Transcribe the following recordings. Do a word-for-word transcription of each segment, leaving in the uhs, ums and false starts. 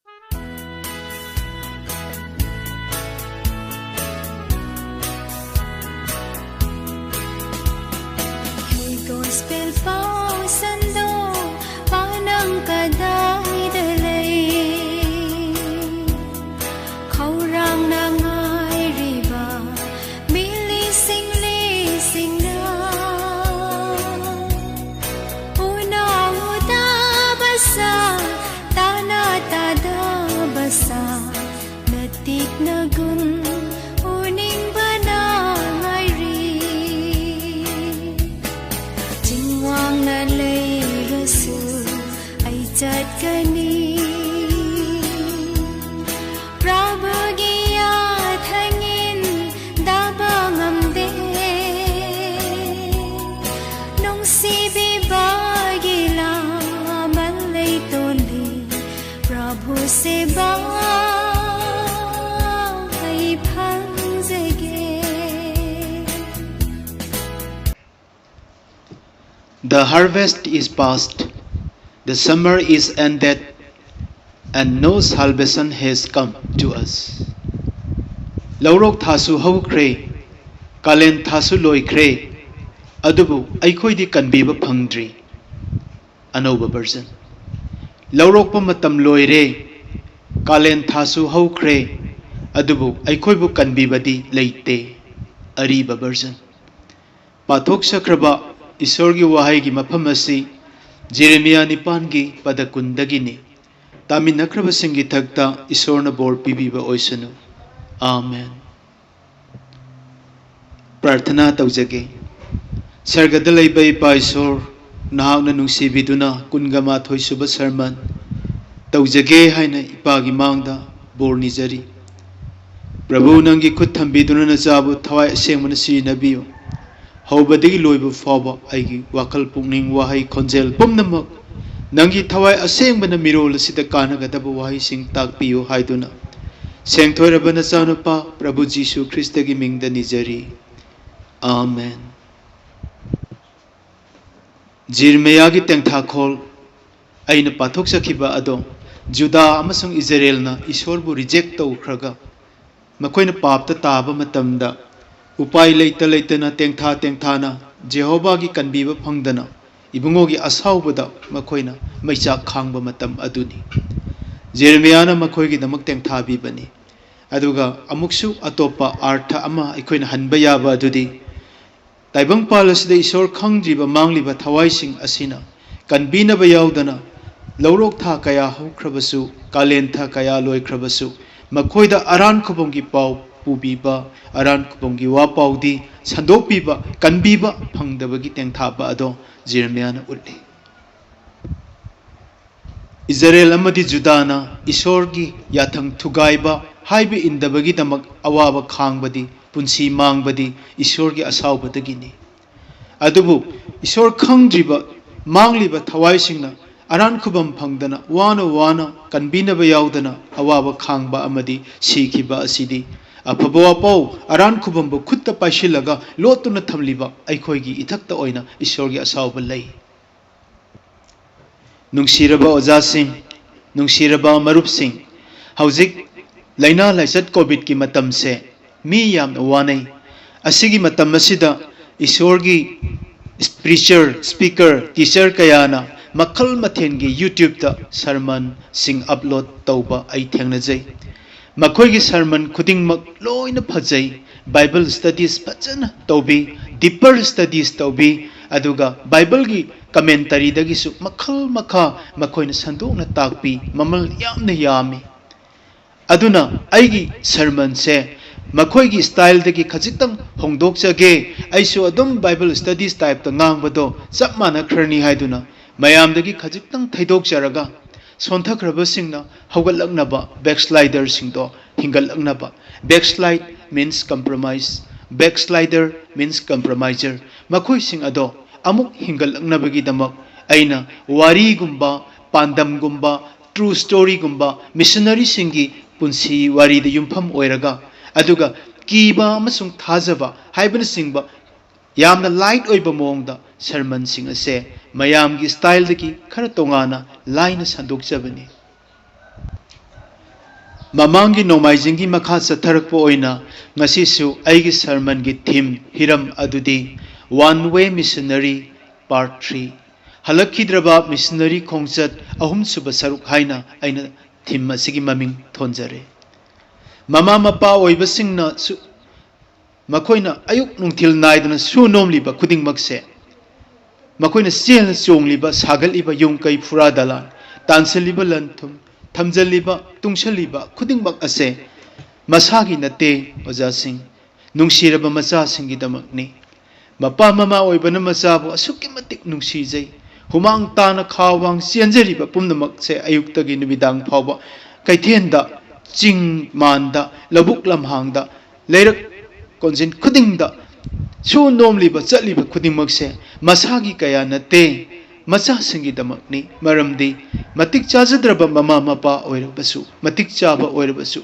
Hey, gospel ꯄꯥꯎ ꯁꯟꯗꯣꯛ, ꯄꯥꯎ ꯅꯪ ꯀꯗꯥꯏꯗ ꯂꯩ? ꯈꯧꯔꯥꯡꯅ ꯉꯥꯏꯔꯤꯕ ꯃꯤꯂꯤꯁꯤꯡ ꯂꯤꯁꯤꯡꯅ ꯎꯅ ꯎꯗꯕ ꯁꯥ, ꯇꯥꯅ ꯇꯥꯗꯕ ꯁꯥ, ꯅꯇꯤꯛ ꯅꯒꯨꯟ ꯎꯅꯤꯡꯕꯅ ꯉꯥꯏꯔꯤ꯫ ꯆꯤꯡꯋꯥꯡꯅ ꯂꯩꯔꯁꯨ ꯑꯩ ꯆꯠꯀꯅꯤ꯫ ꯄ꯭ꯔꯚꯨꯒꯤ ꯌꯥꯊꯪ ꯏꯟꯗꯕ ꯉꯝꯗꯦ꯫ ꯅꯨꯡꯁꯤꯕꯤꯕꯒꯤ ꯂꯥꯃꯟ ꯂꯩꯇꯣꯜꯂꯤ꯫ ꯄ꯭ꯔꯚꯨ ꯁꯦꯕꯥ ꯑꯩ ꯐꯪꯖꯒꯦ꯫ The harvest is past, the summer is ended, and no salvation has come to us. ꯂꯧꯔꯣꯛ ꯊꯥꯁꯨ ꯍꯧꯈ꯭ꯔꯦ, ꯀꯥꯂꯦꯟ ꯊꯥꯁꯨ ꯂꯣꯏꯈ꯭ꯔꯦ, ꯑꯗꯨꯕꯨ ꯑꯩꯈꯣꯏꯗꯤ ꯀꯟꯕꯤꯕ ꯐꯪꯗ꯭ꯔꯤ꯫ ꯑꯅꯧꯕ version. ꯂꯧꯔꯣꯛꯄ ꯃꯇꯝ ꯂꯣꯏꯔꯦ, ꯀꯥꯂꯦꯟ ꯊꯥꯁꯨ ꯍꯧꯈ꯭ꯔꯦ, ꯑꯗꯨꯕꯨ ꯑꯩꯈꯣꯏꯕꯨ ꯀꯟꯕꯤꯕꯗꯤ ꯂꯩꯇꯦ꯫ ꯑꯔꯤꯕ version. ꯄꯥꯊꯣꯛꯆꯈ꯭ꯔꯕ ꯏꯁꯣꯔꯒꯤ ꯋꯥꯍꯩꯒꯤ ꯃꯐꯝ ꯑꯁꯤ ꯖꯦꯔꯦꯃꯤꯌꯥ ꯅꯤꯄꯥꯟꯒꯤ ꯄꯗ ꯀꯨꯟꯗꯒꯤꯅꯤ꯫ ꯇꯥꯃꯤꯟꯅꯈ꯭ꯔꯕꯁꯤꯡꯒꯤ ꯊꯛꯇ ꯏꯁꯣꯔꯅ ꯕꯣꯔ ꯄꯤꯕꯤꯕ ꯑꯣꯏꯁꯅꯨ꯫ ꯑꯥꯃꯦꯟ꯫ ꯄ꯭ꯔꯥꯔꯊꯅꯥ ꯇꯧꯖꯒꯦ꯫ ꯁꯔꯒꯗ ꯂꯩꯕ ꯏꯄꯥ ꯏꯁꯣꯔ, ꯅꯍꯥꯛꯅ ꯅꯨꯡꯁꯤꯕꯤꯗꯨꯅ ꯀꯨꯟꯒ ꯃꯥꯊꯣꯏ ꯁꯨꯕ ꯁꯔꯃꯟ ꯇꯧꯖꯒꯦ ꯍꯥꯏꯅ ꯏꯄꯥꯒꯤ ꯃꯥꯡꯗ ꯕꯣꯔ ꯅꯤꯖꯔꯤ꯫ ꯄ꯭ꯔꯚꯨ, ꯅꯪꯒꯤ ꯈꯨꯠ ꯊꯝꯕꯤꯗꯨꯅ ꯅꯆꯥꯕꯨ ꯊꯋꯥꯏ ꯑꯁꯦꯡꯕꯅ ꯁꯤꯖꯤꯟꯅꯕꯤꯌꯨ꯫ ꯍꯧꯕꯗꯒꯤ ꯂꯣꯏꯕ ꯐꯥꯎꯕ ꯑꯩꯒꯤ ꯋꯥꯈꯜ ꯄꯨꯛꯅꯤꯡ ꯋꯥꯍꯩ ꯈꯣꯟꯖꯦꯜ ꯄꯨꯝꯅꯃꯛ ꯅꯪꯒꯤ ꯊꯋꯥꯏ ꯑꯁꯦꯡꯕꯅ ꯃꯤꯔꯣꯜ ꯑꯁꯤꯗ ꯀꯥꯟꯅꯒꯗꯕ ꯋꯥꯍꯩꯁꯤꯡ ꯇꯥꯛꯄꯤꯌꯨ ꯍꯥꯏꯗꯨꯅ ꯁꯦꯡꯊꯣꯏꯔꯕ ꯅꯆꯥꯅꯨꯄꯥ ꯄ꯭ꯔꯚꯨ ꯖꯤꯁꯨ ꯈ꯭ꯔꯤꯁꯇꯒꯤ ꯃꯤꯡꯗ ꯅꯤꯖꯔꯤ꯫ ꯑꯥꯃꯦꯟ꯫ ꯖꯤꯔꯃꯌꯥꯒꯤ ꯇꯦꯡꯊꯥꯈꯣꯜ ꯑꯩꯅ ꯄꯥꯊꯣꯛꯆꯈꯤꯕ ꯑꯗꯣ ꯖꯨꯗꯥ ꯑꯃꯁꯨꯡ ꯏꯖꯔꯦꯜꯅ ꯏꯁꯣꯔꯕꯨ ꯔꯤꯖꯦꯛ ꯇꯧꯈ꯭ꯔꯒ ꯃꯈꯣꯏꯅ ꯄꯥꯞꯇ ꯇꯥꯕ ꯃꯇꯝꯗ ꯎꯄꯥꯏ ꯂꯩꯇ ꯂꯩꯇꯅ ꯇꯦꯡꯊꯥ ꯇꯦꯡꯊꯥꯅ ꯖꯦꯍꯣꯕꯥꯒꯤ ꯀꯟꯕꯤꯕ ꯐꯪꯗꯅ ꯏꯕꯨꯡꯉꯣꯒꯤ ꯑꯁꯥꯎꯕꯗ ꯃꯈꯣꯏꯅ ꯃꯩꯆꯥꯛ ꯈꯥꯡꯕ ꯃꯇꯝ ꯑꯗꯨꯅꯤ꯫ ꯖꯦꯔꯦꯃꯤꯌꯥꯅ ꯃꯈꯣꯏꯒꯤꯗꯃꯛ ꯇꯦꯡꯊꯥꯕꯤꯕꯅꯤ꯫ ꯑꯗꯨꯒ ꯑꯃꯨꯛꯁꯨ ꯑꯇꯣꯞꯄ ꯑꯥꯔꯊ ꯑꯃ ꯑꯩꯈꯣꯏꯅ ꯍꯟꯕ ꯌꯥꯕ ꯑꯗꯨꯗꯤ ꯇꯥꯏꯕꯪꯄꯥꯜ ꯑꯁꯤꯗ ꯏꯁꯣꯔ ꯈꯪꯗ꯭ꯔꯤꯕ ꯃꯥꯡꯂꯤꯕ ꯊꯋꯥꯏꯁꯤꯡ ꯑꯁꯤꯅ ꯀꯟꯕꯤꯅꯕ ꯌꯥꯎꯗꯅ ꯂꯧꯔꯣꯛ ꯊꯥ ꯀꯌꯥ ꯍꯧꯈ꯭ꯔꯕꯁꯨ, ꯀꯥꯂꯦꯟ ꯊꯥ ꯀꯌꯥ ꯂꯣꯏꯈ꯭ꯔꯕꯁꯨ, ꯃꯈꯣꯏꯗ ꯑꯔꯥꯟ ꯈꯨꯕꯝꯒꯤ ꯄꯥꯎ ꯄꯨꯕꯤꯕ, ꯑꯔꯥꯟ ꯈꯨꯕꯝꯒꯤ ꯋꯥ ꯄꯥꯎꯗꯤ ꯁꯟꯗꯣꯛꯄꯤꯕ, ꯀꯟꯕꯤꯕ ꯐꯪꯗꯕꯒꯤ ꯇꯦꯡꯊꯥꯕ ꯑꯗꯣ ꯖꯤꯔꯃꯤꯌꯥꯅ ꯎꯠꯂꯤ꯫ ꯏꯖꯔꯦꯜ ꯑꯃꯗꯤ ꯖꯨꯗꯥꯅ ꯏꯁꯣꯔꯒꯤ ꯌꯥꯊꯪ ꯊꯨꯒꯥꯏꯕ, ꯍꯥꯏꯕ ꯏꯟꯗꯕꯒꯤꯗꯃꯛ ꯑꯋꯥꯕ ꯈꯥꯡꯕꯗꯤ, ꯄꯨꯟꯁꯤ ꯃꯥꯡꯕꯗꯤ ꯏꯁꯣꯔꯒꯤ ꯑꯁꯥꯎꯕꯗꯒꯤꯅꯤ꯫ ꯑꯗꯨꯕꯨ ꯏꯁꯣꯔ ꯈꯪꯗ꯭ꯔꯤꯕ ꯃꯥꯡꯂꯤꯕ ꯊꯋꯥꯏꯁꯤꯡꯅ ꯑꯔꯥꯟ ꯈꯨꯕꯝ ꯐꯪꯗꯅ ꯋꯥꯅ ꯋꯥꯅ ꯀꯟꯕꯤꯅꯕ ꯌꯥꯎꯗꯅ ꯑꯋꯥꯕ ꯈꯥꯡꯕ ꯑꯃꯗꯤ ꯁꯤꯈꯤꯕ ꯑꯁꯤꯗꯤ ꯑꯐꯕ ꯋꯥꯄꯥꯎ ꯑꯔꯥꯟ ꯈꯨꯕꯝꯕꯨ ꯈꯨꯠꯇ ꯄꯥꯏꯁꯤꯜꯂꯒ ꯂꯣꯠꯇꯨꯅ ꯊꯝꯂꯤꯕ ꯑꯩꯈꯣꯏꯒꯤ ꯏꯊꯛꯇ ꯑꯣꯏꯅ ꯏꯁꯣꯔꯒꯤ ꯑꯁꯥꯎꯕ ꯂꯩ꯫ ꯅꯨꯡꯁꯤꯔꯕ ꯑꯣꯖꯥꯁꯤꯡ, ꯅꯨꯡꯁꯤꯔꯕ ꯃꯔꯨꯞꯁꯤꯡ, ꯍꯧꯖꯤꯛ ꯂꯥꯏꯅꯥ ꯂꯥꯏꯆꯠ ꯀꯣꯚꯤꯗꯀꯤ ꯃꯇꯝꯁꯦ ꯃꯤ ꯌꯥꯝꯅ ꯋꯥꯅꯩ꯫ ꯑꯁꯤꯒꯤ ꯃꯇꯝ ꯑꯁꯤꯗ ꯏꯁꯣꯔꯒꯤ preacher, speaker, teacher ꯀꯌꯥꯅ ꯃꯈꯜ ꯃꯊꯦꯜꯒꯤ YouTubeꯇ sermonꯁꯤꯡ upload ꯇꯧꯕ ꯑꯩ ꯊꯦꯡꯅꯖꯩ꯫ ꯃꯈꯣꯏꯒꯤ sermon ꯈꯨꯗꯤꯡꯃꯛ ꯂꯣꯏꯅ ꯐꯖꯩ꯫ Bible studies ꯐꯖꯅ ꯇꯧꯕꯤ, deeper studies ꯇꯧꯕꯤ, ꯑꯗꯨꯒ Bibleꯒꯤ commentaryꯗꯒꯤꯁꯨ ꯃꯈꯜ ꯃꯈꯥ ꯃꯈꯣꯏꯅ ꯁꯟꯗꯣꯛꯅ ꯇꯥꯛꯄꯤ, ꯃꯃꯜ ꯌꯥꯝꯅ ꯌꯥꯝꯃꯤ꯫ ꯑꯗꯨꯅ ꯑꯩꯒꯤ sermonꯁꯦ ꯃꯈꯣꯏꯒꯤ styleꯗꯒꯤ ꯈꯖꯤꯛꯇꯪ ꯍꯣꯡꯗꯣꯛꯆꯒꯦ, ꯑꯩꯁꯨ ꯑꯗꯨꯝ Bible studies typeꯇ ꯉꯥꯡꯕꯗꯣ ꯆꯞ ꯃꯥꯟꯅꯈ꯭ꯔꯅꯤ ꯍꯥꯏꯗꯨꯅ ꯃꯌꯥꯝꯗꯒꯤ ꯈꯖꯤꯛꯇꯪ ꯊꯩꯗꯣꯛꯆꯔꯒ ꯁꯣꯟꯊꯈ꯭ꯔꯕꯁꯤꯡꯅ ꯍꯧꯒꯠꯂꯛꯅꯕ, backsliderꯁꯤꯡꯗꯣ ꯍꯤꯡꯒꯠꯂꯛꯅꯕ, backslide means compromise, backslider means compromiser, ꯃꯈꯣꯏꯁꯤꯡ ꯑꯗꯣ ꯑꯃꯨꯛ ꯍꯤꯡꯒꯠꯂꯛꯅꯕꯒꯤꯗꯃꯛ ꯑꯩꯅ ꯋꯥꯔꯤꯒꯨꯝꯕ, ꯄꯥꯟꯗꯝꯒꯨꯝꯕ, true storyꯒꯨꯝꯕ, missionaryꯁꯤꯡꯒꯤ ꯄꯨꯟꯁꯤ ꯋꯥꯔꯤꯗ ꯌꯨꯝꯐꯝ ꯑꯣꯏꯔꯒ, ꯑꯗꯨꯒ ꯀꯤꯕ ꯑꯃꯁꯨꯡ ꯊꯥꯖꯕ ꯍꯥꯏꯕꯅꯆꯤꯡꯕ ꯌꯥꯝꯅ light ꯑꯣꯏꯕ ꯃꯑꯣꯡꯗ sermonꯁꯤꯡ ꯑꯁꯦ ꯃꯌꯥꯝꯒꯤ styleꯗꯒꯤ ꯈꯔ ꯇꯣꯉꯥꯟꯅ ꯂꯥꯏꯅ ꯁꯟꯗꯣꯛꯆꯕꯅꯤ꯫ ꯃꯃꯥꯡꯒꯤ ꯅꯣꯡꯃꯥꯏꯖꯤꯡꯒꯤ ꯃꯈꯥ ꯆꯠꯊꯔꯛꯄ ꯑꯣꯏꯅ ꯉꯁꯤꯁꯨ ꯑꯩꯒꯤ ꯁꯔꯃꯟꯒꯤ ꯊꯤꯝ, ꯍꯤꯔꯝ ꯑꯗꯨꯗꯤ One Way Missionary Part Three, ꯍꯜꯂꯛꯈꯤꯗ꯭ꯔꯕ ꯃꯤꯁꯅꯔꯤ ꯈꯣꯡꯆꯠ ꯑꯍꯨꯝꯁꯨꯕ ꯁꯔꯨꯛ ꯍꯥꯏꯅ ꯑꯩꯅ ꯊꯤꯝ ꯑꯁꯤꯒꯤ ꯃꯃꯤꯡ ꯊꯣꯟꯖꯔꯦ꯫ ꯃꯃꯥ ꯃꯄꯥ ꯑꯣꯏꯕꯁꯤꯡꯅꯁꯨ ꯃꯈꯣꯏꯅ ꯑꯌꯨꯛ ꯅꯨꯡꯊꯤꯜ ꯅꯥꯏꯗꯅ ꯁꯨ ꯅꯣꯝꯂꯤꯕ ꯈꯨꯗꯤꯡꯃꯛꯁꯦ, ꯃꯈꯣꯏꯅ ꯆꯦꯜ ꯆꯣꯡꯂꯤꯕ, ꯁꯥꯒꯠꯂꯤꯕ ꯌꯨꯝ ꯀꯩ, ꯐꯨꯔꯥ ꯗꯂꯥꯟ, ꯇꯥꯟꯁꯤꯜꯂꯤꯕ ꯂꯟ ꯊꯨꯝ, ꯊꯝꯖꯤꯜꯂꯤꯕ, ꯇꯨꯡꯁꯤꯜꯂꯤꯕ ꯈꯨꯗꯤꯡꯃꯛ ꯑꯁꯦ ꯃꯁꯥꯒꯤ ꯅꯠꯇꯦ, ꯑꯣꯖꯥꯁꯤꯡ, ꯅꯨꯡꯁꯤꯔꯕ ꯃꯆꯥꯁꯤꯡꯒꯤꯗꯃꯛꯅꯤ꯫ ꯃꯄꯥ ꯃꯃꯥ ꯑꯣꯏꯕꯅ ꯃꯆꯥꯕꯨ ꯑꯁꯨꯛꯀꯤ ꯃꯇꯤꯛ ꯅꯨꯡꯁꯤꯖꯩ꯫ ꯍꯨꯃꯥꯡ ꯇꯥꯅ ꯈꯥ ꯋꯥꯡ ꯆꯦꯟꯖꯔꯤꯕ ꯄꯨꯝꯅꯃꯛꯁꯦ ꯑꯌꯨꯛꯇꯒꯤ ꯅꯨꯃꯤꯗꯥꯡ ꯐꯥꯎꯕ ꯀꯩꯊꯦꯜꯗ, ꯆꯤꯡ ꯃꯥꯟꯗ, ꯂꯧꯕꯨꯛ ꯂꯝꯍꯥꯡꯗ, ꯂꯩꯔꯛ ꯀꯣꯟꯖꯤꯟ ꯈꯨꯗꯤꯡꯗ ꯁꯨ ꯅꯣꯝꯂꯤꯕ, ꯆꯠꯂꯤꯕ ꯈꯨꯗꯤꯡꯃꯛꯁꯦ ꯃꯁꯥꯒꯤ ꯀꯌꯥ ꯅꯠꯇꯦ, ꯃꯆꯥꯁꯤꯡꯒꯤꯗꯃꯛꯅꯤ꯫ ꯃꯔꯝꯗꯤ ꯃꯇꯤꯛ ꯆꯥꯖꯗ꯭ꯔꯕ ꯃꯃꯥ ꯃꯄꯥ ꯑꯣꯏꯔꯕꯁꯨ, ꯃꯇꯤꯛ ꯆꯥꯕ ꯑꯣꯏꯔꯕꯁꯨ,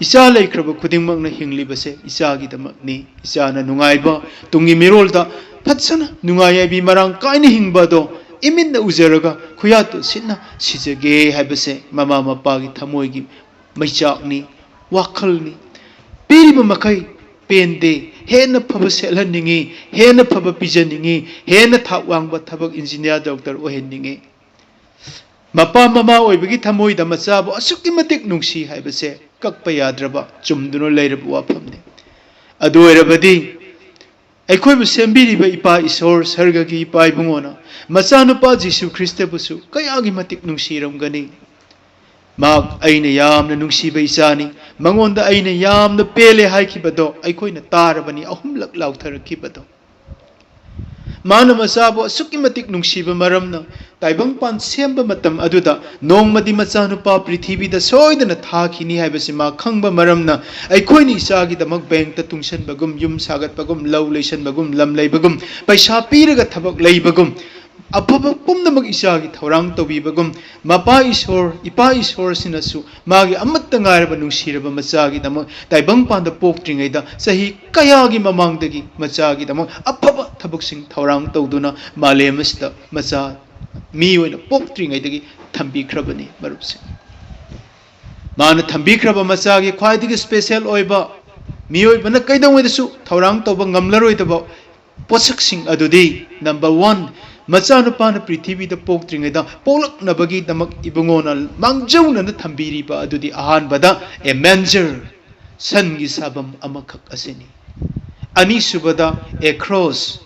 ꯏꯆꯥ ꯂꯩꯈ꯭ꯔꯕ ꯈꯨꯗꯤꯡꯃꯛꯅ ꯍꯤꯡꯂꯤꯕꯁꯦ ꯏꯆꯥꯒꯤꯗꯃꯛꯅꯤ꯫ ꯏꯆꯥꯅ ꯅꯨꯡꯉꯥꯏꯕ, ꯇꯨꯡꯒꯤ ꯃꯤꯔꯣꯜꯗ ꯐꯖꯅ ꯅꯨꯡꯉꯥꯏ ꯌꯥꯏꯕꯤ ꯃꯔꯥꯡ ꯀꯥꯏꯅ ꯍꯤꯡꯕ ꯑꯗꯣ ꯏꯃꯤꯠꯅ ꯎꯖꯔꯒ ꯈꯨꯌꯥꯠꯇꯨ ꯁꯤꯠꯅ ꯁꯤꯖꯒꯦ ꯍꯥꯏꯕꯁꯦ ꯃꯃꯥ ꯃꯄꯥꯒꯤ ꯊꯃꯣꯏꯒꯤ ꯃꯩꯆꯥꯛꯅꯤ, ꯋꯥꯈꯜꯅꯤ꯫ ꯄꯤꯔꯤꯕ ꯃꯈꯩ ꯄꯦꯟꯗꯦ, ꯍꯦꯟꯅ ꯐꯕ ꯁꯦꯠꯍꯟꯅꯤꯡꯉꯤ, ꯍꯦꯟꯅ ꯐꯕ ꯄꯤꯖꯅꯤꯡꯉꯤ, ꯍꯦꯟꯅ ꯊꯥꯛ ꯋꯥꯡꯕ ꯊꯕꯛ, ꯏꯟꯖꯤꯅꯤꯌꯥꯔ, ꯗꯣꯛꯇꯔ ꯑꯣꯏꯍꯟꯅꯤꯡꯉꯤ꯫ ꯃꯄꯥ ꯃꯃꯥ ꯑꯣꯏꯕꯒꯤ ꯊꯃꯣꯏꯗ ꯃꯆꯥꯕꯨ ꯑꯁꯨꯛꯀꯤ ꯃꯇꯤꯛ ꯅꯨꯡꯁꯤ ꯍꯥꯏꯕꯁꯦ ꯀꯛꯄ ꯌꯥꯗ꯭ꯔꯕ, ꯆꯨꯝꯗꯨꯅ ꯂꯩꯔꯕ ꯋꯥꯐꯝꯅꯤ꯫ ꯑꯗꯨ ꯑꯣꯏꯔꯕꯗꯤ ꯑꯩꯈꯣꯏꯕꯨ ꯁꯦꯝꯕꯤꯔꯤꯕ ꯏꯄꯥ ꯏꯁꯣꯔ, ꯁꯔꯒꯒꯤ ꯏꯄꯥ ꯏꯕꯨꯡꯉꯣꯅ ꯃꯆꯥꯅꯨꯄꯥ ꯖꯤꯁꯨ ꯈ꯭ꯔꯤꯁꯇꯕꯨꯁꯨ ꯀꯌꯥꯒꯤ ꯃꯇꯤꯛ ꯅꯨꯡꯁꯤꯔꯝꯒꯅꯤ꯫ ꯃꯍꯥꯛ ꯑꯩꯅ ꯌꯥꯝꯅ ꯅꯨꯡꯁꯤꯕ ꯏꯆꯥꯅꯤ, ꯃꯉꯣꯟꯗ ꯑꯩꯅ ꯌꯥꯝꯅ ꯄꯦꯜꯂꯦ ꯍꯥꯏꯈꯤꯕꯗꯣ ꯑꯩꯈꯣꯏꯅ ꯇꯥꯔꯕꯅꯤ, ꯑꯍꯨꯝꯂꯛ ꯂꯥꯎꯊꯔꯛꯈꯤꯕꯗꯣ꯫ ꯃꯥꯅ ꯃꯆꯥꯕꯨ ꯑꯁꯨꯛꯀꯤ ꯃꯇꯤꯛ ꯅꯨꯡꯁꯤꯕ ꯃꯔꯝꯅ ꯇꯥꯏꯕꯪꯄꯥꯟ ꯁꯦꯝꯕ ꯃꯇꯝ ꯑꯗꯨꯗ ꯅꯣꯡꯃꯗꯤ ꯃꯆꯥꯅꯨꯄꯥ ꯄ꯭ꯔꯤꯊꯤꯕꯤꯗ ꯁꯣꯏꯗꯅ ꯊꯥꯈꯤꯅꯤ ꯍꯥꯏꯕꯁꯤ ꯃꯥ ꯈꯪꯕ ꯃꯔꯝꯅ ꯑꯩꯈꯣꯏꯅ ꯏꯆꯥꯒꯤꯗꯃꯛ ꯕꯦꯡꯛꯇ ꯇꯨꯡꯁꯟꯕꯒꯨꯝ, ꯌꯨꯝ ꯁꯥꯒꯠꯄꯒꯨꯝ, ꯂꯧ ꯂꯩꯁꯟꯕꯒꯨꯝ, ꯂꯝ ꯂꯩꯕꯒꯨꯝ, ꯄꯩꯁꯥ ꯄꯤꯔꯒ ꯊꯕꯛ ꯂꯩꯕꯒꯨꯝ, ꯑꯐꯕ ꯄꯨꯝꯅꯃꯛ ꯏꯆꯥꯒꯤ ꯊꯧꯔꯥꯡ ꯇꯧꯕꯤꯕꯒꯨꯝ, ꯃꯄꯥ ꯏꯁꯣꯔ, ꯏꯄꯥ ꯏꯁꯣꯔꯁꯤꯅꯁꯨ ꯃꯥꯒꯤ ꯑꯃꯠꯇ ꯉꯥꯏꯔꯕ ꯅꯨꯡꯁꯤꯔꯕ ꯃꯆꯥꯒꯤꯗꯃꯛ ꯇꯥꯏꯕꯪꯄꯥꯟꯗ ꯄꯣꯛꯇ꯭ꯔꯤꯉꯩꯗ ꯆꯍꯤ ꯀꯌꯥꯒꯤ ꯃꯃꯥꯡꯗꯒꯤ ꯃꯆꯥꯒꯤꯗꯃꯛ ꯑꯐꯕ ꯊꯕꯛꯁꯤꯡ ꯊꯧꯔꯥꯡ ꯇꯧꯗꯨꯅ ꯃꯥꯂꯦꯝ ꯑꯁꯤꯗ ꯃꯆꯥ ꯃꯤ ꯑꯣꯏꯅ ꯄꯣꯛꯇ꯭ꯔꯤꯉꯩꯗꯒꯤ ꯊꯝꯕꯤꯈ꯭ꯔꯕꯅꯤ, ꯃꯔꯨꯞꯁꯤꯡ꯫ ꯃꯥꯅ ꯊꯝꯕꯤꯈ꯭ꯔꯕ ꯃꯆꯥꯒꯤ ꯈ꯭ꯋꯥꯏꯗꯒꯤ special ꯑꯣꯏꯕ, ꯃꯤꯑꯣꯏꯕꯅ ꯀꯩꯗꯧꯉꯩꯗꯁꯨ ꯊꯧꯔꯥꯡ ꯇꯧꯕ ꯉꯝꯂꯔꯣꯏꯗꯕ ꯄꯣꯠꯁꯛꯁꯤꯡ ꯑꯗꯨꯗꯤ, number one, ꯃꯆꯥꯅꯨꯄꯥꯅ ꯄ꯭ꯔꯤꯊꯤꯕꯤꯗ ꯄꯣꯛꯇ꯭ꯔꯤꯉꯩꯗ ꯄꯣꯛꯂꯛꯅꯕꯒꯤꯗꯃꯛ ꯏꯕꯨꯡꯉꯣꯅ ꯃꯥꯡꯖꯧꯅꯅ ꯊꯝꯕꯤꯔꯤꯕ ꯑꯗꯨꯗꯤ ꯑꯍꯥꯟꯕꯗ a manger, ꯁꯟꯒꯤ ꯁꯥꯐꯝ ꯑꯃꯈꯛ ꯑꯁꯤꯅꯤ꯫ ꯑꯅꯤꯁꯨꯕꯗ a cross,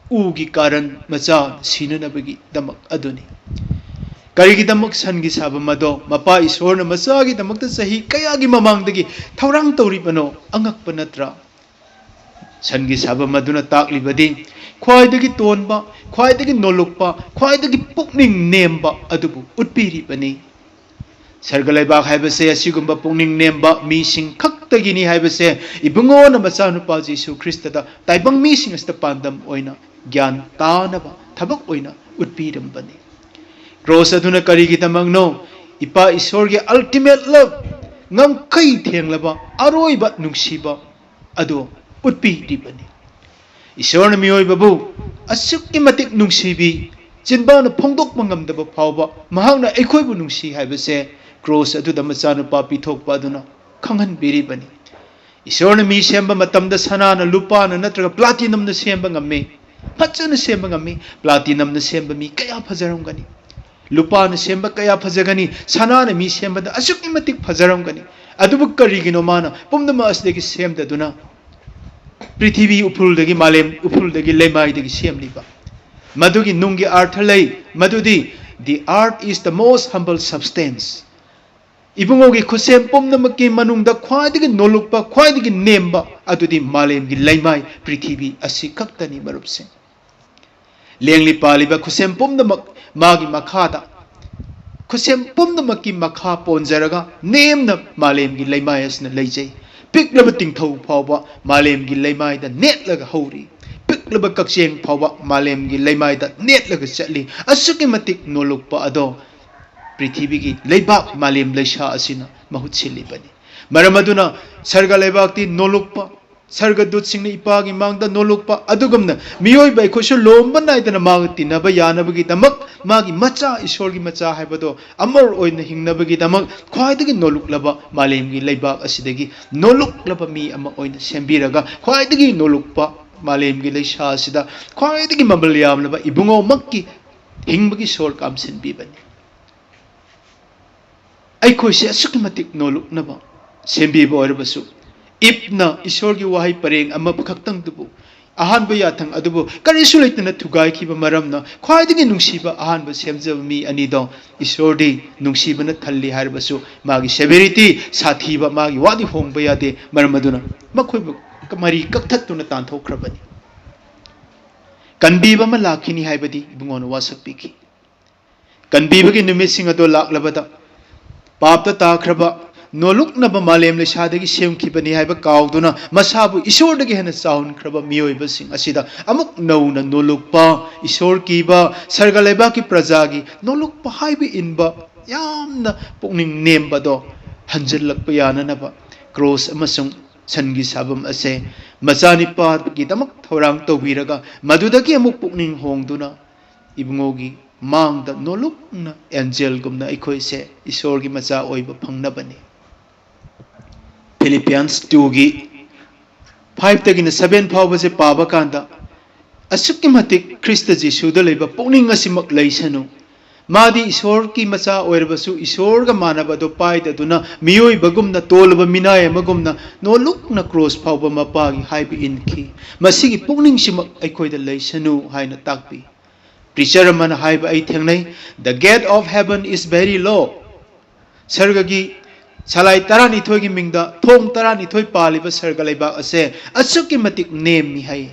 ꯎꯒꯤ ꯀꯥꯔꯟ, ꯃꯆꯥ ꯁꯤꯅꯅꯕꯒꯤꯗꯃꯛ ꯑꯗꯨꯅꯤ꯫ ꯀꯔꯤꯒꯤꯗꯃꯛ ꯁꯟꯒꯤ ꯁꯥꯐꯝ ꯑꯗꯣ ꯃꯄꯥ ꯏꯁꯣꯔꯅ ꯃꯆꯥꯒꯤꯗꯃꯛꯇ ꯆꯍꯤ ꯀꯌꯥꯒꯤ ꯃꯃꯥꯡꯗꯒꯤ ꯊꯧꯔꯥꯡ ꯇꯧꯔꯤꯕꯅꯣ? ꯑꯉꯛꯄ ꯅꯠꯇ꯭ꯔꯥ? ꯁꯟꯒꯤ ꯁꯥꯐꯝ ꯑꯗꯨꯅ ꯇꯥꯛꯂꯤꯕꯗꯤ ꯈ꯭ꯋꯥꯏꯗꯒꯤ ꯇꯣꯟꯕ, ꯈ꯭ꯋꯥꯏꯗꯒꯤ ꯅꯣꯂꯨꯛꯄ, ꯈ꯭ꯋꯥꯏꯗꯒꯤ ꯄꯨꯛꯅꯤꯡ ꯅꯦꯝꯕ ꯑꯗꯨꯕꯨ ꯎꯠꯄꯤꯔꯤꯕꯅꯤ꯫ ꯁꯔꯒ ꯂꯩꯕꯥꯛ ꯍꯥꯏꯕꯁꯦ ꯑꯁꯤꯒꯨꯝꯕ ꯄꯨꯛꯅꯤꯡ ꯅꯦꯝꯕ ꯃꯤꯁꯤꯡ ꯈꯛꯇꯒꯤꯅꯤ ꯍꯥꯏꯕꯁꯦ ꯏꯕꯨꯡꯉꯣꯅ ꯃꯆꯥꯅꯨꯄꯥ ꯖꯤꯁꯨ ꯈ꯭ꯔꯤꯁꯇꯗ ꯇꯥꯏꯕꯪ ꯃꯤꯁꯤꯡ ꯑꯁꯤꯗ ꯄꯥꯟꯗꯝ ꯑꯣꯏꯅ ꯒ꯭ꯌꯥꯟ ꯇꯥꯅꯕ ꯊꯕꯛ ꯑꯣꯏꯅ ꯎꯠꯄꯤꯔꯝꯕꯅꯤ꯫ ꯀ꯭ꯔꯣꯁ ꯑꯗꯨꯅ ꯀꯔꯤꯒꯤꯗꯃꯛꯅꯣ? ꯏꯄꯥ ꯏꯁꯣꯔꯒꯤ ultimate love, ꯉꯝꯈꯩ ꯊꯦꯡꯂꯕ ꯑꯔꯣꯏꯕ ꯅꯨꯡꯁꯤꯕ ꯑꯗꯨ ꯎꯠꯄꯤꯔꯤꯕꯅꯤ꯫ ꯏꯁꯣꯔꯅ ꯃꯤꯑꯣꯏꯕꯕꯨ ꯑꯁꯨꯛꯀꯤ ꯃꯇꯤꯛ ꯅꯨꯡꯁꯤꯕꯤ, ꯆꯤꯟꯕꯥꯅ ꯐꯣꯡꯗꯣꯛꯄ ꯉꯝꯗꯕ ꯐꯥꯎꯕ ꯃꯍꯥꯛꯅ ꯑꯩꯈꯣꯏꯕꯨ ꯅꯨꯡꯁꯤ ꯍꯥꯏꯕꯁꯦ ꯀ꯭ꯔꯣꯁ ꯑꯗꯨꯗ ꯃꯆꯥꯅꯨꯄꯥ ꯄꯤꯊꯣꯛꯄ ꯑꯗꯨꯅ ꯈꯪꯍꯟꯕꯤꯔꯤꯕꯅꯤ꯫ ꯏꯁꯣꯔꯅ ꯃꯤ ꯁꯦꯝꯕ ꯃꯇꯝꯗ ꯁꯅꯥꯅ, ꯂꯨꯄꯥꯅ ꯅꯠꯇ꯭ꯔꯒ ꯄ꯭ꯂꯥꯇꯤꯅꯝꯅ ꯁꯦꯝꯕ ꯉꯝꯃꯤ, ꯐꯖꯅ ꯁꯦꯝꯕ ꯉꯝꯃꯤ꯫ ꯄ꯭ꯂꯥꯇꯤꯅꯝꯅ ꯁꯦꯝꯕ ꯃꯤ ꯀꯌꯥ ꯐꯖꯔꯝꯒꯅꯤ? ꯂꯨꯄꯥꯅ ꯁꯦꯝꯕ ꯀꯌꯥ ꯐꯖꯒꯅꯤ? ꯁꯅꯥꯅ ꯃꯤ ꯁꯦꯝꯕꯗ ꯑꯁꯨꯛꯀꯤ ꯃꯇꯤꯛ ꯐꯖꯔꯝꯒꯅꯤ꯫ ꯑꯗꯨꯕꯨ ꯀꯔꯤꯒꯤꯅꯣ ꯃꯥꯅ ꯄꯨꯝꯅꯃꯛ ꯑꯁꯤꯗꯒꯤ ꯁꯦꯝꯗꯗꯨꯅ ꯄ꯭ꯔꯤꯊꯤꯕꯤ ꯎꯐꯨꯜꯗꯒꯤ, ꯃꯥꯂꯦꯝ ꯎꯐꯨꯜꯗꯒꯤ, ꯂꯩꯃꯥꯏꯗꯒꯤ ꯁꯦꯝꯂꯤꯕ? ꯃꯗꯨꯒꯤ ꯅꯨꯡꯒꯤ ꯑꯥꯔꯊ ꯂꯩ, ꯃꯗꯨꯗꯤ, "The earth is the most humble substance." ꯏꯕꯨꯡꯉꯣꯒꯤ ꯈꯨꯠꯁꯦꯝ ꯄꯨꯝꯅꯃꯛꯀꯤ ꯃꯅꯨꯡꯗ ꯈ꯭ꯋꯥꯏꯗꯒꯤ ꯅꯣꯂꯨꯛꯄ, ꯈ꯭ꯋꯥꯏꯗꯒꯤ ꯅꯦꯝꯕ ꯑꯗꯨꯗꯤ ꯃꯥꯂꯦꯝꯒꯤ ꯂꯩꯃꯥꯏ ꯄ꯭ꯔꯤꯊꯤꯕꯤ ꯑꯁꯤ ꯈꯛꯇꯅꯤ, ꯃꯔꯨꯞꯁꯤꯡ꯫ ꯂꯦꯡꯂꯤ ꯄꯥꯜꯂꯤꯕ ꯈꯨꯠꯁꯦꯝ ꯄꯨꯝꯅꯃꯛ ꯃꯥꯒꯤ ꯃꯈꯥꯗ, ꯈꯨꯠꯁꯦꯝ ꯄꯨꯝꯅꯃꯛꯀꯤ ꯃꯈꯥ ꯄꯣꯟꯖꯔꯒ ꯅꯦꯝꯅ ꯃꯥꯂꯦꯝꯒꯤ ꯂꯩꯃꯥꯏ ꯑꯁꯤꯅ ꯂꯩꯖꯩ꯫ ꯄꯤꯛꯂꯕ ꯇꯤꯡꯊꯧ ꯐꯥꯎꯕ ꯃꯥꯂꯦꯝꯒꯤ ꯂꯩꯃꯥꯏꯗ ꯅꯦꯠꯂꯒ ꯍꯧꯔꯤ꯫ ꯄꯤꯛꯂꯕ ꯀꯛꯆꯦꯡ ꯐꯥꯎꯕ ꯃꯥꯂꯦꯝꯒꯤ ꯂꯩꯃꯥꯏꯗ ꯅꯦꯠꯂꯒ ꯆꯠꯂꯤ꯫ ꯑꯁꯨꯛꯀꯤ ꯃꯇꯤꯛ ꯅꯣꯂꯨꯛꯄ ꯑꯗꯣ ꯄ꯭ꯔꯤꯊꯤꯕꯤꯒꯤ ꯂꯩꯕꯥꯛ, ꯃꯥꯂꯦꯝ ꯂꯩꯁꯥ ꯑꯁꯤꯅ ꯃꯍꯨꯠ ꯁꯤꯜꯂꯤꯕꯅꯤ꯫ ꯃꯔꯝ ꯑꯗꯨꯅ ꯁꯔꯒ ꯂꯩꯕꯥꯛꯇꯤ ꯅꯣꯂꯨꯛꯄ, ꯁꯔꯒꯗꯨꯠꯁꯤꯡꯅ ꯏꯄꯥꯒꯤ ꯃꯥꯡꯗ ꯅꯣꯂꯨꯛꯄ ꯑꯗꯨꯒꯨꯝꯅ ꯃꯤꯑꯣꯏꯕ ꯑꯩꯈꯣꯏꯁꯨ ꯂꯣꯝꯕ ꯅꯥꯏꯗꯅ ꯃꯥꯒ ꯇꯤꯟꯅꯕ ꯌꯥꯅꯕꯒꯤꯗꯃꯛ, ꯃꯥꯒꯤ ꯃꯆꯥ, ꯏꯁꯣꯔꯒꯤ ꯃꯆꯥ ꯍꯥꯏꯕꯗꯣ ꯑꯃꯔ ꯑꯣꯏꯅ ꯍꯤꯡꯅꯕꯒꯤꯗꯃꯛ ꯈ꯭ꯋꯥꯏꯗꯒꯤ ꯅꯣꯂꯨꯛꯂꯕ ꯃꯥꯂꯦꯝꯒꯤ ꯂꯩꯕꯥꯛ ꯑꯁꯤꯗꯒꯤ ꯅꯣꯂꯨꯛꯂꯕ ꯃꯤ ꯑꯃ ꯑꯣꯏꯅ ꯁꯦꯝꯕꯤꯔꯒ, ꯈ꯭ꯋꯥꯏꯗꯒꯤ ꯅꯣꯂꯨꯛꯄ ꯃꯥꯂꯦꯝꯒꯤ ꯂꯩꯁꯥ ꯑꯁꯤꯗ ꯈ꯭ꯋꯥꯏꯗꯒꯤ ꯃꯃꯜ ꯌꯥꯝꯂꯕ ꯏꯕꯨꯡꯉꯣꯃꯛꯀꯤ ꯍꯤꯡꯕꯒꯤ ꯁꯣꯔ ꯀꯥꯝꯁꯤꯟꯕꯤꯕꯅꯤ꯫ ꯑꯩꯈꯣꯏꯁꯦ ꯑꯁꯨꯛꯀꯤ ꯃꯇꯤꯛ ꯅꯣꯂꯨꯛꯅꯕ ꯁꯦꯝꯕꯤꯕ ꯑꯣꯏꯔꯕꯁꯨ, ꯏꯞꯅ ꯏꯁꯣꯔꯒꯤ ꯋꯥꯍꯩ ꯄꯔꯦꯡ ꯑꯃꯈꯛꯇꯪꯗꯨꯕꯨ, ꯑꯍꯥꯟꯕ ꯌꯥꯊꯪ ꯑꯗꯨꯕꯨ ꯀꯔꯤꯁꯨ ꯂꯩꯇꯅ ꯊꯨꯒꯥꯏꯈꯤꯕ ꯃꯔꯝꯅ, ꯈ꯭ꯋꯥꯏꯗꯒꯤ ꯅꯨꯡꯁꯤꯕ ꯑꯍꯥꯟꯕ ꯁꯦꯝꯖꯕ ꯃꯤ ꯑꯅꯤꯗꯣ ꯏꯁꯣꯔꯗꯤ ꯅꯨꯡꯁꯤꯕꯅ ꯊꯜꯂꯤ ꯍꯥꯏꯔꯕꯁꯨ, ꯃꯥꯒꯤ severity, ꯁꯥꯊꯤꯕ, ꯃꯥꯒꯤ ꯋꯥꯗꯤ ꯍꯣꯡꯕ ꯌꯥꯗꯦ꯫ ꯃꯔꯝ ꯑꯗꯨꯅ ꯃꯈꯣꯏꯕꯨ ꯃꯔꯤ ꯀꯛꯊꯠꯇꯨꯅ ꯇꯥꯟꯊꯣꯛꯈ꯭ꯔꯕꯅꯤ꯫ ꯀꯟꯕꯤꯕ ꯑꯃ ꯂꯥꯛꯈꯤꯅꯤ ꯍꯥꯏꯕꯗꯤ ꯏꯕꯨꯡꯉꯣꯅ ꯋꯥꯁꯛꯄꯤꯈꯤ꯫ ꯀꯟꯕꯤꯕꯒꯤ ꯅꯨꯃꯤꯠꯁꯤꯡ ꯑꯗꯨ ꯂꯥꯛꯂꯕꯗ, ꯄꯥꯞꯇ ꯇꯥꯈ꯭ꯔꯕ ꯅꯣꯂꯨꯛꯅꯕ ꯃꯥꯂꯦꯝ ꯂꯩꯁꯥꯗꯒꯤ ꯁꯦꯝꯈꯤꯕꯅꯤ ꯍꯥꯏꯕ ꯀꯥꯎꯗꯨꯅ, ꯃꯁꯥꯕꯨ ꯏꯁꯣꯔꯗꯒꯤ ꯍꯦꯟꯅ ꯆꯥꯎꯍꯟꯈ꯭ꯔꯕ ꯃꯤꯑꯣꯏꯕꯁꯤꯡ ꯑꯁꯤꯗ ꯑꯃꯨꯛ ꯅꯧꯅ ꯅꯣꯂꯨꯛꯄ, ꯏꯁꯣꯔ ꯀꯤꯕ, ꯁꯔꯒ ꯂꯩꯕꯥꯛꯀꯤ ꯄ꯭ꯔꯖꯥꯒꯤ ꯅꯣꯂꯨꯛꯄ ꯍꯥꯏꯕ ꯏꯟꯕ, ꯌꯥꯝꯅ ꯄꯨꯛꯅꯤꯡ ꯅꯦꯝꯕꯗꯣ ꯍꯟꯖꯤꯜꯂꯛꯄ ꯌꯥꯅꯅꯕ, ꯀ꯭ꯔꯣꯁ ꯑꯃꯁꯨꯡ ꯁꯟꯒꯤ ꯁꯥꯐꯝ ꯑꯁꯦ ꯃꯆꯥꯅꯤꯄꯥꯒꯤꯗꯃꯛ ꯊꯧꯔꯥꯡ ꯇꯧꯕꯤꯔꯒ, ꯃꯗꯨꯗꯒꯤ ꯑꯃꯨꯛ ꯄꯨꯛꯅꯤꯡ ꯍꯣꯡꯗꯨꯅ, ꯏꯕꯨꯡꯉꯣꯒꯤ ꯃꯥꯡꯗ ꯅꯣꯂꯨꯛꯅ ꯑꯦꯟꯖꯦꯜꯒꯨꯝꯅ ꯑꯩꯈꯣꯏꯁꯦ ꯏꯁꯣꯔꯒꯤ ꯃꯆꯥ ꯑꯣꯏꯕ ꯐꯪꯅꯕꯅꯤ꯫ ꯐꯤꯂꯤꯄꯤꯌꯟꯁ ꯇꯨꯒꯤ ꯐꯥꯏꯚꯇꯒꯤꯅ ꯁꯚꯦꯟ ꯐꯥꯎꯕꯁꯦ ꯄꯥꯕ ꯀꯥꯟꯗ, ꯑꯁꯨꯛꯀꯤ ꯃꯇꯤꯛ ꯈ꯭ꯔꯤꯁꯇ ꯖꯤꯁꯨꯗ ꯂꯩꯕ ꯄꯨꯛꯅꯤꯡ ꯑꯁꯤꯃꯛ ꯂꯩꯁꯅꯨ꯫ ꯃꯥꯗꯤ ꯏꯁꯣꯔꯒꯤ ꯃꯆꯥ ꯑꯣꯏꯔꯕꯁꯨ, ꯏꯁꯣꯔꯒ ꯃꯥꯟꯅꯕ ꯑꯗꯨ ꯄꯥꯏꯗꯗꯨꯅ, ꯃꯤꯑꯣꯏꯕꯒꯨꯝꯅ, ꯇꯣꯜꯂꯕ ꯃꯤꯅꯥꯏ ꯑꯃꯒꯨꯝꯅ ꯅꯣꯂꯨꯛꯅ ꯀ꯭ꯔꯣꯁ ꯐꯥꯎꯕ ꯃꯄꯥꯒꯤ ꯍꯥꯏꯕ ꯏꯟꯈꯤ꯫ ꯃꯁꯤꯒꯤ ꯄꯨꯛꯅꯤꯡꯁꯤꯃꯛ ꯑꯩꯈꯣꯏꯗ ꯂꯩꯁꯅꯨ ꯍꯥꯏꯅ ꯇꯥꯛꯄꯤ꯫ ꯄ꯭ꯔꯤꯆꯔ ꯑꯃꯅ ꯍꯥꯏꯕ ꯑꯩ ꯊꯦꯡꯅꯩ, "The gate of heaven is very low." ꯁꯔꯒꯒꯤ ꯁꯂꯥꯏ ꯇꯔꯥꯅꯤꯊꯣꯏꯒꯤ ꯃꯤꯡꯗ ꯊꯣꯡ ꯇꯔꯥꯅꯤꯊꯣꯏ ꯄꯥꯜꯂꯤꯕ ꯁꯔꯒ ꯂꯩꯕꯥꯛ ꯑꯁꯦ ꯑꯁꯨꯛꯀꯤ ꯃꯇꯤꯛ ꯅꯦꯝꯃꯤ ꯍꯥꯏ꯫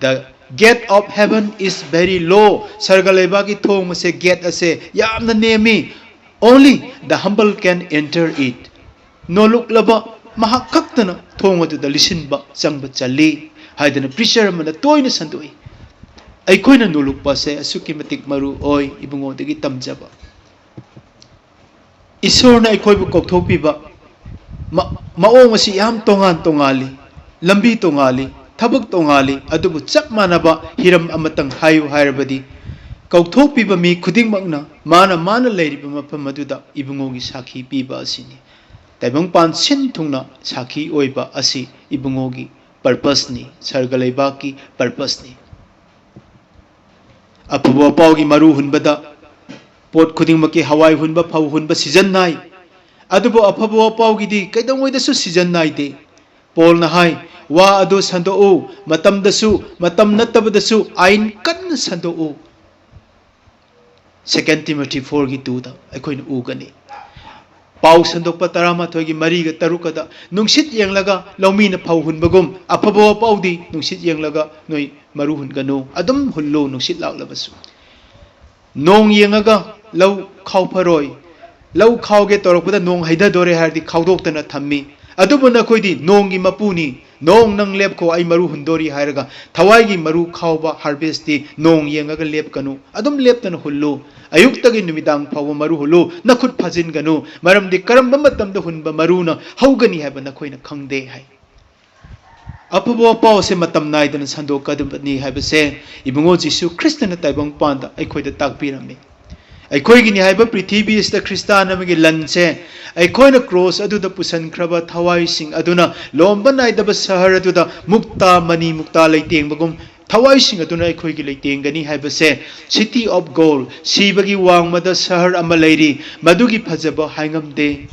"The gate of heaven is very low." ꯁꯔꯒ ꯂꯩꯕꯥꯛꯀꯤ ꯊꯣꯡ ꯑꯁꯦ, ꯒꯦꯠ ꯑꯁꯦ ꯌꯥꯝꯅ ꯅꯦꯝꯃꯤ꯫ "Only the humble can enter it." ꯅꯣꯂꯨꯛꯂꯕ ꯃꯍꯥꯛ ꯈꯛꯇꯅ ꯊꯣꯡ ꯑꯗꯨꯗ ꯂꯤꯁꯤꯟꯕ ꯆꯪꯕ ꯆꯜꯂꯤ ꯍꯥꯏꯗꯅ ꯄ꯭ꯔꯤꯆꯔ ꯑꯃꯅ ꯇꯣꯏꯅ ꯁꯟꯗꯣꯛꯏ꯫ ꯑꯩꯈꯣꯏꯅ ꯅꯣꯂꯨꯛꯄ ꯑꯁꯦ ꯑꯁꯨꯛꯀꯤ ꯃꯇꯤꯛ ꯃꯔꯨ ꯑꯣꯏ, ꯏꯕꯨꯡꯉꯣꯗꯒꯤ ꯇꯝꯖꯕ꯫ ꯏꯁꯣꯔꯅ ꯑꯩꯈꯣꯏꯕꯨ ꯀꯧꯊꯣꯛꯄꯤꯕ ꯃ-, ꯃꯑꯣꯡ ꯑꯁꯤ ꯌꯥꯝ ꯇꯣꯉꯥꯟ ꯇꯣꯉꯥꯜꯂꯤ꯫ ꯂꯝꯕꯤ ꯇꯣꯉꯥꯜꯂꯤ, ꯊꯕꯛ ꯇꯣꯉꯥꯜꯂꯤ, ꯑꯗꯨꯕꯨ ꯆꯞ ꯃꯥꯟꯅꯕ ꯍꯤꯔꯝ ꯑꯃꯇꯪ ꯍꯥꯏꯌꯨ ꯍꯥꯏꯔꯕꯗꯤ, ꯀꯧꯊꯣꯛꯄꯤꯕ ꯃꯤ ꯈꯨꯗꯤꯡꯃꯛꯅ ꯃꯥꯅ ꯃꯥꯅ ꯂꯩꯔꯤꯕ ꯃꯐꯝ ꯑꯗꯨꯗ ꯏꯕꯨꯡꯉꯣꯒꯤ ꯁꯥꯈꯤ ꯄꯤꯕ ꯑꯁꯤꯅꯤ꯫ ꯇꯥꯏꯕꯪꯄꯥꯟ ꯁꯤꯟ ꯊꯨꯡꯅ ꯁꯥꯈꯤ ꯑꯣꯏꯕ ꯑꯁꯤ ꯏꯕꯨꯡꯉꯣꯒꯤ purposeꯅꯤ, ꯁꯔꯒ ꯂꯩꯕꯥꯛꯀꯤ purposeꯅꯤ꯫ ꯑꯐꯕ ꯑꯄꯥꯎꯒꯤ ꯃꯔꯨ ꯍꯨꯟꯕꯗ ꯄꯣꯠ ꯈꯨꯗꯤꯡꯃꯛꯀꯤ ꯍꯋꯥꯏ ꯍꯨꯟꯕ, ꯐꯧ ꯍꯨꯟꯕ season ꯅꯥꯏ꯫ ꯑꯗꯨꯕꯨ ꯑꯐꯕ ꯑꯄꯥꯎꯒꯤꯗꯤ ꯀꯩꯗꯧꯉꯩꯗꯁꯨ season ꯅꯥꯏꯗꯦ꯫ ꯄꯣꯜꯅ ꯍꯥꯏ, "ꯋꯥ ꯑꯗꯨ ꯁꯟꯗꯣꯛꯎ, ꯃꯇꯝꯗꯁꯨ, ꯃꯇꯝ ꯅꯠꯇꯕꯗꯁꯨ ꯑꯥꯏꯟ ꯀꯟꯅ ꯁꯟꯗꯣꯛꯎ"꯫ Second Timothy fourꯒꯤ twoꯗ ꯑꯩꯈꯣꯏꯅ ꯎꯒꯅꯤ꯫ ꯄꯥꯎ ꯁꯟꯗꯣꯛꯄ ꯇꯔꯥꯃꯥꯊꯣꯏꯒꯤ ꯃꯔꯤꯒ ꯇꯔꯨꯛꯀꯗ, "ꯅꯨꯡꯁꯤꯠ ꯌꯦꯡꯂꯒ ꯂꯧꯃꯤꯅ ꯐꯧ ꯍꯨꯟꯕꯒꯨꯝ, ꯑꯐꯕ ꯄꯥꯎꯗꯤ ꯅꯨꯡꯁꯤꯠ ꯌꯦꯡꯂꯒ ꯅꯣꯏ ꯃꯔꯨ ꯍꯨꯟꯒꯅꯨ, ꯑꯗꯨꯝ ꯍꯨꯜꯂꯨ ꯅꯨꯡꯁꯤꯠ ꯂꯥꯛꯂꯕꯁꯨ"꯫ ꯅꯣꯡ ꯌꯦꯡꯉꯒ ꯂꯧ ꯈꯥꯎ ꯐꯔꯣꯏ꯫ ꯂꯧ ꯈꯥꯎꯒꯦ ꯇꯧꯔꯛꯄꯗ ꯅꯣꯡ ꯍꯩꯊꯗꯣꯔꯦ ꯍꯥꯏꯔꯗꯤ ꯈꯥꯎꯗꯣꯛꯇꯅ ꯊꯝꯃꯤ꯫ ꯑꯗꯨꯕꯨ ꯅꯈꯣꯏꯗꯤ ꯅꯣꯡꯒꯤ ꯃꯄꯨꯅꯤ, "ꯅꯣꯡ ꯅꯪ ꯂꯦꯞꯈꯣ, ꯑꯩ ꯃꯔꯨ ꯍꯨꯟꯗꯣꯔꯤ" ꯍꯥꯏꯔꯒ ꯊꯋꯥꯏꯒꯤ ꯃꯔꯨ ꯈꯥꯎꯕ harvestꯇꯤ ꯅꯣꯡ ꯌꯦꯡꯉꯒ ꯂꯦꯞꯀꯅꯨ, ꯑꯗꯨꯝ ꯂꯦꯞꯇꯅ ꯍꯨꯜꯂꯨ꯫ ꯑꯌꯨꯛꯇꯒꯤ ꯅꯨꯃꯤꯗꯥꯡ ꯐꯥꯎꯕ ꯃꯔꯨ ꯍꯨꯜꯂꯨ, ꯅꯈꯨꯠ ꯐꯥꯖꯤꯟꯒꯅꯨ, ꯃꯔꯝꯗꯤ ꯀꯔꯝꯕ ꯃꯇꯝꯗ ꯍꯨꯟꯕ ꯃꯔꯨꯅ ꯍꯧꯒꯅꯤ ꯍꯥꯏꯕ ꯅꯈꯣꯏꯅ ꯈꯪꯗꯦ ꯍꯥꯏ꯫ ꯑꯐꯕ ꯄꯥꯎꯁꯦ ꯃꯇꯝ ꯅꯥꯏꯗꯅ ꯁꯟꯗꯣꯛꯀꯗꯕꯅꯤ ꯍꯥꯏꯕꯁꯦ ꯏꯕꯨꯡꯉꯣ ꯖꯤꯁꯨ ꯈ꯭ꯔꯤꯁꯇꯅ ꯇꯥꯏꯕꯪꯄꯥꯟꯗ ꯑꯩꯈꯣꯏꯗ ꯇꯥꯛꯄꯤꯔꯝꯃꯤ꯫ ꯑꯩꯈꯣꯏꯒꯤꯅꯤ ꯍꯥꯏꯕ ꯄ꯭ꯔꯤꯊꯤꯕꯤ ꯑꯁꯤꯗ ꯈ꯭ꯔꯤꯁꯇꯥꯟ ꯑꯃꯒꯤ ꯂꯟꯁꯦ ꯑꯩꯈꯣꯏꯅ ꯀ꯭ꯔꯣꯁ ꯑꯗꯨꯗ ꯄꯨꯁꯟꯈ꯭ꯔꯕ ꯊꯋꯥꯏꯁꯤꯡ ꯑꯗꯨꯅ ꯂꯣꯝꯕ ꯅꯥꯏꯗꯕ ꯁꯍꯔ ꯑꯗꯨꯗ ꯃꯨꯛꯇꯥ ꯃꯅꯤ ꯃꯨꯛꯇꯥ ꯂꯩꯇꯦꯡꯕꯒꯨꯝ ꯊꯋꯥꯏꯁꯤꯡ ꯑꯗꯨꯅ ꯑꯩꯈꯣꯏꯒꯤ ꯂꯩꯇꯦꯡꯒꯅꯤ ꯍꯥꯏꯕꯁꯦ꯫ City of Gold, ꯁꯤꯕꯒꯤ ꯋꯥꯡꯃꯗ ꯁꯍꯔ ꯑꯃ ꯂꯩꯔꯤ, ꯃꯗꯨꯒꯤ ꯐꯖꯕ ꯍꯥꯏꯉꯝꯗꯦ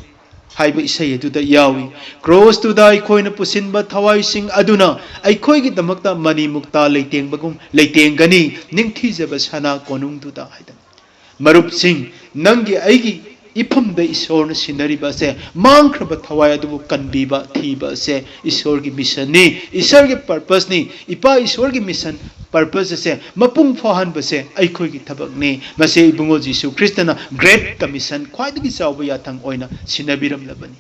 ꯍꯥꯏꯕ ꯏꯁꯩ ꯑꯗꯨꯗ ꯌꯥꯎꯏ꯫ ꯀ꯭ꯔꯣꯁꯇꯨꯗ ꯑꯩꯈꯣꯏꯅ ꯄꯨꯁꯤꯟꯕ ꯊꯋꯥꯏꯁꯤꯡ ꯑꯗꯨꯅ ꯑꯩꯈꯣꯏꯒꯤꯗꯃꯛꯇ ꯃꯅꯤ ꯃꯨꯛꯇꯥ ꯂꯩꯇꯦꯡꯕꯒꯨꯝ ꯂꯩꯇꯦꯡꯒꯅꯤ, ꯅꯤꯡꯊꯤꯖꯕ ꯁꯅꯥ ꯀꯣꯅꯨꯡꯗꯨꯗ ꯍꯥꯏꯗꯅ꯫ ꯃꯔꯨꯞꯁꯤꯡ, ꯅꯪꯒꯤ ꯑꯩꯒꯤ ꯏꯐꯝꯗ ꯏꯁꯣꯔꯅ ꯁꯤꯟꯅꯔꯤꯕ ꯑꯁꯦ ꯃꯥꯡꯈ꯭ꯔꯕ ꯊꯋꯥꯏ ꯑꯗꯨꯕꯨ ꯀꯟꯕꯤꯕ, ꯊꯤꯕ ꯑꯁꯦ ꯏꯁꯣꯔꯒꯤ missionꯅꯤ, ꯏꯁꯣꯔꯒꯤ purposeꯅꯤ꯫ ꯏꯄꯥ ꯏꯁꯣꯔꯒꯤ mission purpose ꯑꯁꯦ ꯃꯄꯨꯡ ꯐꯥꯍꯟꯕꯁꯦ ꯑꯩꯈꯣꯏꯒꯤ ꯊꯕꯛꯅꯤ꯫ ꯃꯁꯤ ꯏꯕꯨꯡꯉꯣ ꯖꯤꯁꯨ ꯈ꯭ꯔꯤꯁꯇꯅ Great Commission, ꯈ꯭ꯋꯥꯏꯗꯒꯤ ꯆꯥꯎꯕ ꯌꯥꯊꯪ ꯑꯣꯏꯅ ꯁꯤꯟꯅꯕꯤꯔꯝꯂꯕꯅꯤ꯫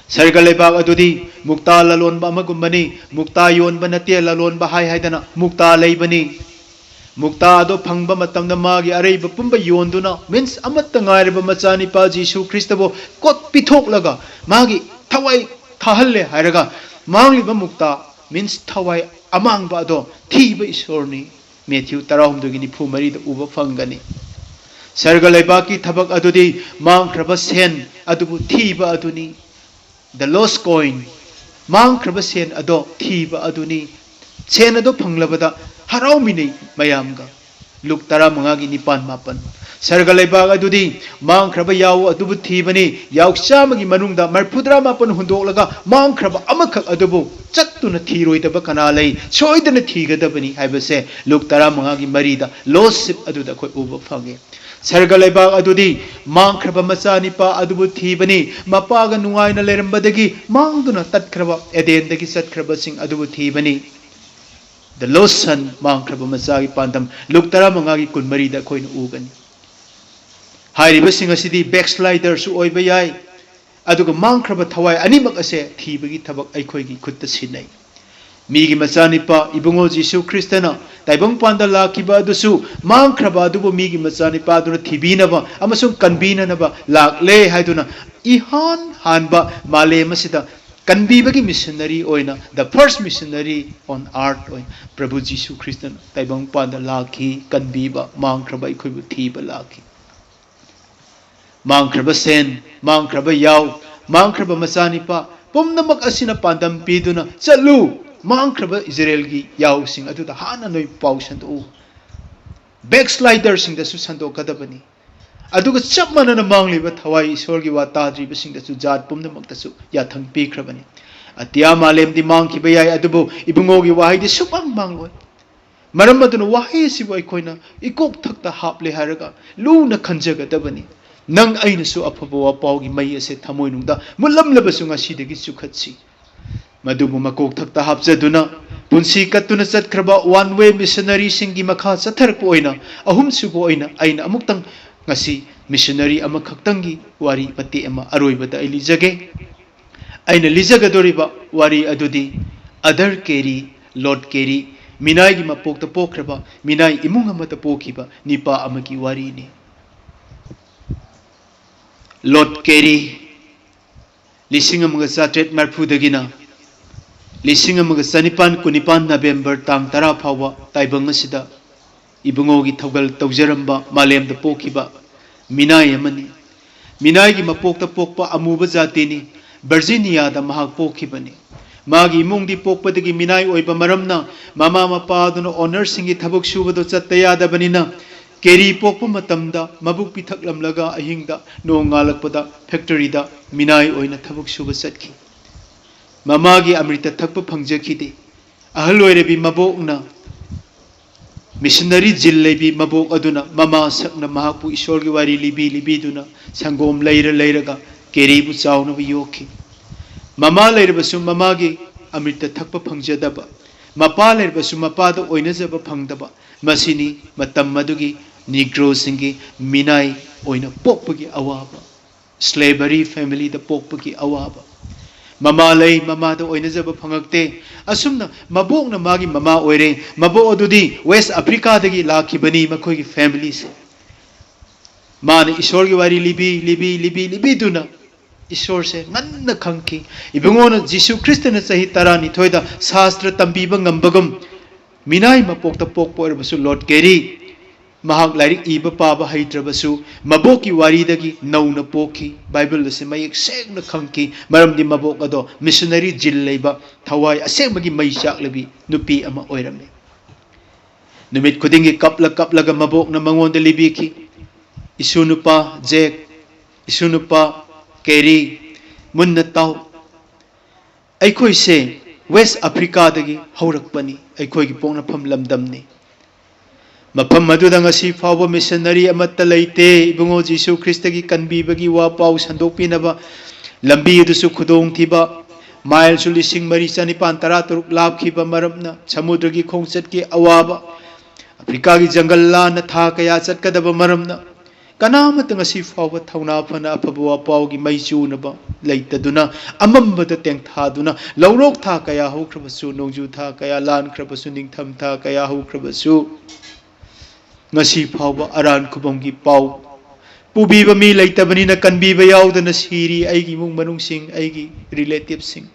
ꯁꯔꯒ ꯂꯩꯕꯥꯛ ꯑꯗꯨꯗꯤ ꯃꯨꯛꯇꯥ ꯂꯂꯣꯟꯕ ꯑꯃꯒꯨꯝꯕꯅꯤ꯫ ꯃꯨꯛꯇꯥ ꯌꯣꯟꯕ ꯅꯠꯇꯦ, ꯂꯂꯣꯟꯕ ꯍꯥꯏ ꯍꯥꯏꯗꯅ ꯃꯨꯛꯇꯥ ꯂꯩꯕꯅꯤ꯫ ꯃꯨꯛꯇꯥ ꯑꯗꯣ ꯐꯪꯕ ꯃꯇꯝꯗ ꯃꯥꯒꯤ ꯑꯔꯩꯕ ꯄꯨꯝꯕ ꯌꯣꯟꯗꯨꯅ, means ꯑꯃꯠꯇ ꯉꯥꯏꯔꯕ ꯃꯆꯥꯅꯤꯄꯥ ꯖꯤꯁꯨ ꯈ꯭ꯔꯤꯁꯇꯕꯨ ꯀꯣꯠ ꯄꯤꯊꯣꯛꯂꯒ ꯃꯥꯒꯤ ꯊꯋꯥꯏ ꯊꯥꯍꯜꯂꯦ ꯍꯥꯏꯔꯒ ꯃꯥꯡꯂꯤꯕ ꯃꯨꯛꯇ, means ꯊꯋꯥꯏ ꯑꯃꯥꯡꯕ ꯑꯗꯣ ꯊꯤꯕ ꯏꯁꯣꯔꯅꯤ꯫ ꯃꯦꯊ꯭ꯌꯨ ꯇꯔꯥꯍꯨꯝꯗꯣꯏꯒꯤ ꯅꯤꯐꯨ ꯃꯔꯤꯗ ꯎꯕ ꯐꯪꯒꯅꯤ꯫ ꯁꯔꯒ ꯂꯩꯕꯥꯛꯀꯤ ꯊꯕꯛ ꯑꯗꯨꯗꯤ ꯃꯥꯡꯈ꯭ꯔꯕ ꯁꯦꯟ ꯑꯗꯨꯕꯨ ꯊꯤꯕ ꯑꯗꯨꯅꯤ꯫ The lost coin, ꯃꯥꯡꯈ꯭ꯔꯕ ꯁꯦꯟ ꯑꯗꯣ ꯊꯤꯕ ꯑꯗꯨꯅꯤ꯫ ꯁꯦꯟ ꯑꯗꯣ ꯐꯪꯂꯕꯗ ꯍꯔꯥꯎꯃꯤꯟꯅꯩ ꯃꯌꯥꯝꯒ꯫ ꯂꯨꯛ ꯇꯔꯥꯃꯉꯥꯒꯤ ꯅꯤꯄꯥꯟ ꯃꯥꯄꯟ꯫ ꯁꯔꯒ ꯂꯩꯕꯥꯛ ꯑꯗꯨꯗꯤ ꯃꯥꯡꯈ꯭ꯔꯕ ꯌꯥꯎ ꯑꯗꯨꯕꯨ ꯊꯤꯕꯅꯤ꯫ ꯌꯥꯎ ꯆꯥꯝꯃꯒꯤ ꯃꯅꯨꯡꯗ ꯃꯔꯤꯐꯨꯇꯔꯥ ꯃꯥꯄꯟ ꯍꯨꯟꯗꯣꯛꯂꯒ ꯃꯥꯡꯈ꯭ꯔꯕ ꯑꯃꯈꯛ ꯑꯗꯨꯕꯨ ꯆꯠꯇꯨꯅ ꯊꯤꯔꯣꯏꯗꯕ ꯀꯅꯥ ꯂꯩ? ꯁꯣꯏꯗꯅ ꯊꯤꯒꯗꯕꯅꯤ ꯍꯥꯏꯕꯁꯦ ꯂꯨꯛ ꯇꯔꯥꯃꯉꯥꯒꯤ ꯃꯔꯤꯗ lost sheep ꯑꯗꯨꯗ ꯑꯩꯈꯣꯏ ꯎꯕ ꯐꯪꯉꯤ꯫ ꯁꯔꯒ ꯂꯩꯕꯥꯛ ꯑꯗꯨꯗꯤ ꯃꯥꯡꯈ꯭ꯔꯕ ꯃꯆꯥꯅꯤꯄꯥ ꯑꯗꯨꯕꯨ ꯊꯤꯕꯅꯤ꯫ ꯃꯄꯥꯒ ꯅꯨꯡꯉꯥꯏꯅ ꯂꯩꯔꯝꯕꯗꯒꯤ ꯃꯥꯡꯗꯨꯅ ꯇꯠꯈ꯭ꯔꯕ, ꯑꯦꯗꯦꯟꯗꯒꯤ ꯆꯠꯈ꯭ꯔꯕꯁꯤꯡ ꯑꯗꯨꯕꯨ ꯊꯤꯕꯅꯤ꯫ The lost son, ꯃꯥꯡꯈ꯭ꯔꯕ ꯃꯆꯥꯒꯤ ꯄꯥꯟꯗꯝ, ꯂꯨꯛ ꯇꯔꯥꯃꯉꯥꯒꯤ ꯀꯨꯟꯃꯔꯤꯗ ꯑꯩꯈꯣꯏꯅ ꯎꯒꯅꯤ꯫ ꯍꯥꯏꯔꯤꯕꯁꯤꯡ ꯑꯁꯤꯗꯤ backsliderꯁꯨ ꯑꯣꯏꯕ ꯌꯥꯏ, ꯑꯗꯨꯒ ꯃꯥꯡꯈ꯭ꯔꯕ ꯊꯋꯥꯏ ꯑꯅꯤꯃꯛ ꯑꯁꯦ ꯊꯤꯕꯒꯤ ꯊꯕꯛ ꯑꯩꯈꯣꯏꯒꯤ ꯈꯨꯠꯇ ꯁꯤꯟꯅꯩ꯫ ꯃꯤꯒꯤ ꯃꯆꯥꯅꯤꯄꯥ ꯏꯕꯨꯡꯉꯣ ꯖꯤꯁꯨ ꯈ꯭ꯔꯤꯁꯇꯅ ꯇꯥꯏꯕꯪꯄꯥꯟꯗ ꯂꯥꯛꯈꯤꯕ ꯑꯗꯨꯁꯨ ꯃꯥꯡꯈ꯭ꯔꯕ ꯑꯗꯨꯕꯨ ꯃꯤꯒꯤ ꯃꯆꯥꯅꯤꯄꯥꯗꯨꯅ ꯊꯤꯕꯤꯅꯕ ꯑꯃꯁꯨꯡ ꯀꯟꯕꯤꯅꯅꯕ ꯂꯥꯛꯂꯦ ꯍꯥꯏꯗꯨꯅ ꯏꯍꯥꯟ ꯍꯥꯟꯕ ꯃꯥꯂꯦꯝ ꯑꯁꯤꯗ ꯀꯟꯕꯤꯕꯒꯤ missionary ꯑꯣꯏꯅ, the first missionary on earth ꯑꯣꯏꯅ ꯄ꯭ꯔꯚꯨ ꯖꯤꯁꯨ ꯈ꯭ꯔꯤꯁꯇꯅ ꯇꯥꯏꯕꯪꯄꯥꯟꯗ ꯂꯥꯛꯈꯤ, ꯀꯟꯕꯤꯕ, ꯃꯥꯡꯈ꯭ꯔꯕ ꯑꯩꯈꯣꯏꯕꯨ ꯊꯤꯕ ꯂꯥꯛꯈꯤ꯫ ꯃꯥꯡꯈ꯭ꯔꯕ ꯁꯦꯟ, ꯃꯥꯡꯈ꯭ꯔꯕ ꯌꯥꯎ, ꯃꯥꯡꯈ꯭ꯔꯕ ꯃꯆꯥꯅꯤꯄꯥ, ꯄꯨꯝꯅꯃꯛ ꯑꯁꯤꯅ ꯄꯥꯟꯗꯝ ꯄꯤꯗꯨꯅ, "ꯆꯠꯂꯨ, ꯃꯥꯡꯈ꯭ꯔꯕ ꯏꯖꯔꯦꯜꯒꯤ ꯌꯥꯎꯁꯤꯡ ꯑꯗꯨꯗ ꯍꯥꯟꯅ ꯅꯣꯏ ꯄꯥꯎ ꯁꯟꯗꯣꯛꯎ꯫ Backsliderꯁꯤꯡꯗꯁꯨ ꯁꯟꯗꯣꯛꯀꯗꯕꯅꯤ꯫ ꯑꯗꯨꯒ ꯆꯞ ꯃꯥꯟꯅꯅ ꯃꯥꯡꯂꯤꯕ ꯊꯋꯥꯏ ꯏꯁꯣꯔꯒꯤ ꯋꯥ ꯇꯥꯗ꯭ꯔꯤꯕꯁꯤꯡꯗꯁꯨ ꯖꯥꯠ ꯄꯨꯝꯅꯃꯛꯇꯁꯨ ꯌꯥꯊꯪ ꯄꯤꯈ꯭ꯔꯕꯅꯤ꯫" ꯑꯇꯤꯌꯥ ꯃꯥꯂꯦꯝꯗꯤ ꯃꯥꯡꯈꯤꯕ ꯌꯥꯏ, ꯑꯗꯨꯕꯨ ꯏꯕꯨꯡꯉꯣꯒꯤ ꯋꯥꯍꯩꯗꯤ ꯁꯨꯛꯃꯥꯡ ꯃꯥꯡꯂꯣꯏ꯫ ꯃꯔꯝ ꯑꯗꯨꯅ ꯋꯥꯍꯩ ꯑꯁꯤꯕꯨ ꯑꯩꯈꯣꯏꯅ ꯏꯀꯣꯛ ꯊꯛꯇ ꯍꯥꯞꯂꯦ ꯍꯥꯏꯔꯒ ꯂꯨꯅ ꯈꯟꯖꯒꯗꯕꯅꯤ꯫ ꯅꯪ ꯑꯩꯅꯁꯨ ꯑꯐꯕ ꯋꯥꯄꯥꯎꯒꯤ ꯃꯩ ꯑꯁꯦ ꯊꯃꯣꯏꯅꯨꯡꯗ ꯃꯨꯠꯂꯝꯂꯕꯁꯨ ꯉꯁꯤꯗꯒꯤ ꯆꯨꯈꯠꯁꯤ꯫ ꯃꯗꯨꯕꯨ ꯃꯀꯣꯛ ꯊꯛꯇ ꯍꯥꯞꯆꯗꯨꯅ ꯄꯨꯟꯁꯤ ꯀꯠꯇꯨꯅ ꯆꯠꯈ꯭ꯔꯕ one way missionaryꯁꯤꯡꯒꯤ ꯃꯈꯥ ꯆꯠꯊꯔꯛꯄ ꯑꯣꯏꯅ ꯑꯍꯨꯝꯁꯨꯕ ꯑꯣꯏꯅ ꯑꯩꯅ ꯑꯃꯨꯛꯇꯪ ꯉꯁꯤ missionary ꯑꯃꯈꯛꯇꯪꯒꯤ ꯋꯥꯔꯤ ꯃꯇꯦꯛ ꯑꯃ ꯑꯔꯣꯏꯕꯗ ꯑꯩ ꯂꯤꯖꯒꯦ꯫ ꯑꯩꯅ ꯂꯤꯖꯒꯗꯧꯔꯤꯕ ꯋꯥꯔꯤ ꯑꯗꯨꯗꯤ ꯑꯗꯔ ꯀꯦꯔꯤ, ꯂꯣꯔꯗ ꯀꯦꯔꯤ, ꯃꯤꯅꯥꯏꯒꯤ ꯃꯄꯣꯛꯇ ꯄꯣꯛꯈ꯭ꯔꯕ ꯃꯤꯅꯥꯏ ꯏꯃꯨꯡ ꯑꯃꯗ ꯄꯣꯛꯈꯤꯕ ꯅꯤꯄꯥ ꯑꯃꯒꯤ ꯋꯥꯔꯤꯅꯤ꯫ ꯂꯣꯔꯗ ꯀꯦꯔꯤ ꯂꯤꯁꯤꯡ ꯑꯃꯒ ꯆꯥꯇ꯭ꯔꯦꯠ ꯃꯔꯤꯐꯨꯗꯒꯤꯅ ꯂꯤꯁꯤꯡ ꯑꯃꯒ ꯆꯅꯤꯄꯥꯟ ꯀꯨꯟꯅꯤꯄꯥꯟ ꯅꯕꯦꯝꯕꯔ ꯇꯥꯡ ꯇꯔꯥ ꯐꯥꯎꯕ ꯇꯥꯏꯕꯪ ꯑꯁꯤꯗ ꯏꯕꯨꯡꯉꯣꯒꯤ ꯊꯧꯒꯜ ꯇꯧꯖꯔꯝꯕ ꯃꯥꯂꯦꯝꯗ ꯄꯣꯛꯈꯤꯕ ꯃꯤꯅꯥꯏ ꯑꯃꯅꯤ꯫ ꯃꯤꯅꯥꯏꯒꯤ ꯃꯄꯣꯛꯇ ꯄꯣꯛꯄ ꯑꯃꯨꯕ ꯖꯥꯇꯤꯅꯤ꯫ ꯚꯔꯖꯤꯅꯤꯌꯥꯗ ꯃꯍꯥꯛ ꯄꯣꯛꯈꯤꯕꯅꯤ꯫ ꯃꯥꯒꯤ ꯏꯃꯨꯡꯗꯤ ꯄꯣꯛꯄꯗꯒꯤ ꯃꯤꯅꯥꯏ ꯑꯣꯏꯕ ꯃꯔꯝꯅ ꯃꯃꯥ ꯃꯄꯥꯗꯨꯅ ownerꯁꯤꯡꯒꯤ ꯊꯕꯛ ꯁꯨꯕꯗꯣ ꯆꯠꯇ ꯌꯥꯗꯕꯅꯤꯅ ꯀꯦꯔꯤ ꯄꯣꯛꯄ ꯃꯇꯝꯗ ꯃꯕꯨꯛ ꯄꯤꯊꯛꯂꯝꯂꯒ ꯑꯍꯤꯡꯗ ꯅꯣꯡ ꯉꯥꯜꯂꯛꯄꯗ factoryꯗ ꯃꯤꯅꯥꯏ ꯑꯣꯏꯅ ꯊꯕꯛ ꯁꯨꯕ ꯆꯠꯈꯤ꯫ ꯃꯃꯥꯒꯤ ꯑꯃ꯭ꯔꯤꯇ ꯊꯛꯄ ꯐꯪꯖꯈꯤꯗꯦ꯫ ꯑꯍꯜ ꯑꯣꯏꯔꯕꯤ ꯃꯕꯣꯛꯅ ꯃꯤꯁꯅꯔꯤ ꯖꯤꯜ ꯂꯩꯕꯤ ꯃꯕꯣꯛ ꯑꯗꯨꯅ ꯃꯃꯥ ꯁꯛꯅ ꯃꯍꯥꯛꯄꯨ ꯏꯁꯣꯔꯒꯤ ꯋꯥꯔꯤ ꯂꯤꯕꯤ ꯂꯤꯕꯤꯗꯨꯅ ꯁꯪꯒꯣꯝ ꯂꯩꯔ ꯂꯩꯔꯒ ꯀꯦꯔꯤꯕꯨ ꯆꯥꯎꯅꯕ ꯌꯣꯛꯈꯤ꯫ ꯃꯃꯥ ꯂꯩꯔꯕꯁꯨ ꯃꯃꯥꯒꯤ ꯑꯃ꯭ꯔꯤꯇ ꯊꯛꯄ ꯐꯪꯖꯗꯕ, ꯃꯄꯥ ꯂꯩꯔꯕꯁꯨ ꯃꯄꯥꯗ ꯑꯣꯏꯅꯖꯕ ꯐꯪꯗꯕ, ꯃꯁꯤꯅꯤ ꯃꯇꯝ ꯑꯗꯨꯒꯤ ꯅꯤꯒ꯭ꯔꯣꯁꯤꯡꯒꯤ ꯃꯤꯅꯥꯏ ꯑꯣꯏꯅ ꯄꯣꯛꯄꯒꯤ ꯑꯋꯥꯕ꯫ Slavery familyꯗ ꯄꯣꯛꯄꯒꯤ ꯑꯋꯥꯕ꯫ ꯃꯃꯥ ꯂꯩ, ꯃꯃꯥꯗ ꯑꯣꯏꯅꯖꯕ ꯐꯪꯉꯛꯇꯦ꯫ ꯑꯁꯨꯝꯅ ꯃꯕꯣꯛꯅ ꯃꯥꯒꯤ ꯃꯃꯥ ꯑꯣꯏꯔꯦ꯫ ꯃꯕꯣꯛ ꯑꯗꯨꯗꯤ West Africaꯗꯒꯤ ꯂꯥꯛꯈꯤꯕꯅꯤ ꯃꯈꯣꯏꯒꯤ familyꯁꯦ꯫ ꯃꯥꯅ ꯏꯁꯣꯔꯒꯤ ꯋꯥꯔꯤ ꯂꯤꯕꯤ ꯂꯤꯕꯤ ꯂꯤꯕꯤ ꯂꯤꯕꯤꯗꯨꯅ ꯏꯁꯣꯔꯁꯦ ꯉꯟꯅ ꯈꯪꯈꯤ꯫ ꯏꯕꯨꯡꯉꯣꯅ ꯖꯤꯁꯨ ꯈ꯭ꯔꯤꯁꯇꯅ ꯆꯍꯤ ꯇꯔꯥꯅꯤꯊꯣꯏꯗ ꯁꯥꯁꯇ꯭ꯔ ꯇꯝꯕꯤꯕ ꯉꯝꯕꯒꯨꯝ, ꯃꯤꯅꯥꯏ ꯃꯄꯣꯛꯇ ꯄꯣꯛꯄ ꯑꯣꯏꯔꯕꯁꯨ ꯂꯣꯔꯗ ꯀꯦꯔꯤ ꯃꯍꯥꯛ ꯂꯥꯏꯔꯤꯛ ꯏꯕ ꯄꯥꯕ ꯍꯩꯇ꯭ꯔꯕꯁꯨ ꯃꯕꯣꯛꯀꯤ ꯋꯥꯔꯤꯗꯒꯤ ꯅꯧꯅ ꯄꯣꯛꯈꯤ꯫ ꯕꯥꯏꯕꯜ ꯑꯁꯤ ꯃꯌꯦꯛ ꯁꯦꯡꯅ ꯈꯪꯈꯤ, ꯃꯔꯝꯗꯤ ꯃꯕꯣꯛ ꯑꯗꯣ ꯃꯤꯁꯅꯔꯤ ꯖꯤꯜ ꯂꯩꯕ, ꯊꯋꯥꯏ ꯑꯁꯦꯡꯕꯒꯤ ꯃꯩ ꯆꯥꯛꯂꯕꯤ ꯅꯨꯄꯤ ꯑꯃ ꯑꯣꯏꯔꯝꯃꯤ꯫ ꯅꯨꯃꯤꯠ ꯈꯨꯗꯤꯡꯒꯤ ꯀꯞꯂ ꯀꯞꯂꯒ ꯃꯕꯣꯛꯅ ꯃꯉꯣꯟꯗ ꯂꯤꯕꯤꯈꯤ, "ꯏꯁꯨ ꯅꯨꯄꯥ ꯖꯦꯛ, ꯏꯁꯨ ꯅꯨꯄꯥ ꯀꯦꯔꯤ, ꯃꯨꯟꯅ ꯇꯥꯎ꯫ ꯑꯩꯈꯣꯏꯁꯦ West Africaꯗꯒꯤ ꯍꯧꯔꯛꯄꯅꯤ꯫ ꯑꯩꯈꯣꯏꯒꯤ ꯄꯣꯛꯅꯐꯝ ꯂꯝꯗꯝꯅꯤ꯫ ꯃꯐꯝ ꯑꯗꯨꯗ ꯉꯁꯤ ꯐꯥꯎꯕ ꯃꯤꯁꯅꯔꯤ ꯑꯃꯠꯇ ꯂꯩꯇꯦ꯫ ꯏꯕꯨꯡꯉꯣ ꯖꯤꯁꯨ ꯈ꯭ꯔꯤꯁꯇꯒꯤ ꯀꯟꯕꯤꯕꯒꯤ ꯋꯥ ꯄꯥꯎ ꯁꯟꯗꯣꯛꯄꯤꯅꯕ ꯂꯝꯕꯤ ꯑꯗꯨꯁꯨ ꯈꯨꯗꯣꯡꯊꯤꯕ, ꯃꯥꯏꯜꯁꯨ ꯂꯤꯁꯤꯡ ꯃꯔꯤ ꯆꯅꯤꯄꯥꯟ ꯇꯔꯥ ꯇꯔꯨꯛ ꯂꯥꯞꯈꯤꯕ ꯃꯔꯝꯅ, ꯁꯃꯨꯗ꯭ꯔꯒꯤ ꯈꯣꯡꯆꯠꯀꯤ ꯑꯋꯥꯕ, ꯑꯐ꯭ꯔꯤꯀꯥꯒꯤ ꯖꯪꯒꯜ ꯂꯥꯟꯅ ꯊꯥ ꯀꯌꯥ ꯆꯠꯀꯗꯕ ꯃꯔꯝꯅ, ꯀꯅꯥꯃꯠꯇ ꯉꯁꯤ ꯐꯥꯎꯕ ꯊꯧꯅꯥ ꯐꯅ ꯑꯐꯕ ꯋꯥꯄꯥꯎꯒꯤ ꯃꯩ ꯆꯨꯅꯕ ꯂꯩꯇꯗꯨꯅ, ꯑꯃꯝꯕꯗ ꯇꯦꯡꯊꯥꯗꯨꯅ, ꯂꯧꯔꯣꯛ ꯊꯥ ꯀꯌꯥ ꯍꯧꯈ꯭ꯔꯕꯁꯨ, ꯅꯣꯡꯖꯨ ꯊꯥ ꯀꯌꯥ ꯂꯥꯟꯈ꯭ꯔꯕꯁꯨ, ꯅꯤꯡꯊꯝ ꯊꯥ ꯀꯌꯥ ꯍꯧꯈ꯭ꯔꯕꯁꯨ, ꯉꯁꯤ ꯐꯥꯎꯕ ꯑꯔꯥꯟ ꯈꯨꯕꯝꯒꯤ ꯄꯥꯎ ꯄꯨꯕꯤꯕ ꯃꯤ ꯂꯩꯇꯕꯅꯤꯅ ꯀꯟꯕꯤꯕ ꯌꯥꯎꯗꯅ ꯁꯤꯔꯤ ꯑꯩꯒꯤ ꯏꯃꯨꯡ ꯃꯅꯨꯡꯁꯤꯡ, ꯑꯩꯒꯤ relativeꯁꯤꯡ꯫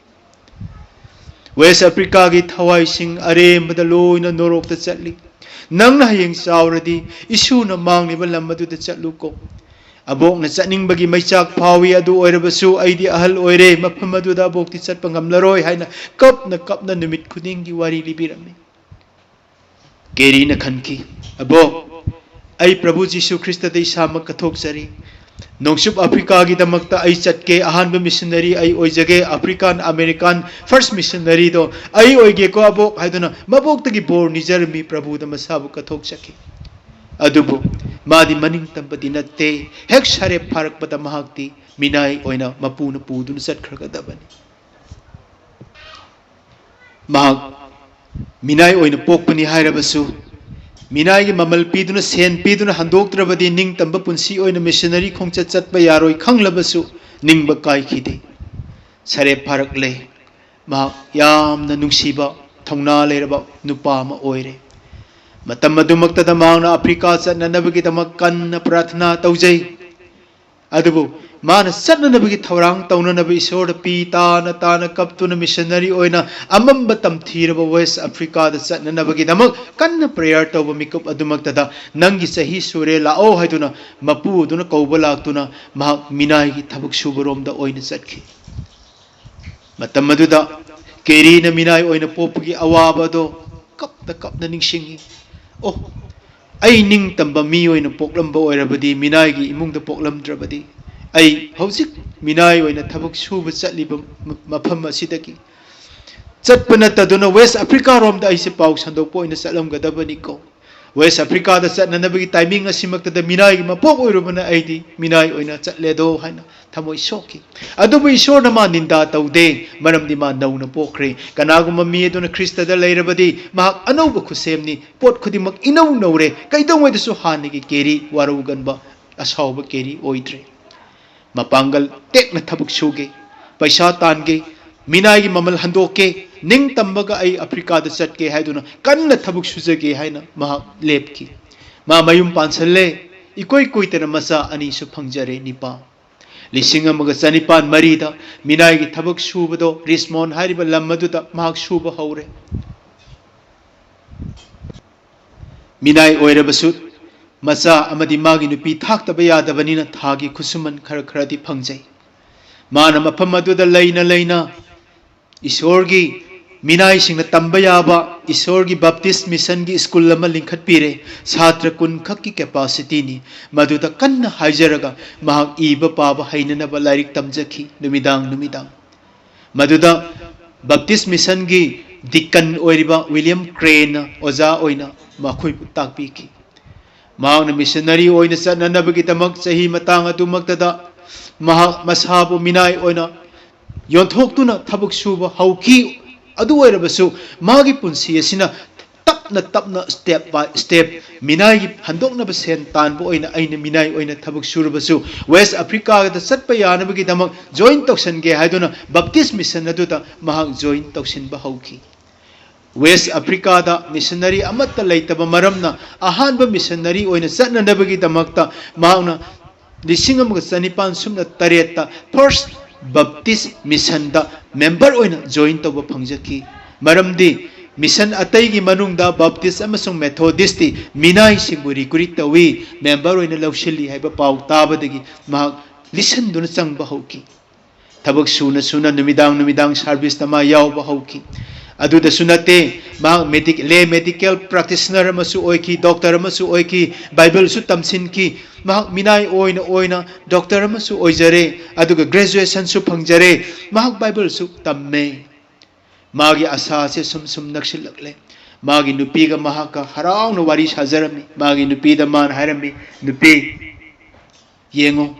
ꯋꯦꯁ ꯑꯐ꯭ꯔꯤꯀꯥꯒꯤ ꯊꯋꯥꯏꯁꯤꯡ ꯑꯔꯦꯝꯕꯗ ꯂꯣꯏꯅ ꯅꯣꯔꯣꯛꯇ ꯆꯠꯂꯤ꯫ ꯅꯪꯅ ꯍꯌꯦꯡ ꯆꯥꯎꯔꯗꯤ ꯏꯁꯨꯅ ꯃꯥꯡꯂꯤꯕ ꯂꯝ ꯑꯗꯨꯗ ꯆꯠꯂꯨꯀꯣ꯫ ꯑꯕꯣꯛꯅ ꯆꯠꯅꯤꯡꯕꯒꯤ ꯃꯩꯆꯥꯛ ꯐꯥꯎꯏ, ꯑꯗꯨ ꯑꯣꯏꯔꯕꯁꯨ ꯑꯩꯗꯤ ꯑꯍꯜ ꯑꯣꯏꯔꯦ, ꯃꯐꯝ ꯑꯗꯨꯗ ꯑꯕꯣꯛꯇꯤ ꯆꯠꯄ ꯉꯝꯂꯔꯣꯏ ꯍꯥꯏꯅ ꯀꯞꯅ ꯀꯞꯅ ꯅꯨꯃꯤꯠ ꯈꯨꯗꯤꯡꯒꯤ ꯋꯥꯔꯤ ꯂꯤꯕꯤꯔꯝꯃꯤ꯫ ꯀꯦꯔꯤꯅ ꯈꯟꯈꯤ, "ꯑꯕꯣꯛ, ꯑꯩ ꯄ꯭ꯔꯚꯨ ꯖꯤꯁꯨ ꯈ꯭ꯔꯤꯁꯇꯗ ꯏꯁꯥꯃꯛ ꯀꯠꯊꯣꯛꯆꯔꯤ꯫ ꯅꯣꯡꯆꯨꯞ ꯑꯐ꯭ꯔꯤꯀꯥꯒꯤꯗꯃꯛꯇ ꯑꯩ ꯆꯠꯀꯦ, ꯑꯍꯥꯟꯕ ꯃꯤꯁꯟꯅꯔꯤ ꯑꯩ ꯑꯣꯏꯖꯒꯦ, ꯑꯐ꯭ꯔꯤꯀꯥꯟ ꯑꯃꯦꯔꯤꯀꯥꯟ ꯐꯥꯔꯁ ꯃꯤꯁꯟꯅꯔꯤꯗꯣ ꯑꯩ ꯑꯣꯏꯒꯦꯀꯣ ꯑꯕꯣꯛ" ꯍꯥꯏꯗꯨꯅ ꯃꯕꯣꯛꯇꯒꯤ ꯕꯣꯔ ꯅꯤꯖꯔꯝꯃꯤ, ꯄ꯭ꯔꯚꯨꯗ ꯃꯁꯥꯕꯨ ꯀꯠꯊꯣꯛꯆꯈꯤ꯫ ꯑꯗꯨꯕꯨ ꯃꯥꯗꯤ ꯃꯅꯤꯡ ꯇꯝꯕꯗꯤ ꯅꯠꯇꯦ꯫ ꯍꯦꯛ ꯁꯔꯦꯞ ꯐꯥꯔꯛꯄꯗ ꯃꯍꯥꯛꯇꯤ ꯃꯤꯅꯥꯏ ꯑꯣꯏꯅ ꯃꯄꯨꯅ ꯄꯨꯗꯨꯅ ꯆꯠꯈ꯭ꯔꯒꯗꯕꯅꯤ꯫ ꯃꯍꯥꯛ ꯃꯤꯅꯥꯏ ꯑꯣꯏꯅ ꯄꯣꯛꯄꯅꯤ ꯍꯥꯏꯔꯕꯁꯨ, ꯃꯤꯅꯥꯏꯒꯤ ꯃꯃꯜ ꯄꯤꯗꯨꯅ, ꯁꯦꯟ ꯄꯤꯗꯨꯅ ꯍꯟꯗꯣꯛꯇ꯭ꯔꯕꯗꯤ ꯅꯤꯡꯇꯝꯕ ꯄꯨꯟꯁꯤ ꯑꯣꯏꯅ ꯃꯤꯁꯟꯅꯔꯤ ꯈꯣꯡꯆꯠ ꯆꯠꯄ ꯌꯥꯔꯣꯏ ꯈꯪꯂꯕꯁꯨ ꯅꯤꯡꯕ ꯀꯥꯏꯈꯤꯗꯦ꯫ ꯁꯔꯦꯞ ꯐꯥꯔꯛꯂꯦ꯫ ꯃꯍꯥꯛ ꯌꯥꯝꯅ ꯅꯨꯡꯁꯤꯕ, ꯊꯧꯅꯥ ꯂꯩꯔꯕ ꯅꯨꯄꯥ ꯑꯃ ꯑꯣꯏꯔꯦ꯫ ꯃꯇꯝ ꯑꯗꯨꯃꯛꯇꯗ ꯃꯍꯥꯛꯅ ꯑꯐ꯭ꯔꯤꯀꯥ ꯆꯠꯅꯅꯕꯒꯤꯗꯃꯛ ꯀꯟꯅ ꯄ꯭ꯔꯥꯊꯅꯥ ꯇꯧꯖꯩ꯫ ꯑꯗꯨꯕꯨ ꯃꯥꯅ ꯆꯠꯅꯅꯕꯒꯤ ꯊꯧꯔꯥꯡ ꯇꯧꯅꯅꯕ ꯏꯁꯣꯔꯗ ꯄꯤ ꯇꯥꯅ ꯇꯥꯅ ꯀꯞꯇꯨꯅ ꯃꯤꯁꯟꯅꯔꯤ ꯑꯣꯏꯅ ꯑꯃꯝꯕ ꯇꯝꯊꯤꯔꯕ ꯋꯦꯁ ꯑꯐ꯭ꯔꯤꯀꯥꯗ ꯆꯠꯅꯅꯕꯒꯤꯗꯃꯛ ꯀꯟꯅ ꯄ꯭ꯔꯦꯌꯔ ꯇꯧꯕ ꯃꯤꯀꯨꯞ ꯑꯗꯨꯃꯛꯇꯗ, "ꯅꯪꯒꯤ ꯆꯍꯤ ꯁꯨꯔꯦ, ꯂꯥꯛꯑꯣ" ꯍꯥꯏꯗꯨꯅ ꯃꯄꯨ ꯑꯗꯨꯅ ꯀꯧꯕ ꯂꯥꯛꯇꯨꯅ ꯃꯍꯥꯛ ꯃꯤꯅꯥꯏꯒꯤ ꯊꯕꯛ ꯁꯨꯕꯔꯣꯝꯗ ꯑꯣꯏꯅ ꯆꯠꯈꯤ꯫ ꯃꯇꯝ ꯑꯗꯨꯗ ꯀꯦꯔꯤꯅ ꯃꯤꯅꯥꯏ ꯑꯣꯏꯅ ꯄꯣꯛꯄꯒꯤ ꯑꯋꯥꯕ ꯑꯗꯣ ꯀꯞꯅ ꯀꯞꯅ ꯅꯤꯡꯁꯤꯡꯉꯤ꯫ "ꯑꯣ, ꯑꯩ ꯅꯤꯡꯇꯝꯕ ꯃꯤ ꯑꯣꯏꯅ ꯄꯣꯛꯂꯝꯕ ꯑꯣꯏꯔꯕꯗꯤ, ꯃꯤꯅꯥꯏꯒꯤ ꯏꯃꯨꯡꯗ ꯄꯣꯛꯂꯝꯗ꯭ꯔꯕꯗꯤ, ꯑꯩ ꯍꯧꯖꯤꯛ ꯃꯤꯅꯥꯏ ꯑꯣꯏꯅ ꯊꯕꯛ ꯁꯨꯕ ꯆꯠꯂꯤꯕ ꯃ-, ꯃꯐꯝ ꯑꯁꯤꯗꯒꯤ ꯆꯠꯄ ꯅꯠꯇꯗꯨꯅ ꯋꯦꯁ ꯑꯐ꯭ꯔꯤꯀꯥꯔꯣꯝꯗ ꯑꯩꯁꯦ ꯄꯥꯎ ꯁꯟꯗꯣꯛꯄ ꯑꯣꯏꯅ ꯆꯠꯂꯝꯒꯗꯕꯅꯤꯀꯣ꯫ ꯋꯦꯁ ꯑꯐ꯭ꯔꯤꯀꯥꯗ ꯆꯠꯅꯅꯕꯒꯤ ꯇꯥꯏꯃꯤꯡ ꯑꯁꯤꯃꯛꯇꯗ ꯃꯤꯅꯥꯏꯒꯤ ꯃꯄꯣꯛ ꯑꯣꯏꯔꯨꯕꯅ ꯑꯩꯗꯤ ꯃꯤꯅꯥꯏ ꯑꯣꯏꯅ ꯆꯠꯂꯦꯗꯣ" ꯍꯥꯏꯅ ꯊꯃꯣꯏ ꯁꯣꯛꯈꯤ꯫ ꯑꯗꯨꯕꯨ ꯏꯁꯣꯔꯅ ꯃꯥ ꯅꯤꯟꯗꯥ ꯇꯧꯗꯦ, ꯃꯔꯝꯗꯤ ꯃꯥ ꯅꯧꯅ ꯄꯣꯛꯈ꯭ꯔꯦ꯫ ꯀꯅꯥꯒꯨꯝꯕ ꯃꯤ ꯑꯗꯨꯅ ꯈ꯭ꯔꯤꯁꯇꯗ ꯂꯩꯔꯕꯗꯤ ꯃꯍꯥꯛ ꯑꯅꯧꯕ ꯈꯨꯠꯁꯦꯝꯅꯤ, ꯄꯣꯠ ꯈꯨꯗꯤꯡꯃꯛ ꯏꯅꯧ ꯅꯧꯔꯦ, ꯀꯩꯗꯧꯉꯩꯗꯁꯨ ꯍꯥꯟꯅꯒꯤ ꯀꯦꯔꯤ, ꯋꯥꯔꯧꯒꯟꯕ, ꯑꯁꯥꯎꯕ ꯀꯦꯔꯤ ꯑꯣꯏꯗ꯭ꯔꯦ꯫ ꯃꯄꯥꯡꯒꯜ ꯇꯦꯛꯅ ꯊꯕꯛ ꯁꯨꯒꯦ, ꯄꯩꯁꯥ ꯇꯥꯟꯒꯦ, ꯃꯤꯅꯥꯏꯒꯤ ꯃꯃꯜ ꯍꯟꯗꯣꯛꯀꯦ, ꯅꯤꯡꯇꯝꯕꯒ ꯑꯩ ꯑꯐ꯭ꯔꯤꯀꯥꯗ ꯆꯠꯀꯦ ꯍꯥꯏꯗꯨꯅ ꯀꯟꯅ ꯊꯕꯛ ꯁꯨꯖꯒꯦ ꯍꯥꯏꯅ ꯃꯍꯥꯛ ꯂꯦꯞꯈꯤ꯫ ꯃꯥ ꯃꯌꯨꯝ ꯄꯥꯟꯁꯜꯂꯦ, ꯏꯀꯨꯏ ꯀꯨꯏꯗꯅ ꯃꯆꯥ ꯑꯅꯤꯁꯨ ꯐꯪꯖꯔꯦ, ꯅꯤꯄꯥ꯫ ꯂꯤꯁꯤꯡ ꯑꯃꯒ ꯆꯅꯤꯄꯥꯟ ꯃꯔꯤꯗ ꯃꯤꯅꯥꯏꯒꯤ ꯊꯕꯛ ꯁꯨꯕꯗꯣ ꯔꯤꯁꯃꯣꯟ ꯍꯥꯏꯔꯤꯕ ꯂꯝ ꯑꯗꯨꯗ ꯃꯍꯥꯛ ꯁꯨꯕ ꯍꯧꯔꯦ꯫ ꯃꯤꯅꯥꯏ ꯑꯣꯏꯔꯕꯁꯨ ꯃꯆꯥ ꯑꯃꯗꯤ ꯃꯥꯒꯤ ꯅꯨꯄꯤ ꯊꯥꯛꯇꯕ ꯌꯥꯗꯕꯅꯤꯅ ꯊꯥꯒꯤ ꯈꯨꯠꯁꯨꯃꯟ ꯈꯔ ꯈꯔꯗꯤ ꯐꯪꯖꯩ꯫ ꯃꯥꯅ ꯃꯐꯝ ꯑꯗꯨꯗ ꯂꯩꯅ ꯂꯩꯅ ꯏꯁꯣꯔꯒꯤ ꯃꯤꯅꯥꯏꯁꯤꯡꯅ ꯇꯝꯕ ꯌꯥꯕ ꯏꯁꯣꯔꯒꯤ ꯕꯞꯇꯤꯁ ꯃꯤꯁꯟꯒꯤ ꯁ꯭ꯀꯨꯜ ꯑꯃ ꯂꯤꯡꯈꯠꯄꯤꯔꯦ꯫ ꯁꯥꯇ꯭ꯔ ꯀꯨꯟ ꯈꯛꯀꯤ ꯀꯦꯄꯥꯁꯤꯇꯤꯅꯤ꯫ ꯃꯗꯨꯗ ꯀꯟꯅ ꯍꯥꯏꯖꯔꯒ ꯃꯍꯥꯛ ꯏꯕ ꯄꯥꯕ ꯍꯩꯅꯅꯕ ꯂꯥꯏꯔꯤꯛ ꯇꯝꯖꯈꯤ ꯅꯨꯃꯤꯗꯥꯡ ꯅꯨꯃꯤꯗꯥꯡ꯫ ꯃꯗꯨꯗ ꯕꯞꯇꯤꯁ ꯃꯤꯁꯟꯒꯤ ꯗꯤꯀꯟ ꯑꯣꯏꯔꯤꯕ ꯋꯤꯂꯤꯌꯝ ꯀ꯭ꯔꯦꯅ ꯑꯣꯖꯥ ꯑꯣꯏꯅ ꯃꯈꯣꯏꯕꯨ ꯇꯥꯛꯄꯤꯈꯤ꯫ ꯃꯍꯥꯛꯅ ꯃꯤꯁꯟꯅꯔꯤ ꯑꯣꯏꯅ ꯆꯠꯅꯅꯕꯒꯤꯗꯃꯛ ꯆꯍꯤ ꯃꯇꯥꯡ ꯑꯗꯨꯃꯛꯇꯗ ꯃꯍꯥꯛ ꯃꯁꯥꯕꯨ ꯃꯤꯅꯥꯏ ꯑꯣꯏꯅ ꯌꯣꯟꯊꯣꯛꯇꯨꯅ ꯊꯕꯛ ꯁꯨꯕ ꯍꯧꯈꯤ꯫ ꯑꯗꯨ ꯑꯣꯏꯔꯕꯁꯨ ꯃꯥꯒꯤ ꯄꯨꯟꯁꯤ ꯑꯁꯤꯅ ꯇꯞꯅ ꯇꯞꯅ step by step ꯃꯤꯅꯥꯏꯒꯤ ꯍꯟꯗꯣꯛꯅꯕ ꯁꯦꯟ ꯇꯥꯟꯕ ꯑꯣꯏꯅ ꯑꯩꯅ ꯃꯤꯅꯥꯏ ꯑꯣꯏꯅ ꯊꯕꯛ ꯁꯨꯔꯕꯁꯨ, ꯋꯦꯁ ꯑꯐ꯭ꯔꯤꯀꯥꯗ ꯆꯠꯄ ꯌꯥꯅꯕꯒꯤꯗꯃꯛ join ꯇꯧꯁꯟꯒꯦ ꯍꯥꯏꯗꯨꯅ ꯕꯞꯇꯤꯁ ꯃꯤꯁꯟ ꯑꯗꯨꯗ ꯃꯍꯥꯛ join ꯇꯧꯁꯤꯟꯕ ꯍꯧꯈꯤ꯫ ꯋꯦꯁ ꯑꯐ꯭ꯔꯤꯀꯥꯗ ꯃꯤꯁꯟꯅꯔꯤ ꯑꯃꯠꯇ ꯂꯩꯇꯕ ꯃꯔꯝꯅ ꯑꯍꯥꯟꯕ ꯃꯤꯁꯟꯅꯔꯤ ꯑꯣꯏꯅ ꯆꯠꯅꯅꯕꯒꯤꯗꯃꯛꯇ ꯃꯍꯥꯛꯅ ꯂꯤꯁꯤꯡ ꯑꯃꯒ ꯆꯅꯤꯄꯥꯟ ꯁꯨꯞꯅ ꯇꯔꯦꯠꯇ First Baptist Missionꯗ member ꯑꯣꯏꯅ join ꯇꯧꯕ ꯐꯪꯖꯈꯤ꯫ ꯃꯔꯝꯗꯤ ꯃꯤꯁꯟ ꯑꯇꯩꯒꯤ ꯃꯅꯨꯡꯗ ꯕꯞꯇꯤꯁ ꯑꯃꯁꯨꯡ ꯃꯦꯊꯣꯗꯤꯁꯇꯤ ꯃꯤꯅꯥꯏꯁꯤꯡꯕꯨ recruit ꯇꯧꯏ, member ꯑꯣꯏꯅ ꯂꯧꯁꯤꯜꯂꯤ ꯍꯥꯏꯕ ꯄꯥꯎ ꯇꯥꯕꯗꯒꯤ ꯃꯍꯥꯛ ꯂꯤꯁꯤꯟꯗꯨꯅ ꯆꯪꯕ ꯍꯧꯈꯤ꯫ ꯊꯕꯛ ꯁꯨꯅ ꯁꯨꯅ ꯅꯨꯃꯤꯗꯥꯡ ꯅꯨꯃꯤꯗꯥꯡ serviceꯇ ꯃꯥ ꯌꯥꯎꯕ ꯍꯧꯈꯤ꯫ ꯑꯗꯨꯗꯁꯨ ꯅꯠꯇꯦ, ꯃꯍꯥꯛ medic-, lay medical practitioner ꯑꯃꯁꯨ ꯑꯣꯏꯈꯤ, doctor ꯑꯃꯁꯨ ꯑꯣꯏꯈꯤ, ꯕꯥꯏꯕꯜꯁꯨ ꯇꯝꯁꯤꯟꯈꯤ꯫ ꯃꯍꯥꯛ ꯃꯤꯅꯥꯏ ꯑꯣꯏꯅ ꯑꯣꯏꯅ doctor ꯑꯃꯁꯨ ꯑꯣꯏꯖꯔꯦ, ꯑꯗꯨꯒ graduationꯁꯨ ꯐꯪꯖꯔꯦ꯫ ꯃꯍꯥꯛ ꯕꯥꯏꯕꯜꯁꯨ ꯇꯝꯃꯦ꯫ ꯃꯥꯒꯤ ꯑꯁꯥꯁꯦ ꯁꯨꯝ ꯁꯨꯝ ꯅꯛꯁꯤꯜꯂꯛꯂꯦ꯫ ꯃꯥꯒꯤ ꯅꯨꯄꯤꯒ ꯃꯍꯥꯛꯀ ꯍꯔꯥꯎꯅ ꯋꯥꯔꯤ ꯁꯥꯖꯔꯝꯃꯤ꯫ ꯃꯥꯒꯤ ꯅꯨꯄꯤꯗ ꯃꯥꯅ ꯍꯥꯏꯔꯝꯃꯤ, "ꯅꯨꯄꯤ, ꯌꯦꯡꯉꯣ,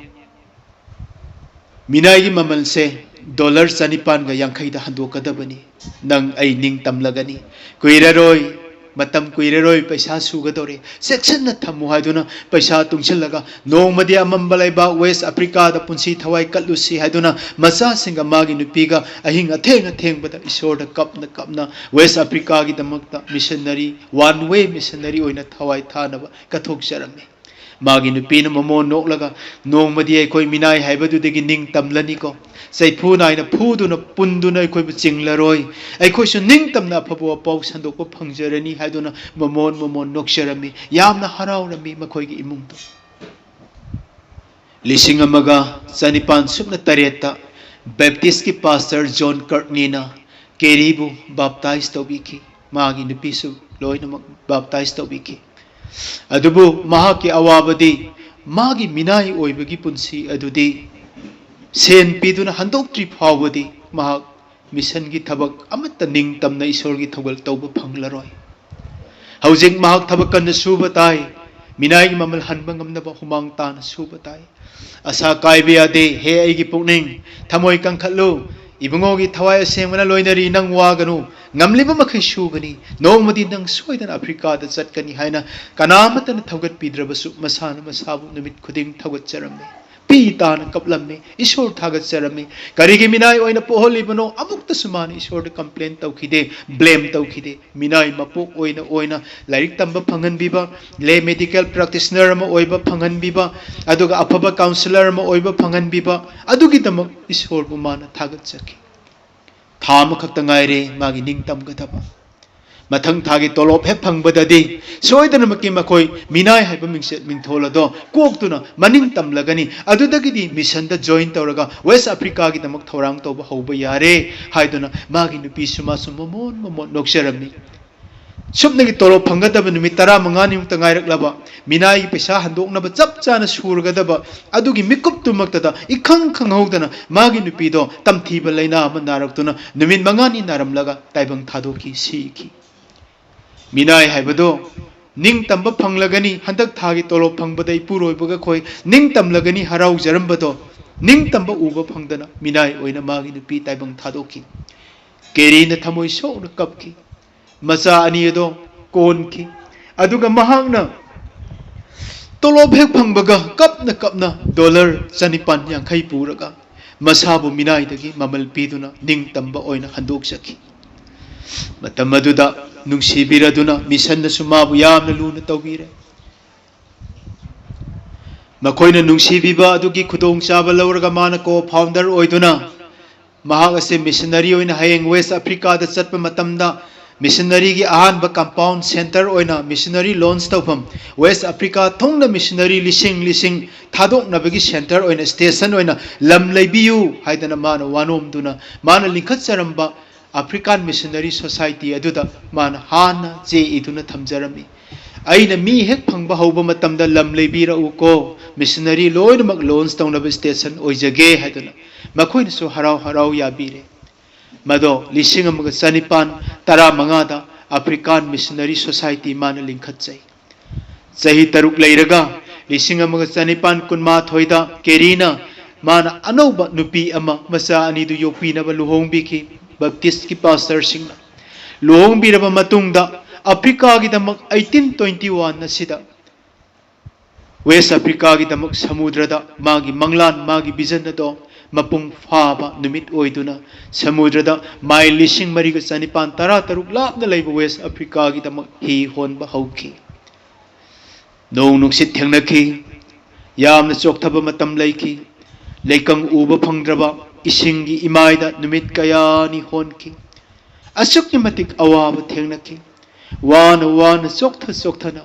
ꯃꯤꯅꯥꯏꯒꯤ ꯃꯃꯜꯁꯦ dollar ꯆꯅꯤꯄꯥꯟꯒ ꯌꯥꯡꯈꯩꯗ ꯍꯟꯗꯣꯛꯀꯗꯕꯅꯤ꯫ ꯅꯪ ꯑꯩ ꯅꯤꯡ ꯇꯝꯂꯒꯅꯤ꯫ ꯀꯨꯏꯔꯔꯣꯏ, ꯃꯇꯝ ꯀꯨꯏꯔꯔꯣꯏ, ꯄꯩꯁꯥ ꯁꯨꯒꯗꯧꯔꯦ꯫ ꯆꯦꯛꯁꯤꯟꯅ ꯊꯝꯃꯨ" ꯍꯥꯏꯗꯨꯅ ꯄꯩꯁꯥ ꯇꯨꯡꯁꯤꯜꯂꯒ ꯅꯣꯡꯃꯗꯤ ꯑꯃꯝꯕ ꯂꯩꯕꯥꯛ ꯋꯦꯁ ꯑꯐ꯭ꯔꯤꯀꯥꯗ ꯄꯨꯟꯁꯤ ꯊꯋꯥꯏ ꯀꯠꯂꯨꯁꯤ ꯍꯥꯏꯗꯨꯅ ꯃꯆꯥꯁꯤꯡꯒ ꯃꯥꯒꯤ ꯅꯨꯄꯤꯒ ꯑꯍꯤꯡ ꯑꯊꯦꯡ ꯑꯊꯦꯡꯕꯗ ꯏꯁꯣꯔꯗ ꯀꯞꯅ ꯀꯞꯅ ꯋꯦꯁ ꯑꯐ꯭ꯔꯤꯀꯥꯒꯤꯗꯃꯛꯇ ꯃꯤꯁꯟꯅꯔꯤ, one way ꯃꯤꯁꯟꯅꯔꯤ ꯑꯣꯏꯅ ꯊꯋꯥꯏ ꯊꯥꯅꯕ ꯀꯠꯊꯣꯛꯆꯔꯝꯃꯤ꯫ ꯃꯥꯒꯤ ꯅꯨꯄꯤꯅ ꯃꯃꯣꯟ ꯅꯣꯛꯂꯒ, "ꯅꯣꯡꯃꯗꯤ ꯑꯩꯈꯣꯏ ꯃꯤꯅꯥꯏ ꯍꯥꯏꯕꯗꯨꯗꯒꯤ ꯅꯤꯡꯇꯝꯂꯅꯤꯀꯣ꯫ ꯆꯩꯐꯨ ꯅꯥꯏꯅ ꯐꯨꯗꯨꯅ ꯄꯨꯟꯗꯨꯅ ꯑꯩꯈꯣꯏꯕꯨ ꯆꯤꯡꯂꯔꯣꯏ꯫ ꯑꯩꯈꯣꯏꯁꯨ ꯅꯤꯡꯇꯝꯅ ꯑꯐꯕ ꯋꯥꯄꯥꯎ ꯁꯟꯗꯣꯛꯄ ꯐꯪꯖꯔꯅꯤ" ꯍꯥꯏꯗꯨꯅ ꯃꯃꯣꯟ ꯃꯃꯣꯟ ꯅꯣꯛꯆꯔꯝꯃꯤ꯫ ꯌꯥꯝꯅ ꯍꯔꯥꯎꯔꯝꯃꯤ ꯃꯈꯣꯏꯒꯤ ꯏꯃꯨꯡꯗꯣ꯫ ꯂꯤꯁꯤꯡ ꯑꯃꯒ ꯆꯅꯤꯄꯥꯟ ꯁꯨꯞꯅ ꯇꯔꯦꯠꯇ ꯕꯦꯞꯇꯤꯁꯀꯤ ꯄꯥꯁꯇꯔ ꯖꯣꯟ ꯀꯔꯠꯅꯤꯅ ꯀꯦꯔꯤꯕꯨ ꯕꯥꯞꯇꯥꯏꯖ ꯇꯧꯕꯤꯈꯤ꯫ ꯃꯥꯒꯤ ꯅꯨꯄꯤꯁꯨ ꯂꯣꯏꯅꯃꯛ ꯕꯥꯞꯇꯥꯏꯖ ꯇꯧꯕꯤꯈꯤ꯫ ꯑꯗꯨꯕꯨ ꯃꯍꯥꯛꯀꯤ ꯑꯋꯥꯕꯗꯤ ꯃꯥꯒꯤ ꯃꯤꯅꯥꯏ ꯑꯣꯏꯕꯒꯤ ꯄꯨꯟꯁꯤ ꯑꯗꯨꯗꯤ ꯁꯦꯟ ꯄꯤꯗꯨꯅ ꯍꯟꯗꯣꯛꯇ꯭ꯔꯤ ꯐꯥꯎꯕꯗꯤ ꯃꯍꯥꯛ ꯃꯤꯁꯟꯒꯤ ꯊꯕꯛ ꯑꯃꯠꯇ ꯅꯤꯡꯇꯝꯅ ꯏꯁꯣꯔꯒꯤ ꯊꯧꯒꯜ ꯇꯧꯕ ꯐꯪꯂꯔꯣꯏ꯫ ꯍꯧꯖꯤꯛ ꯃꯍꯥꯛ ꯊꯕꯛ ꯀꯟꯅ ꯁꯨꯕ ꯇꯥꯏ꯫ ꯃꯤꯅꯥꯏꯒꯤ ꯃꯃꯜ ꯍꯟꯕ ꯉꯝꯅꯕ ꯍꯨꯃꯥꯡ ꯇꯥꯅ ꯁꯨꯕ ꯇꯥꯏ꯫ ꯑꯁꯥ ꯀꯥꯏꯕ ꯌꯥꯗꯦ꯫ ꯍꯦ ꯑꯩꯒꯤ ꯄꯨꯛꯅꯤꯡ, ꯊꯃꯣꯏ ꯀꯟꯈꯠꯂꯨ꯫ ꯏꯕꯨꯡꯉꯣꯒꯤ ꯊꯋꯥꯏ ꯑꯁꯦꯡꯕꯅ ꯂꯣꯏꯅꯔꯤ꯫ ꯅꯪ ꯋꯥꯒꯅꯨ꯫ ꯉꯝꯂꯤꯕ ꯃꯈꯩ ꯁꯨꯒꯅꯤ꯫ ꯅꯣꯡꯃꯗꯤ ꯅꯪ ꯁꯣꯏꯗꯅ ꯑꯐ꯭ꯔꯤꯀꯥꯗ ꯆꯠꯀꯅꯤ ꯍꯥꯏꯅ ꯀꯅꯥꯃꯠꯇꯅ ꯊꯧꯒꯠꯄꯤꯗ꯭ꯔꯕꯁꯨ ꯃꯁꯥꯅ ꯃꯁꯥꯕꯨ ꯅꯨꯃꯤꯠ ꯈꯨꯗꯤꯡ ꯊꯧꯒꯠꯆꯔꯝꯃꯤ꯫ ꯄꯤ ꯇꯥꯅ ꯀꯞꯂꯝꯃꯤ꯫ ꯏꯁꯣꯔ ꯊꯥꯒꯠꯆꯔꯝꯃꯤ꯫ ꯀꯔꯤꯒꯤ ꯃꯤꯅꯥꯏ ꯑꯣꯏꯅ ꯄꯣꯛꯍꯜꯂꯤꯕꯅꯣ? ꯑꯃꯨꯛꯇꯁꯨ ꯃꯥꯅ ꯏꯁꯣꯔꯗ complain ꯇꯧꯈꯤꯗꯦ, blame ꯇꯧꯈꯤꯗꯦ꯫ ꯃꯤꯅꯥꯏ ꯃꯄꯣꯛ ꯑꯣꯏꯅ ꯑꯣꯏꯅ ꯂꯥꯏꯔꯤꯛ ꯇꯝꯕ ꯐꯪꯍꯟꯕꯤꯕ, lay medical practitioner ꯑꯃ ꯑꯣꯏꯕ ꯐꯪꯍꯟꯕꯤꯕ, ꯑꯗꯨꯒ ꯑꯐꯕ counsellor ꯑꯃ ꯑꯣꯏꯕ ꯐꯪꯍꯟꯕꯤꯕ, ꯑꯗꯨꯒꯤꯗꯃꯛ ꯏꯁꯣꯔꯕꯨ ꯃꯥꯅ ꯊꯥꯒꯠꯆꯈꯤ꯫ ꯊꯥ ꯑꯃꯈꯛꯇ ꯉꯥꯏꯔꯦ ꯃꯥꯒꯤ ꯅꯤꯡꯇꯝꯒꯗꯕ꯫ ꯃꯊꯪ ꯊꯥꯒꯤ ꯇꯣꯂꯣꯞ ꯍꯦꯛ ꯐꯪꯕꯗꯗꯤ ꯁꯣꯏꯗꯅꯃꯛꯀꯤ ꯃꯈꯣꯏ ꯃꯤꯅꯥꯏ ꯍꯥꯏꯕ ꯃꯤꯡꯆꯠ ꯃꯤꯡꯊꯣꯜ ꯑꯗꯣ ꯀꯣꯛꯇꯨꯅ ꯃꯅꯤꯡ ꯇꯝꯂꯒꯅꯤ꯫ ꯑꯗꯨꯗꯒꯤꯗꯤ ꯃꯤꯁꯟꯗ join ꯇꯧꯔꯒ ꯋꯦꯁ ꯑꯐ꯭ꯔꯤꯀꯥꯒꯤꯗꯃꯛ ꯊꯧꯔꯥꯡ ꯇꯧꯕ ꯍꯧꯕ ꯌꯥꯔꯦ ꯍꯥꯏꯗꯨꯅ ꯃꯥꯒꯤ ꯅꯨꯄꯤꯁꯨ ꯃꯥꯁꯨ ꯃꯃꯣꯟ ꯃꯃꯣꯟ ꯅꯣꯛꯆꯔꯝꯃꯤ꯫ ꯁꯨꯞꯅꯒꯤ ꯇꯣꯂꯣꯞ ꯐꯪꯒꯗꯕ ꯅꯨꯃꯤꯠ ꯇꯔꯥꯃꯉꯥꯅꯤꯃꯨꯛꯇ ꯉꯥꯏꯔꯛꯂꯕ, ꯃꯤꯅꯥꯏꯒꯤ ꯄꯩꯁꯥ ꯍꯟꯗꯣꯛꯅꯕ ꯆꯞ ꯆꯥꯅ ꯁꯨꯔꯒꯗꯕ ꯑꯗꯨꯒꯤ ꯃꯤꯀꯨꯞꯇꯨꯃꯛꯇꯗ ꯏꯈꯪ ꯈꯪꯍꯧꯗꯅ ꯃꯥꯒꯤ ꯅꯨꯄꯤꯗꯣ ꯇꯝꯊꯤꯕ ꯂꯥꯏꯅꯥ ꯑꯃ ꯅꯥꯔꯛꯇꯨꯅ ꯅꯨꯃꯤꯠ ꯃꯉꯥꯅꯤ ꯅꯥꯔꯝꯂꯒ ꯇꯥꯏꯕꯪ ꯊꯥꯗꯣꯛꯈꯤ, ꯁꯤꯈꯤ꯫ ꯃꯤꯅꯥꯏ ꯍꯥꯏꯕꯗꯣ ꯅꯤꯡꯇꯝꯕ ꯐꯪꯂꯒꯅꯤ, ꯍꯟꯗꯛ ꯊꯥꯒꯤ ꯇꯣꯂꯣꯞ ꯐꯪꯕꯗ ꯏꯄꯨꯔꯣꯏꯕꯒ ꯑꯩꯈꯣꯏ ꯅꯤꯡꯇꯝꯂꯒꯅꯤ ꯍꯔꯥꯎꯖꯔꯝꯕꯗꯣ ꯅꯤꯡꯇꯝꯕ ꯎꯕ ꯐꯪꯗꯅ ꯃꯤꯅꯥꯏ ꯑꯣꯏꯅ ꯃꯥꯒꯤ ꯅꯨꯄꯤ ꯇꯥꯏꯕꯪ ꯊꯥꯗꯣꯛꯈꯤ꯫ ꯀꯦꯔꯤꯅ ꯊꯃꯣꯏ ꯁꯣꯛꯅ ꯀꯞꯈꯤ꯫ ꯃꯆꯥ ꯑꯅꯤ ꯑꯗꯣ ꯀꯣꯟꯈꯤ꯫ ꯑꯗꯨꯒ ꯃꯍꯥꯛꯅ ꯇꯣꯂꯣꯞ ꯍꯦꯛ ꯐꯪꯕꯒ ꯀꯞꯅ ꯀꯞꯅ dollar ꯆꯅꯤꯄꯥꯟ ꯌꯥꯡꯈꯩ ꯄꯨꯔꯒ ꯃꯁꯥꯕꯨ ꯃꯤꯅꯥꯏꯗꯒꯤ ꯃꯃꯜ ꯄꯤꯗꯨꯅ ꯅꯤꯡꯇꯝꯕ ꯑꯣꯏꯅ ꯍꯟꯗꯣꯛꯆꯈꯤ꯫ ꯃꯇꯝ ꯑꯗꯨꯗ ꯅꯨꯡꯁꯤꯕꯤꯔꯗꯨꯅ ꯃꯤꯁꯟꯅꯁꯨ ꯃꯥꯕꯨ ꯌꯥꯝꯅ ꯂꯨꯅ ꯇꯧꯕꯤꯔꯦ꯫ ꯃꯈꯣꯏꯅ ꯅꯨꯡꯁꯤꯕꯤꯕ ꯑꯗꯨꯒꯤ ꯈꯨꯗꯣꯡꯆꯥꯕ ꯂꯧꯔꯒ ꯃꯥꯅ co-founder ꯑꯣꯏꯗꯨꯅ ꯃꯍꯥꯛ ꯑꯁꯤ ꯃꯤꯁꯅꯔꯤ ꯑꯣꯏꯅ ꯍꯌꯦꯡ West Africaꯗ ꯆꯠꯄ ꯃꯇꯝꯗ ꯃꯤꯁꯅꯔꯤꯒꯤ ꯑꯍꯥꯟꯕ compound center ꯑꯣꯏꯅ ꯃꯤꯁꯅꯔꯤ launch ꯇꯧꯐꯝ, West Africa ꯊꯨꯡꯅ ꯃꯤꯁꯅꯔꯤ ꯂꯤꯁꯤꯡ ꯂꯤꯁꯤꯡ ꯊꯥꯗꯣꯛꯅꯕꯒꯤ center ꯑꯣꯏꯅ, station ꯑꯣꯏꯅ ꯂꯝ ꯂꯩꯕꯤꯌꯨ ꯍꯥꯏꯗꯅ ꯃꯥꯅ ꯋꯥꯅꯣꯝꯗꯨꯅ ꯃꯥꯅ ꯂꯤꯡꯈꯠꯆꯔꯝꯕ African Missionary Society ꯑꯗꯨꯗ ꯃꯥꯅ ꯍꯥꯟꯅ ꯆꯦ ꯏꯗꯨꯅ ꯊꯝꯖꯔꯝꯃꯤ꯫ ꯑꯩꯅ ꯃꯤ ꯍꯦꯛ ꯐꯪꯕ ꯍꯧꯕ ꯃꯇꯝꯗ ꯂꯝ ꯂꯩꯕꯤꯔꯛꯎꯀꯣ, ꯃꯤꯁꯅꯔꯤ ꯂꯣꯏꯅꯃꯛ launch ꯇꯧꯅꯕ station ꯑꯣꯏꯖꯒꯦ ꯍꯥꯏꯗꯨꯅ ꯃꯈꯣꯏꯅꯁꯨ ꯍꯔꯥꯎ ꯍꯔꯥꯎ ꯌꯥꯕꯤꯔꯦ꯫ ꯃꯗꯣ ꯂꯤꯁꯤꯡ ꯑꯃꯒ ꯆꯅꯤꯄꯥꯟ ꯇꯔꯥꯃꯉꯥꯗ African Missionary Society ꯃꯥꯅ ꯂꯤꯡꯈꯠꯆꯩ꯫ ꯆꯍꯤ ꯇꯔꯨꯛ ꯂꯩꯔꯒ ꯂꯤꯁꯤꯡ ꯑꯃꯒ ꯆꯅꯤꯄꯥꯟ ꯀꯨꯟꯃꯥꯊꯣꯏꯗ ꯀꯦꯔꯤꯅ ꯃꯥꯅ ꯑꯅꯧꯕ ꯅꯨꯄꯤ ꯑꯃ, ꯃꯆꯥ ꯑꯅꯤꯗꯨ ꯌꯣꯛꯄꯤꯅꯕ ꯂꯨꯍꯣꯡꯕꯤꯈꯤ꯫ ꯕꯞꯇꯤꯁꯀꯤ ꯄꯥꯁꯇꯔꯁꯤꯡꯅ ꯂꯨꯍꯣꯡꯕꯤꯔꯕ ꯃꯇꯨꯡꯗ ꯑꯐ꯭ꯔꯤꯀꯥꯒꯤꯗꯃꯛ eighteen twenty one ꯑꯁꯤꯗ West Africaꯒꯤꯗꯃꯛ ꯁꯃꯨꯗ꯭ꯔꯗ ꯃꯥꯒꯤ ꯃꯪꯂꯥꯟ, ꯃꯥꯒꯤ vision ꯑꯗꯣ ꯃꯄꯨꯡ ꯐꯥꯕ ꯅꯨꯃꯤꯠ ꯑꯣꯏꯗꯨꯅ ꯁꯃꯨꯗ꯭ꯔꯗ ꯃꯥꯏꯜ ꯂꯤꯁꯤꯡ ꯃꯔꯤꯒ ꯆꯅꯤꯄꯥꯟ ꯇꯔꯥ ꯇꯔꯨꯛ ꯂꯥꯞꯅ ꯂꯩꯕ West Africaꯒꯤꯗꯃꯛ ꯍꯤ ꯍꯣꯟꯕ ꯍꯧꯈꯤ꯫ ꯅꯣꯡ ꯅꯨꯡꯁꯤꯠ ꯊꯦꯡꯅꯈꯤ꯫ ꯌꯥꯝꯅ ꯆꯣꯛꯊꯕ ꯃꯇꯝ ꯂꯩꯈꯤ꯫ ꯂꯩꯀꯪ ꯎꯕ ꯐꯪꯗ꯭ꯔꯕ ꯏꯁꯤꯡꯒꯤ ꯏꯃꯥꯏꯗ ꯅꯨꯃꯤꯠ ꯀꯌꯥꯅꯤ ꯍꯣꯟꯈꯤ꯫ ꯑꯁꯨꯛꯀꯤ ꯃꯇꯤꯛ ꯑꯋꯥꯕ ꯊꯦꯡꯅꯈꯤ꯫ ꯋꯥꯅ ꯋꯥꯅ ꯆꯣꯛꯊ ꯆꯣꯛꯊꯅ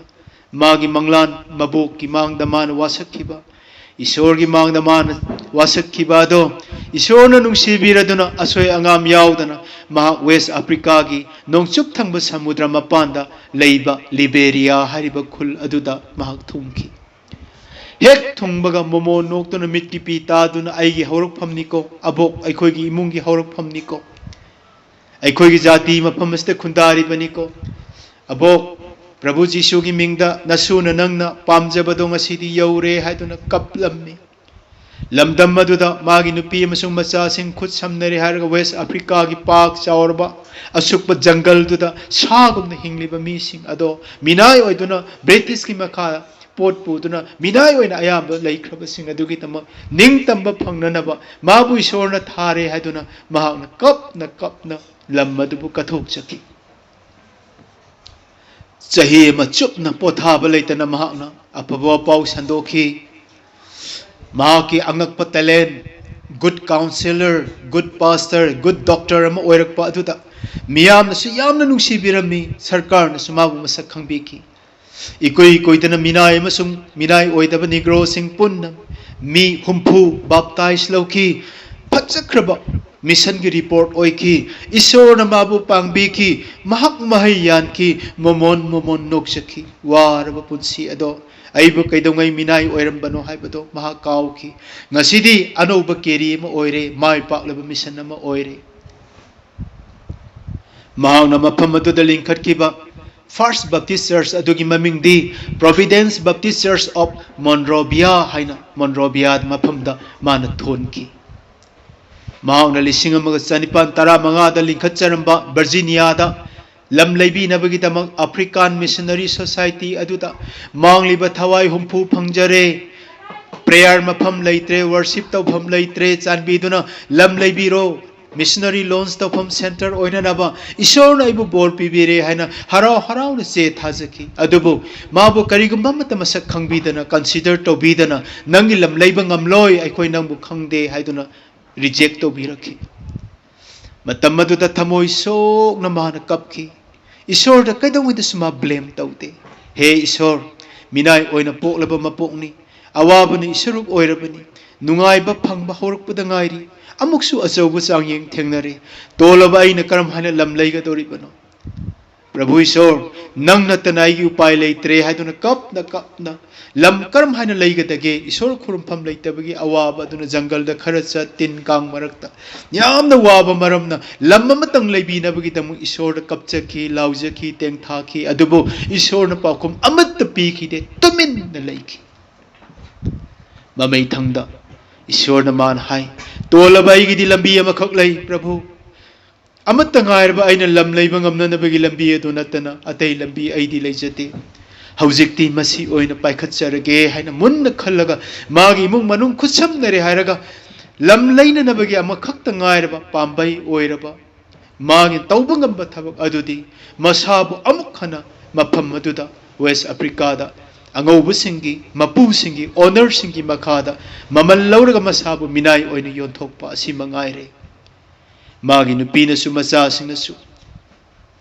ꯃꯥꯒꯤ ꯃꯪꯂꯥꯟ ꯃꯕꯣꯛꯀꯤ ꯃꯥꯡꯗ ꯃꯥꯅ ꯋꯥꯁꯛꯈꯤꯕ, ꯏꯁꯣꯔꯒꯤ ꯃꯥꯡꯗ ꯃꯥꯅ ꯋꯥꯁꯛꯈꯤꯕ ꯑꯗꯣ ꯏꯁꯣꯔꯅ ꯅꯨꯡꯁꯤꯕꯤꯔꯗꯨꯅ ꯑꯁꯣꯏ ꯑꯉꯥꯝ ꯌꯥꯎꯗꯅ ꯃꯍꯥꯛ West Africaꯒꯤ ꯅꯣꯡꯆꯨꯞ ꯊꯪꯕ ꯁꯃꯨꯗ꯭ꯔ ꯃꯄꯥꯟꯗ ꯂꯩꯕ ꯂꯤꯕꯦꯔꯤꯌꯥ ꯍꯥꯏꯔꯤꯕ ꯈꯨꯜ ꯑꯗꯨꯗ ꯃꯍꯥꯛ ꯊꯨꯡꯈꯤ꯫ ꯍꯦꯛ ꯊꯨꯡꯕꯒ ꯃꯣꯃꯣ ꯅꯣꯛꯇꯨꯅ ꯃꯤꯠꯀꯤ ꯄꯤ ꯇꯥꯗꯨꯅ, "ꯑꯩꯒꯤ ꯍꯧꯔꯛꯐꯝꯅꯤꯀꯣ, ꯑꯕꯣꯛ, ꯑꯩꯈꯣꯏꯒꯤ ꯏꯃꯨꯡꯒꯤ ꯍꯧꯔꯛꯐꯝꯅꯤꯀꯣ, ꯑꯩꯈꯣꯏꯒꯤ ꯖꯥꯇꯤ ꯃꯐꯝ ꯑꯁꯤꯗ ꯈꯨꯟꯗꯥꯔꯤꯕꯅꯤꯀꯣ꯫ ꯑꯕꯣꯛ, ꯄ꯭ꯔꯚꯨ ꯖꯤꯁꯨꯒꯤ ꯃꯤꯡꯗ ꯅꯁꯨꯅ ꯅꯪꯅ ꯄꯥꯝꯖꯕꯗꯣ ꯉꯁꯤꯗꯤ ꯌꯧꯔꯦ" ꯍꯥꯏꯗꯨꯅ ꯀꯞꯂꯝꯃꯤ꯫ ꯂꯝꯗꯝ ꯑꯗꯨꯗ ꯃꯥꯒꯤ ꯅꯨꯄꯤ ꯑꯃꯁꯨꯡ ꯃꯆꯥꯁꯤꯡ ꯈꯨꯠ ꯁꯝꯅꯔꯦ ꯍꯥꯏꯔꯒ West Africaꯒꯤ ꯄꯥꯛ ꯆꯥꯎꯔꯕ ꯑꯁꯨꯛꯄ ꯖꯪꯒꯜꯗꯨꯗ ꯁꯥꯒꯨꯝꯅ ꯍꯤꯡꯂꯤꯕ ꯃꯤꯁꯤꯡ ꯑꯗꯣ ꯃꯤꯅꯥꯏ ꯑꯣꯏꯗꯨꯅ ꯕ꯭ꯔꯤꯇꯤꯁꯀꯤ ꯃꯈꯥ ꯄꯣꯠ ꯄꯨꯗꯨꯅ ꯃꯤꯅꯥꯏ ꯑꯣꯏꯅ ꯑꯌꯥꯝꯕ ꯂꯩꯈ꯭ꯔꯕꯁꯤꯡ ꯑꯗꯨꯒꯤꯗꯃꯛ ꯅꯤꯡꯇꯝꯕ ꯐꯪꯅꯅꯕ ꯃꯥꯕꯨ ꯏꯁꯣꯔꯅ ꯊꯥꯔꯦ ꯍꯥꯏꯗꯨꯅ ꯃꯍꯥꯛꯅ ꯀꯞꯅ ꯀꯞꯅ ꯂꯝ ꯑꯗꯨꯕꯨ ꯀꯠꯊꯣꯛꯆꯈꯤ꯫ ꯆꯍꯤ ꯑꯃ ꯆꯨꯞꯅ ꯄꯣꯊꯥꯕ ꯂꯩꯇꯅ ꯃꯍꯥꯛꯅ ꯑꯐꯕ ꯄꯥꯎ ꯁꯟꯗꯣꯛꯈꯤ꯫ ꯃꯍꯥꯛꯀꯤ ꯑꯉꯛꯄ talent, good counsellor, good pastor, good doctor ꯑꯃ ꯑꯣꯏꯔꯛꯄ ꯑꯗꯨꯗ ꯃꯤꯌꯥꯝꯅꯁꯨ ꯌꯥꯝꯅ ꯅꯨꯡꯁꯤꯕꯤꯔꯝꯃꯤ, ꯁꯔꯀꯥꯔꯅꯁꯨ ꯃꯥꯕꯨ ꯃꯁꯛ ꯈꯪꯕꯤꯈꯤ꯫ ꯏꯀꯨꯏ ꯀꯨꯏꯗꯅ ꯃꯤꯅꯥꯏ ꯑꯃꯁꯨꯡ ꯃꯤꯅꯥꯏ ꯑꯣꯏꯗꯕ Negroꯁꯤꯡ ꯄꯨꯟꯅ ꯃꯤ ꯍꯨꯝꯐꯨ baptize ꯂꯧꯈꯤ꯫ ꯐꯖꯈ꯭ꯔꯕ missionꯒꯤ report ꯑꯣꯏꯈꯤ꯫ ꯏꯁꯣꯔꯅ ꯃꯥꯕꯨ ꯄꯥꯡꯕꯤꯈꯤ꯫ ꯃꯍꯥꯛ ꯃꯍꯩ ꯌꯥꯟꯈꯤ꯫ ꯃꯣꯃꯣꯟ ꯃꯣꯃꯣꯟ ꯅꯣꯛꯆꯈꯤ꯫ ꯋꯥꯔꯕ ꯄꯨꯟꯁꯤ ꯑꯗꯣ ꯑꯩꯕꯨ ꯀꯩꯗꯧꯉꯩ ꯃꯤꯅꯥꯏ ꯑꯣꯏꯔꯝꯕꯅꯣ ꯍꯥꯏꯕꯗꯣ ꯃꯍꯥꯛ ꯀꯥꯎꯈꯤ꯫ ꯉꯁꯤꯗꯤ ꯑꯅꯧꯕ ꯀꯦꯔꯤ ꯑꯃ ꯑꯣꯏꯔꯦ, ꯃꯥꯏ ꯄꯥꯛꯂꯕ mission ꯑꯃ ꯑꯣꯏꯔꯦ꯫ ꯃꯍꯥꯛꯅ ꯃꯐꯝ ꯑꯗꯨꯗ ꯂꯤꯡꯈꯠꯈꯤꯕ First Baptist Church ꯑꯗꯨꯒꯤ ꯃꯃꯤꯡꯗꯤ Providence Baptist Church of Monrovia ꯍꯥꯏꯅ Monrovia ꯃꯐꯝꯗ ꯃꯥꯅ ꯊꯣꯟꯈꯤ꯫ ꯃꯍꯥꯛꯅ ꯂꯤꯁꯤꯡ ꯑꯃꯒ ꯆꯅꯤꯄꯥꯟ ꯇꯔꯥꯃꯉꯥꯗ ꯂꯤꯡꯈꯠꯆꯔꯝꯕ ꯚꯔꯖꯤꯅꯤꯌꯥꯗ ꯂꯝ ꯂꯩꯕꯤꯅꯕꯒꯤꯗꯃꯛ African Missionary Society ꯑꯗꯨꯗ ꯃꯥꯡꯂꯤꯕ ꯊꯋꯥꯏ ꯍꯨꯝꯐꯨ ꯐꯪꯖꯔꯦ꯫ Prayer ꯃꯐꯝ ꯂꯩꯇ꯭ꯔꯦ, worship ꯇꯧꯐꯝ ꯂꯩꯇ꯭ꯔꯦ, ꯆꯥꯟꯕꯤꯗꯨꯅ ꯂꯝ ꯂꯩꯕꯤꯔꯣ, missionary launch ꯇꯧꯐꯝ center ꯑꯣꯏꯅꯅꯕ ꯏꯁꯣꯔꯅ ꯑꯩꯕꯨ ꯕꯣꯔ ꯄꯤꯕꯤꯔꯦ ꯍꯥꯏꯅ ꯍꯔꯥꯎ ꯍꯔꯥꯎꯅ ꯆꯦ ꯊꯥꯖꯈꯤ꯫ ꯑꯗꯨꯕꯨ ꯃꯥꯕꯨ ꯀꯔꯤꯒꯨꯝꯕ ꯑꯃꯠꯇ ꯃꯁꯛ ꯈꯪꯕꯤꯗꯅ, consider ꯇꯧꯕꯤꯗꯅ, "ꯅꯪꯒꯤ ꯂꯝ ꯂꯩꯕ ꯉꯝꯂꯣꯏ, ꯑꯩꯈꯣꯏ ꯅꯪꯕꯨ ꯈꯪꯗꯦ" ꯍꯥꯏꯗꯨꯅ reject ꯇꯧꯕꯤꯔꯛꯈꯤ꯫ ꯃꯇꯝ ꯑꯗꯨꯗ ꯊꯃꯣꯏ ꯁꯣꯛꯅ ꯃꯥꯅ ꯀꯞꯈꯤ꯫ ꯏꯁꯣꯔꯗ ꯀꯩꯗꯧꯉꯩꯗꯁꯨ ꯃꯥ blame ꯇꯧꯗꯦ꯫ "ꯍꯦ ꯏꯁꯣꯔ, ꯃꯤꯅꯥꯏ ꯑꯣꯏꯅ ꯄꯣꯛꯂꯕ ꯃꯄꯣꯛꯅꯤ, ꯑꯋꯥꯕꯅ ꯏꯁꯨꯔꯨꯛ ꯑꯣꯏꯔꯕꯅꯤ, ꯅꯨꯡꯉꯥꯏꯕ ꯐꯪꯕ ꯍꯧꯔꯛꯄꯗ ꯉꯥꯏꯔꯤ, ꯑꯃꯨꯛꯁꯨ ꯑꯆꯧꯕ ꯆꯥꯡꯌꯦꯡ ꯊꯦꯡꯅꯔꯦ, ꯇꯣꯜꯂꯕ ꯑꯩꯅ ꯀꯔꯝ ꯍꯥꯏꯅ ꯂꯝ ꯂꯩꯒꯗꯧꯔꯤꯕꯅꯣ? ꯄ꯭ꯔꯚꯨ ꯏꯁꯣꯔ, ꯅꯪ ꯅꯠꯇꯅ ꯑꯩꯒꯤ ꯎꯄꯥꯏ ꯂꯩꯇ꯭ꯔꯦ" ꯍꯥꯏꯗꯨꯅ ꯀꯞꯅ ꯀꯞꯅ ꯂꯝ ꯀꯔꯝ ꯍꯥꯏꯅ ꯂꯩꯒꯗꯒꯦ? ꯏꯁꯣꯔ ꯈꯨꯔꯨꯝꯐꯝ ꯂꯩꯇꯕꯒꯤ ꯑꯋꯥꯕ ꯑꯗꯨꯅ ꯖꯪꯒꯜꯗ ꯈꯔ ꯆꯠ, ꯇꯤꯟ ꯀꯥꯡ ꯃꯔꯛꯇ ꯌꯥꯝꯅ ꯋꯥꯕ ꯃꯔꯝꯅ ꯂꯝ ꯑꯃꯇꯪ ꯂꯩꯕꯤꯅꯕꯒꯤꯗꯃꯛ ꯏꯁꯣꯔꯗ ꯀꯞꯆꯈꯤ, ꯂꯥꯎꯖꯈꯤ, ꯇꯦꯡꯊꯥꯈꯤ꯫ ꯑꯗꯨꯕꯨ ꯏꯁꯣꯔꯅ ꯄꯥꯎꯈꯨꯝ ꯑꯃꯠꯇ ꯄꯤꯈꯤꯗꯦ, ꯇꯨꯃꯤꯟꯅ ꯂꯩꯈꯤ꯫ ꯃꯃꯩꯊꯪꯗ ꯏꯁꯣꯔꯅ ꯃꯥꯅ ꯍꯥꯏ, "ꯇꯣꯜꯂꯕ ꯑꯩꯒꯤꯗꯤ ꯂꯝꯕꯤ ꯑꯃꯈꯛ ꯂꯩ, ꯄ꯭ꯔꯚꯨ꯫ ꯑꯃꯠꯇ ꯉꯥꯏꯔꯕ ꯑꯩꯅ ꯂꯝ ꯂꯩꯕ ꯉꯝꯅꯅꯕꯒꯤ ꯂꯝꯕꯤ ꯑꯗꯨ ꯅꯠꯇꯅ ꯑꯇꯩ ꯂꯝꯕꯤ ꯑꯩꯗꯤ ꯂꯩꯖꯗꯦ꯫ ꯍꯧꯖꯤꯛꯇꯤ ꯃꯁꯤ ꯑꯣꯏꯅ ꯄꯥꯏꯈꯠꯆꯔꯒꯦ" ꯍꯥꯏꯅ ꯃꯨꯟꯅ ꯈꯜꯂꯒ ꯃꯥꯒꯤ ꯏꯃꯨꯡ ꯃꯅꯨꯡ ꯈꯨꯠꯁꯝꯅꯔꯦ ꯍꯥꯏꯔꯒ ꯂꯝ ꯂꯩꯅꯅꯕꯒꯤ ꯑꯃꯈꯛꯇ ꯉꯥꯏꯔꯕ ꯄꯥꯝꯕꯩ ꯑꯣꯏꯔꯕ ꯃꯥꯒꯤ ꯇꯧꯕ ꯉꯝꯕ ꯊꯕꯛ ꯑꯗꯨꯗꯤ ꯃꯁꯥꯕꯨ ꯑꯃꯨꯛ ꯍꯟꯅ ꯃꯐꯝ ꯑꯗꯨꯗ, West Africaꯗ ꯑꯉꯧꯕꯁꯤꯡꯒꯤ, ꯃꯄꯨꯁꯤꯡꯒꯤ, ꯑꯣꯅꯔꯁꯤꯡꯒꯤ ꯃꯈꯥꯗ ꯃꯃꯜ ꯂꯧꯔꯒ ꯃꯁꯥꯕꯨ ꯃꯤꯅꯥꯏ ꯑꯣꯏꯅ ꯌꯣꯟꯊꯣꯛꯄ ꯑꯁꯤ ꯃꯉꯥꯏꯔꯦ꯫ ꯃꯥꯒꯤ ꯅꯨꯄꯤꯅꯁꯨ ꯃꯆꯥꯁꯤꯡꯅꯁꯨ,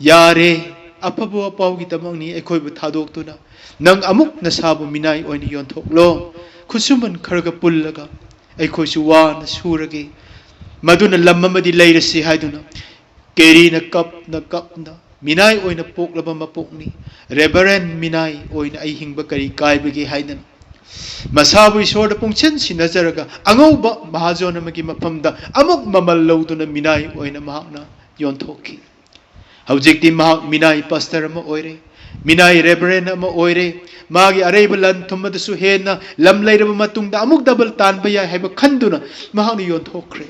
"ꯌꯥꯔꯦ, ꯑꯐꯕ ꯋꯥꯄꯥꯎꯒꯤꯗꯃꯛꯅꯤ ꯑꯩꯈꯣꯏꯕꯨ ꯊꯥꯗꯣꯛꯇꯨꯅ, ꯅꯪ ꯑꯃꯨꯛ ꯅꯁꯥꯕꯨ ꯃꯤꯅꯥꯏ ꯑꯣꯏꯅ ꯌꯣꯟꯊꯣꯛꯂꯣ, ꯈꯨꯠꯁꯨꯃꯟ ꯈꯔꯒ ꯄꯨꯜꯂꯒ ꯑꯩꯈꯣꯏꯁꯨ ꯋꯥꯅ ꯁꯨꯔꯒꯦ, ꯃꯗꯨꯅ ꯂꯝ ꯑꯃꯗꯤ ꯂꯩꯔꯁꯤ" ꯍꯥꯏꯗꯨꯅ ꯀꯦꯔꯤꯅ ꯀꯞꯅ ꯀꯞꯅ, "ꯃꯤꯅꯥꯏ ꯑꯣꯏꯅ ꯄꯣꯛꯂꯕ ꯃꯄꯣꯛꯅꯤ, ꯔꯦꯚꯔꯦꯟ ꯃꯤꯅꯥꯏ ꯑꯣꯏꯅ ꯑꯩ ꯍꯤꯡꯕ ꯀꯔꯤ ꯀꯥꯏꯕꯒꯦ?" ꯍꯥꯏꯗꯅ ꯃꯁꯥꯕꯨ ꯏꯁꯣꯔꯗ ꯄꯨꯡꯁꯤꯟ ꯁꯤꯟꯅꯖꯔꯒ ꯑꯉꯧꯕ ꯃꯍꯥꯖꯣꯟ ꯑꯃꯒꯤ ꯃꯐꯝꯗ ꯑꯃꯨꯛ ꯃꯃꯜ ꯂꯧꯗꯨꯅ ꯃꯤꯅꯥꯏ ꯑꯣꯏꯅ ꯃꯍꯥꯛꯅ ꯌꯣꯟꯊꯣꯛꯈꯤ꯫ ꯍꯧꯖꯤꯛꯇꯤ ꯃꯍꯥꯛ ꯃꯤꯅꯥꯏ ꯄꯥꯁꯇꯔ ꯑꯃ ꯑꯣꯏꯔꯦ, ꯃꯤꯅꯥꯏ ꯔꯦꯚꯔꯦꯟ ꯑꯃ ꯑꯣꯏꯔꯦ꯫ ꯃꯥꯒꯤ ꯑꯔꯩꯕ ꯂꯟ ꯊꯨꯝ ꯑꯗꯨꯁꯨ ꯍꯦꯟꯅ ꯂꯝ ꯂꯩꯔꯕ ꯃꯇꯨꯡꯗ ꯑꯃꯨꯛ ꯗꯕꯜ ꯇꯥꯟꯕ ꯌꯥꯏ ꯍꯥꯏꯕ ꯈꯟꯗꯨꯅ ꯃꯍꯥꯛꯅ ꯌꯣꯟꯊꯣꯛꯈ꯭ꯔꯦ꯫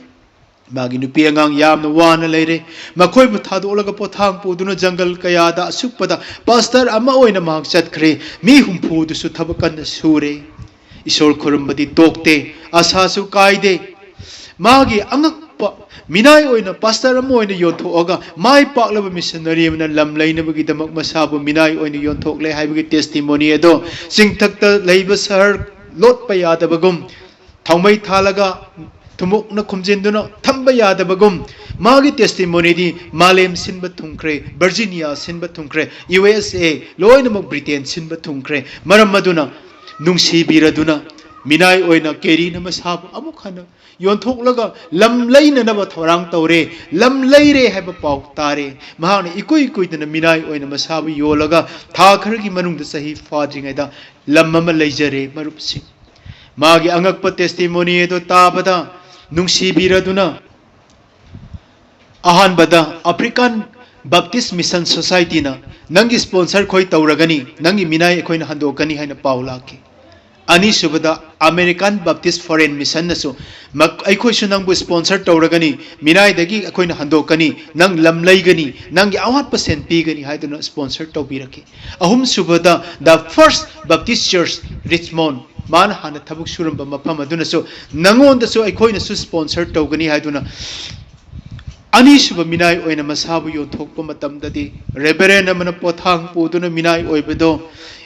ꯃꯥꯒꯤ ꯅꯨꯄꯤ ꯑꯉꯥꯡ ꯌꯥꯝꯅ ꯋꯥꯅ ꯂꯩꯔꯦ꯫ ꯃꯈꯣꯏꯕꯨ ꯊꯥꯗꯣꯛꯂꯒ ꯄꯣꯊꯥꯡ ꯄꯨꯗꯨꯅ ꯖꯪꯒꯜ ꯀꯌꯥꯗ ꯑꯁꯨꯛꯄꯗ ꯄꯥꯁꯇꯔ ꯑꯃ ꯑꯣꯏꯅ ꯃꯍꯥꯛ ꯆꯠꯈ꯭ꯔꯦ꯫ ꯃꯤ ꯍꯨꯝꯐꯨꯗꯨꯁꯨ ꯊꯕꯛ ꯀꯟꯅ ꯁꯨꯔꯦ꯫ ꯏꯁꯣꯔ ꯈꯨꯔꯨꯝꯕꯗꯤ ꯇꯣꯛꯇꯦ, ꯑꯁꯥꯁꯨ ꯀꯥꯏꯗꯦ꯫ ꯃꯥꯒꯤ ꯑꯉꯛꯄ ꯃꯤꯅꯥꯏ ꯑꯣꯏꯅ, ꯄꯥꯁꯇꯔ ꯑꯃ ꯑꯣꯏꯅ ꯌꯣꯟꯊꯣꯛꯑꯒ ꯃꯥꯏ ꯄꯥꯛꯂꯕ ꯃꯤꯁꯅꯔꯤ ꯑꯃꯅ ꯂꯝ ꯂꯩꯅꯕꯒꯤꯗꯃꯛ ꯃꯁꯥꯕꯨ ꯃꯤꯅꯥꯏ ꯑꯣꯏꯅ ꯌꯣꯟꯊꯣꯛꯂꯦ ꯍꯥꯏꯕꯒꯤ ꯇꯦꯁꯇꯤꯃꯣꯅꯤ ꯑꯗꯣ ꯆꯤꯡꯊꯛꯇ ꯂꯩꯕ ꯁꯍꯔ ꯂꯣꯠꯄ ꯌꯥꯗꯕꯒꯨꯝ, ꯊꯥꯎꯃꯩ ꯊꯥꯜꯂꯒ ꯊꯨꯝꯃꯣꯛꯅ ꯈꯨꯝꯖꯤꯟꯗꯨꯅ ꯊꯝꯕ ꯌꯥꯗꯕꯒꯨꯝ, ꯃꯥꯒꯤ ꯇꯦꯁꯇꯤꯃꯣꯅꯤꯗꯤ ꯃꯥꯂꯦꯝ ꯁꯤꯟꯕ ꯊꯨꯡꯈ꯭ꯔꯦ, ꯚꯔꯖꯤꯅꯤꯌꯥ ꯁꯤꯟꯕ ꯊꯨꯡꯈ꯭ꯔꯦ, ꯌꯨ ꯑꯦꯁ ꯑꯦ, ꯂꯣꯏꯅꯃꯛ ꯕ꯭ꯔꯤꯇꯦꯟ ꯁꯤꯟꯕ ꯊꯨꯡꯈ꯭ꯔꯦ꯫ ꯃꯔꯝ ꯑꯗꯨꯅ ꯅꯨꯡꯁꯤꯕꯤꯔꯗꯨꯅ ꯃꯤꯅꯥꯏ ꯑꯣꯏꯅ ꯀꯦꯔꯤꯅ ꯃꯁꯥꯕꯨ ꯑꯃꯨꯛ ꯍꯟꯅ ꯌꯣꯟꯊꯣꯛꯂꯒ ꯂꯝ ꯂꯩꯅꯅꯕ ꯊꯧꯔꯥꯡ ꯇꯧꯔꯦ꯫ ꯂꯝ ꯂꯩꯔꯦ ꯍꯥꯏꯕ ꯄꯥꯎ ꯇꯥꯔꯦ꯫ ꯃꯍꯥꯛꯅ ꯏꯀꯨꯏ ꯀꯨꯏꯗꯅ ꯃꯤꯅꯥꯏ ꯑꯣꯏꯅ ꯃꯁꯥꯕꯨ ꯌꯣꯜꯂꯒ ꯊꯥ ꯈꯔꯒꯤ ꯃꯅꯨꯡꯗ ꯆꯍꯤ ꯐꯥꯗ꯭ꯔꯤꯉꯩꯗ ꯂꯝ ꯑꯃ ꯂꯩꯖꯔꯦ, ꯃꯔꯨꯞꯁꯤꯡ꯫ ꯃꯥꯒꯤ ꯑꯉꯛꯄ ꯇꯦꯁꯇꯤꯃꯣꯅꯤ ꯑꯗꯨ ꯇꯥꯕꯗ ꯅꯨꯡꯁꯤꯕꯤꯔꯗꯨꯅ ꯑꯍꯥꯟꯕꯗ ꯑꯐ꯭ꯔꯤꯀꯥꯟ ꯕꯞꯇꯤꯁ ꯃꯤꯁꯟ ꯁꯣꯁꯥꯏꯇꯤꯅ ꯅꯪꯒꯤ ꯁ꯭ꯄꯣꯟꯁꯔ ꯈꯣꯏ ꯇꯧꯔꯒꯅꯤ, ꯅꯪꯒꯤ ꯃꯤꯅꯥꯏ ꯑꯩꯈꯣꯏꯅ ꯍꯟꯗꯣꯛꯀꯅꯤ ꯍꯥꯏꯅ ꯄꯥꯎ ꯂꯥꯛꯈꯤ꯫ ꯑꯅꯤꯁꯨꯕꯗ ꯑꯃꯦꯔꯤꯀꯥꯟ ꯕꯞꯇꯤꯁ ꯐꯣꯔꯦꯟ ꯃꯤꯁꯟꯅꯁꯨ ꯃꯛ-, "ꯑꯩꯈꯣꯏꯁꯨ ꯅꯪꯕꯨ ꯁ꯭ꯄꯣꯟꯁꯔ ꯇꯧꯔꯒꯅꯤ, ꯃꯤꯅꯥꯏꯗꯒꯤ ꯑꯩꯈꯣꯏꯅ ꯍꯟꯗꯣꯛꯀꯅꯤ, ꯅꯪ ꯂꯝ ꯂꯩꯒꯅꯤ, ꯅꯪꯒꯤ ꯑꯋꯥꯠꯄ ꯁꯦꯟ ꯄꯤꯒꯅꯤ" ꯍꯥꯏꯗꯨꯅ ꯁ꯭ꯄꯣꯟꯁꯔ ꯇꯧꯕꯤꯔꯛꯈꯤ꯫ ꯑꯍꯨꯝꯁꯨꯕꯗ ꯗ ꯐꯥꯔꯁ ꯕꯞꯇꯤꯁ ꯆꯔꯆ ꯔꯤꯆꯃꯣꯟ, ꯃꯥꯅ ꯍꯥꯟꯅ ꯊꯕꯛ ꯁꯨꯔꯝꯕ ꯃꯐꯝ ꯑꯗꯨꯅꯁꯨ ꯅꯉꯣꯟꯗꯁꯨ ꯑꯩꯈꯣꯏꯅꯁꯨ ꯁ꯭ꯄꯣꯟꯁꯔ ꯇꯧꯒꯅꯤ ꯍꯥꯏꯗꯨꯅ ꯑꯅꯤꯁꯨꯕ ꯃꯤꯅꯥꯏ ꯑꯣꯏꯅ ꯃꯁꯥꯕꯨ ꯌꯣꯟꯊꯣꯛꯄ ꯃꯇꯝꯗꯗꯤ ꯔꯦꯚꯔꯦꯟ ꯑꯃꯅ ꯄꯣꯠꯊꯥꯡ ꯄꯨꯗꯨꯅ ꯃꯤꯅꯥꯏ ꯑꯣꯏꯕꯗꯣ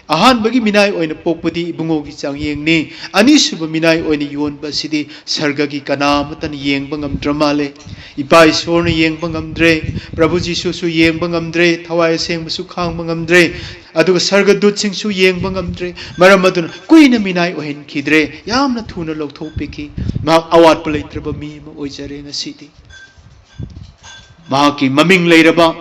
ꯑꯍꯥꯟꯕꯒꯤ ꯃꯤꯅꯥꯏ ꯑꯣꯏꯅ ꯄꯣꯛꯄꯗꯤ ꯏꯕꯨꯡꯉꯣꯒꯤ ꯆꯥꯡꯌꯦꯡꯅꯤ꯫ ꯑꯅꯤꯁꯨꯕ ꯃꯤꯅꯥꯏ ꯑꯣꯏꯅ ꯌꯣꯟꯕ ꯑꯁꯤꯗꯤ ꯁꯔꯒꯒꯤ ꯀꯅꯥ ꯑꯃꯠꯇꯅ ꯌꯦꯡꯕ ꯉꯝꯗ꯭ꯔ ꯃꯥꯜꯂꯦ꯫ ꯏꯄꯥ ꯏꯁꯣꯔꯅ ꯌꯦꯡꯕ ꯉꯝꯗ꯭ꯔꯦ, ꯄ꯭ꯔꯚꯨ ꯖꯤꯁꯨꯁꯨ ꯌꯦꯡꯕ ꯉꯝꯗ꯭ꯔꯦ, ꯊꯋꯥꯏ ꯑꯁꯦꯡꯕꯁꯨ ꯈꯥꯡꯕ ꯉꯝꯗ꯭ꯔꯦ, ꯑꯗꯨꯒ ꯁꯔꯒꯗꯨꯠꯁꯤꯡꯁꯨ ꯌꯦꯡꯕ ꯉꯝꯗ꯭ꯔꯦ꯫ ꯃꯔꯝ ꯑꯗꯨꯅ ꯀꯨꯏꯅ ꯃꯤꯅꯥꯏ ꯑꯣꯏꯍꯟꯈꯤꯗ꯭ꯔꯦ, ꯌꯥꯝꯅ ꯊꯨꯅ ꯂꯧꯊꯣꯛꯄꯤꯈꯤ꯫ ꯃꯍꯥꯛ ꯑꯋꯥꯠꯄ ꯂꯩꯇ꯭ꯔꯕ ꯃꯤ ꯑꯃ ꯑꯣꯏꯖꯔꯦ ꯉꯁꯤꯗꯤ꯫ ꯃꯍꯥꯛꯀꯤ ꯃꯃꯤꯡ ꯂꯩꯔꯕ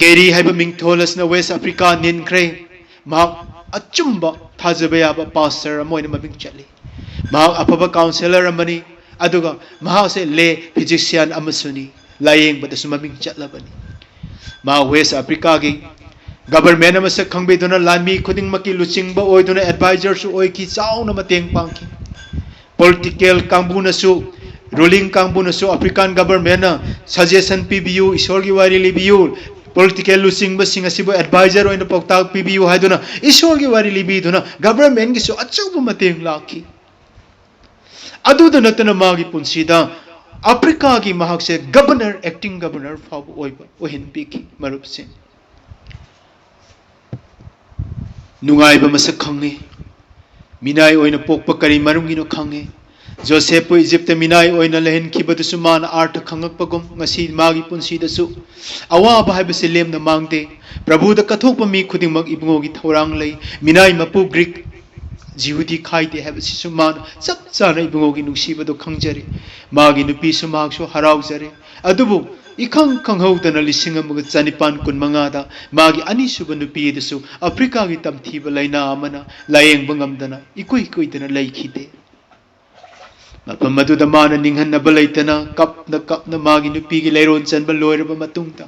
ꯀꯦꯔꯤ ꯍꯥꯏꯕ ꯃꯤꯡꯊꯣꯜ ꯑꯁꯤꯅ ꯋꯦꯁ ꯑꯐ꯭ꯔꯤꯀꯥ ꯅꯤꯟꯈ꯭ꯔꯦ꯫ ꯃꯍꯥꯛ ꯑꯆꯨꯝꯕ ꯊꯥꯖꯕ ꯌꯥꯕ ꯄꯥꯁꯇꯔ ꯑꯃ ꯑꯣꯏꯅ ꯃꯃꯤꯡ ꯆꯠꯂꯤ꯫ ꯃꯍꯥꯛ ꯑꯐꯕ ꯀꯥꯎꯟꯁꯦꯂꯔ ꯑꯃꯅꯤ, ꯑꯗꯨꯒ ꯃꯍꯥꯛꯁꯦ ꯂꯦ ꯐꯤꯖꯤꯁꯤꯌꯥꯟ ꯑꯃꯁꯨꯅꯤ, ꯂꯥꯌꯦꯡꯕꯗꯁꯨ ꯃꯃꯤꯡ ꯆꯠꯂꯕꯅꯤ꯫ ꯃꯍꯥꯛ ꯋꯦꯁ ꯑꯐ꯭ꯔꯤꯀꯥꯒꯤ ꯒꯕꯔꯃꯦꯟ ꯑꯃꯁꯛ ꯈꯪꯕꯤꯗꯨꯅ ꯂꯥꯟꯃꯤ ꯈꯨꯗꯤꯡꯃꯛꯀꯤ ꯂꯨꯆꯤꯡꯕ ꯑꯣꯏꯗꯨꯅ ꯑꯦꯗꯚꯥꯏꯖꯔꯁꯨ ꯑꯣꯏꯈꯤ, ꯆꯥꯎꯅ ꯃꯇꯦꯡ ꯄꯥꯡꯈꯤ꯫ ꯄꯣꯂꯤꯇꯤꯀꯦꯜ ꯀꯥꯡꯕꯨꯅꯁꯨ, ꯔꯨꯂꯤꯡ ꯀꯥꯡꯕꯨꯅꯁꯨ ꯑꯐ꯭ꯔꯤꯀꯥꯟ ꯒꯕꯔꯃꯦꯟꯅ ꯁꯖꯦꯁꯟ ꯄꯤꯕꯤꯌꯨ, ꯏꯁꯣꯔꯒꯤ ꯋꯥꯔꯤ ꯂꯤꯕꯤꯌꯨ, ꯄꯣꯂꯤꯇꯤꯀꯦꯜ ꯂꯨꯆꯤꯡꯕꯁꯤꯡ ꯑꯁꯤꯕꯨ ꯑꯦꯗꯚꯥꯏꯖꯔ ꯑꯣꯏꯅ ꯄꯥꯎꯇꯥꯛ ꯄꯤꯕꯤꯌꯨ ꯍꯥꯏꯗꯨꯅ ꯏꯁꯣꯔꯒꯤ ꯋꯥꯔꯤ ꯂꯤꯕꯤꯗꯨꯅ ꯒꯕꯔꯃꯦꯟꯒꯤꯁꯨ ꯑꯆꯧꯕ ꯃꯇꯦꯡ ꯂꯥꯛꯈꯤ꯫ ꯑꯗꯨꯗ ꯅꯠꯇꯅ ꯃꯥꯒꯤ ꯄꯨꯟꯁꯤꯗ ꯑꯐ꯭ꯔꯤꯀꯥꯒꯤ ꯃꯍꯥꯛꯁꯦ ꯒꯕꯔꯅꯔ, ꯑꯦꯛꯇꯤꯡ ꯒꯕꯔꯅꯔ ꯐꯥꯎꯕ ꯑꯣꯏꯕ, ꯑꯣꯏꯍꯟꯕꯤꯈꯤ꯫ ꯃꯔꯨꯞꯁꯤꯡ, ꯅꯨꯡꯉꯥꯏꯕ ꯃꯁꯛ ꯈꯪꯉꯤ꯫ ꯃꯤꯅꯥꯏ ꯑꯣꯏꯅ ꯄꯣꯛꯄ ꯀꯔꯤ ꯃꯔꯝꯒꯤꯅꯣ ꯈꯪꯉꯤ꯫ ꯖꯣꯁꯦꯐꯄꯨ ꯏꯖꯤꯞꯇ ꯃꯤꯅꯥꯏ ꯑꯣꯏꯅ ꯂꯩꯍꯟꯈꯤꯕꯗꯨꯁꯨ ꯃꯥꯅ ꯑꯥꯔꯊ ꯈꯪꯉꯛꯄꯒꯨꯝ, ꯉꯁꯤ ꯃꯥꯒꯤ ꯄꯨꯟꯁꯤꯗꯁꯨ ꯑꯋꯥꯕ ꯍꯥꯏꯕꯁꯤ ꯂꯦꯝꯅ ꯃꯥꯡꯗꯦ꯫ ꯄ꯭ꯔꯚꯨꯗ ꯀꯠꯊꯣꯛꯄ ꯃꯤ ꯈꯨꯗꯤꯡꯃꯛ ꯏꯕꯨꯡꯉꯣꯒꯤ ꯊꯧꯔꯥꯡ ꯂꯩ꯫ ꯃꯤꯅꯥꯏ ꯃꯄꯨ ꯒ꯭ꯔꯤꯛ, ꯖꯤꯍꯨꯗꯤ ꯈꯥꯏꯗꯦ ꯍꯥꯏꯕꯁꯤꯁꯨ ꯃꯥꯅ ꯆꯞ ꯆꯥꯅ ꯏꯕꯨꯡꯉꯣꯒꯤ ꯅꯨꯡꯁꯤꯕꯗꯨ ꯈꯪꯖꯔꯦ꯫ ꯃꯥꯒꯤ ꯅꯨꯄꯤꯁꯨ ꯃꯍꯥꯛꯁꯨ ꯍꯔꯥꯎꯖꯔꯦ꯫ ꯑꯗꯨꯕꯨ ꯏꯈꯪ ꯈꯪꯍꯧꯗꯅ ꯂꯤꯁꯤꯡ ꯑꯃꯒ ꯆꯅꯤꯄꯥꯟ ꯀꯨꯟꯃꯉꯥꯗ ꯃꯥꯒꯤ ꯑꯅꯤꯁꯨꯕ ꯅꯨꯄꯤ ꯑꯗꯨꯁꯨ ꯑꯐ꯭ꯔꯤꯀꯥꯒꯤ ꯇꯝꯊꯤꯕ ꯂꯥꯏꯅꯥ ꯑꯃꯅ ꯂꯥꯌꯦꯡꯕ ꯉꯝꯗꯅ ꯏꯀꯨꯏ ꯀꯨꯏꯗꯅ ꯂꯩꯈꯤꯗꯦ꯫ ꯃꯐꯝ ꯑꯗꯨꯗ ꯃꯥꯅ ꯅꯤꯡꯍꯟꯅꯕ ꯂꯩꯇꯅ ꯀꯞꯅ ꯀꯞꯅ ꯃꯥꯒꯤ ꯅꯨꯄꯤꯒꯤ ꯂꯩꯔꯣꯟ ꯆꯟꯕ ꯂꯣꯏꯔꯕ ꯃꯇꯨꯡꯗ,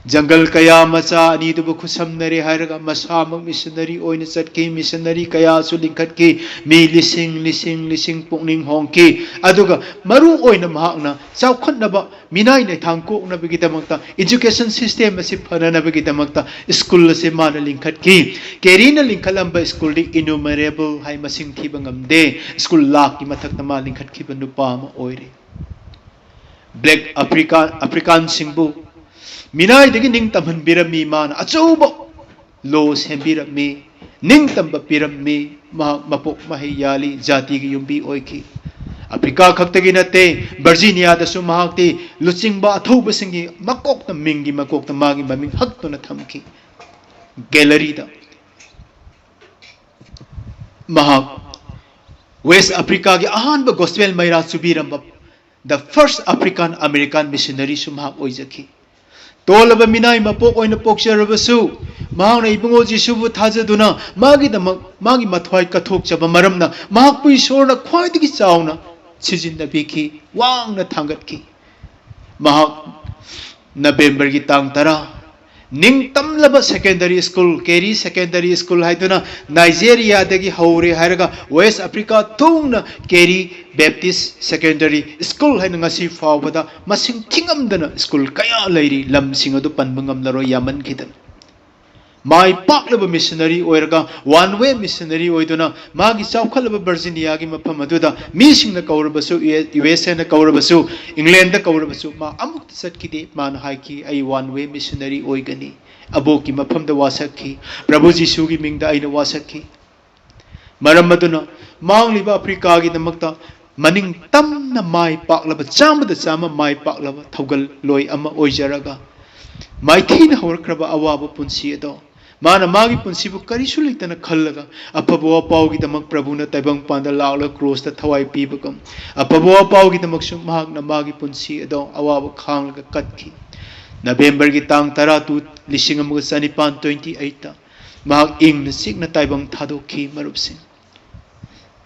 ꯖꯪꯒꯜ ꯀꯌꯥ ꯃꯆꯥ ꯑꯅꯤꯗꯨꯕꯨ ꯈꯨꯠꯁꯝꯅꯔꯦ ꯍꯥꯏꯔꯒ ꯃꯁꯥꯃꯛ ꯃꯤꯁꯟꯅꯔꯤ ꯑꯣꯏꯅ ꯆꯠꯈꯤ꯫ ꯃꯤꯁꯟꯅꯔꯤ ꯀꯌꯥꯁꯨ ꯂꯤꯡꯈꯠꯈꯤ꯫ ꯃꯤ ꯂꯤꯁꯤꯡ, ꯂꯤꯁꯤꯡ, ꯂꯤꯁꯤꯡ ꯄꯨꯛꯅꯤꯡ ꯍꯣꯡꯈꯤ꯫ ꯑꯗꯨꯒ ꯃꯔꯨ ꯑꯣꯏꯅ ꯃꯍꯥꯛꯅ ꯆꯥꯎꯈꯠꯅꯕ, ꯃꯤꯅꯥꯏ ꯂꯩꯊꯥꯡ ꯀꯣꯛꯅꯕꯒꯤꯗꯃꯛꯇ, education system ꯑꯁꯤ ꯐꯅꯅꯕꯒꯤꯗꯃꯛꯇ ꯁ꯭ꯀꯨꯜ ꯑꯁꯤ ꯃꯥꯅ ꯂꯤꯡꯈꯠꯈꯤ꯫ ꯀꯦꯔꯤꯅ ꯂꯤꯡꯈꯠꯂꯝꯕ ꯁ꯭ꯀꯨꯜꯗꯤ innumerable ꯍꯥꯏ, ꯃꯁꯤꯡ ꯊꯤꯕ ꯉꯝꯗꯦ꯫ ꯁ꯭ꯀꯨꯜ ꯂꯥꯛꯀꯤ ꯃꯊꯛꯇ ꯃꯥ ꯂꯤꯡꯈꯠꯈꯤꯕ ꯅꯨꯄꯥ ꯑꯃ ꯑꯣꯏꯔꯦ꯫ ꯕ꯭ꯂꯦꯛ ꯑꯐ꯭ꯔꯤꯀꯥ, ꯑꯐ꯭ꯔꯤꯀꯥꯟꯁꯤꯡꯕꯨ ꯃꯤꯅꯥꯏꯗꯒꯤ ꯅꯤꯡꯇꯝꯍꯟꯕꯤꯔꯝꯃꯤ ꯃꯥꯅ꯫ ꯑꯆꯧꯕ ꯂꯣ ꯁꯦꯝꯕꯤꯔꯝꯃꯤ, ꯅꯤꯡꯇꯝꯕ ꯄꯤꯔꯝꯃꯤ꯫ ꯃꯍꯥꯛ ꯃꯄꯣꯛ ꯃꯍꯩ ꯌꯥꯜꯂꯤ, ꯖꯥꯇꯤꯒꯤ ꯌꯨꯝꯕꯤ ꯑꯣꯏꯈꯤ꯫ ꯑꯐ꯭ꯔꯤꯀꯥ ꯈꯛꯇꯒꯤ ꯅꯠꯇꯦ, ꯚꯔꯖꯤꯅꯤꯌꯥꯗꯁꯨ ꯃꯍꯥꯛꯇꯤ ꯂꯨꯆꯤꯡꯕ ꯑꯊꯧꯕꯁꯤꯡꯒꯤ ꯃꯀꯣꯛꯇ, ꯃꯤꯡꯒꯤ ꯃꯀꯣꯛꯇ ꯃꯥꯒꯤ ꯃꯃꯤꯡ ꯍꯛꯇꯨꯅ ꯊꯝꯈꯤ꯫ ꯒꯦꯂꯔꯤꯗ ꯃꯍꯥꯛ ꯋꯦꯁ ꯑꯐ꯭ꯔꯤꯀꯥꯒꯤ ꯑꯍꯥꯟꯕ gospel ꯃꯩꯔꯥ ꯆꯨꯕꯤꯔꯝꯕ the first African American missionary ꯁꯨ ꯃꯍꯥꯛ ꯑꯣꯏꯖꯈꯤ꯫ ꯇꯣꯜꯂꯕ ꯃꯤꯅꯥꯏ ꯃꯄꯣꯛ ꯑꯣꯏꯅ ꯄꯣꯛꯆꯔꯕꯁꯨ, ꯃꯍꯥꯛꯅ ꯏꯕꯨꯡꯉꯣ ꯖꯤꯁꯨꯕꯨ ꯊꯥꯖꯗꯨꯅ ꯃꯥꯒꯤꯗꯃꯛ ꯃꯥꯒꯤ ꯃꯊ꯭ꯋꯥꯏ ꯀꯠꯊꯣꯛꯆꯕ ꯃꯔꯝꯅ ꯃꯍꯥꯛꯄꯨ ꯏꯁꯣꯔꯅ ꯈ꯭ꯋꯥꯏꯗꯒꯤ ꯆꯥꯎꯅ ꯁꯤꯖꯤꯟꯅꯕꯤꯈꯤ, ꯋꯥꯡꯅ ꯊꯥꯡꯒꯠꯈꯤ꯫ ꯃꯍꯥꯛ ꯅꯕꯦꯝꯕꯔꯒꯤ ꯇꯥꯡ ꯇꯔꯥ, ꯅꯤꯡꯇꯝꯂꯕ secondary school, Kerry secondary school ꯍꯥꯏꯗꯨꯅ ꯅꯥꯏꯖꯦꯔꯤꯌꯥꯗꯒꯤ ꯍꯧꯔꯦ ꯍꯥꯏꯔꯒ ꯋꯦꯁ ꯑꯐ꯭ꯔꯤꯀꯥ ꯊꯨꯡꯅ ꯀꯦꯔꯤ ꯕꯦꯞꯇꯤꯁ secondary school ꯍꯥꯏꯅ ꯉꯁꯤ ꯐꯥꯎꯕꯗ ꯃꯁꯤꯡ ꯊꯤꯉꯝꯗꯅ school ꯀꯌꯥ ꯂꯩꯔꯤ, ꯂꯝꯁꯤꯡ ꯑꯗꯨ ꯄꯟꯕ ꯉꯝꯂꯔꯣꯏ ꯌꯥꯝꯃꯟꯈꯤꯗꯅ꯫ ꯃꯥꯏ ꯄꯥꯛꯂꯕ missionary ꯑꯣꯏꯔꯒ one way missionary ꯑꯣꯏꯗꯨꯅ ꯃꯥꯒꯤ ꯆꯥꯎꯈꯠꯂꯕ ꯚꯔꯖꯤꯅꯤꯌꯥꯒꯤ ꯃꯐꯝ ꯑꯗꯨꯗ ꯃꯤꯁꯤꯡꯅ ꯀꯧꯔꯕꯁꯨ, ꯌꯨ ꯑꯦꯁ ꯑꯦꯅ ꯀꯧꯔꯕꯁꯨ, ꯏꯪꯂꯦꯟꯗ ꯀꯧꯔꯕꯁꯨ, ꯃꯥ ꯑꯃꯨꯛꯇ ꯆꯠꯈꯤꯗꯦ꯫ ꯃꯥꯅ ꯍꯥꯏꯈꯤ, "ꯑꯩ one way missionary ꯑꯣꯏꯒꯅꯤ"꯫ ꯑꯕꯣꯛꯀꯤ ꯃꯐꯝꯗ ꯋꯥꯁꯛꯈꯤ꯫ ꯄ꯭ꯔꯚꯨ ꯖꯤꯁꯨꯒꯤ ꯃꯤꯡꯗ ꯑꯩꯅ ꯋꯥꯁꯛꯈꯤ꯫ ꯃꯔꯝ ꯑꯗꯨꯅ ꯃꯥꯡꯂꯤꯕ ꯑꯐ꯭ꯔꯤꯀꯥꯒꯤꯗꯃꯛꯇ ꯃꯅꯤꯡ ꯇꯝꯅ ꯃꯥꯏ ꯄꯥꯛꯂꯕ, ꯆꯥꯝꯃꯗ ꯆꯥꯝꯃ ꯃꯥꯏ ꯄꯥꯛꯂꯕ ꯊꯧꯒꯜꯂꯣꯏ ꯑꯃ ꯑꯣꯏꯖꯔꯒ, ꯃꯥꯏꯊꯤꯅ ꯍꯧꯔꯛꯈ꯭ꯔꯕ ꯑꯋꯥꯕ ꯄꯨꯟꯁꯤ ꯑꯗꯣ ꯃꯥꯅ ꯃꯥꯒꯤ ꯄꯨꯟꯁꯤꯕꯨ ꯀꯔꯤꯁꯨ ꯂꯩꯇꯅ ꯈꯜꯂꯒ, ꯑꯐꯕ ꯋꯥꯄꯥꯎꯒꯤꯗꯃꯛ ꯄ꯭ꯔꯚꯨꯅ ꯇꯥꯏꯕꯪꯄꯥꯟꯗ ꯂꯥꯛꯂꯒ ꯀ꯭ꯔꯣꯁꯇ ꯊꯋꯥꯏ ꯄꯤꯕꯒꯨꯝ, ꯑꯐꯕ ꯋꯥꯄꯥꯎꯒꯤꯗꯃꯛꯁꯨ ꯃꯍꯥꯛꯅ ꯃꯥꯒꯤ ꯄꯨꯟꯁꯤ ꯑꯗꯣ ꯑꯋꯥꯕ ꯈꯥꯡꯂꯒ ꯀꯠꯈꯤ꯫ ꯅꯕꯦꯝꯕꯔꯒꯤ ꯇꯥꯡ ꯇꯔꯥ ꯇꯨ, ꯂꯤꯁꯤꯡ ꯑꯃꯒ ꯆꯅꯤꯄꯥꯟ twenty eight ꯇ ꯃꯍꯥꯛ ꯏꯪꯅ ꯆꯤꯛꯅ ꯇꯥꯏꯕꯪ ꯊꯥꯗꯣꯛꯈꯤ, ꯃꯔꯨꯞꯁꯤꯡ꯫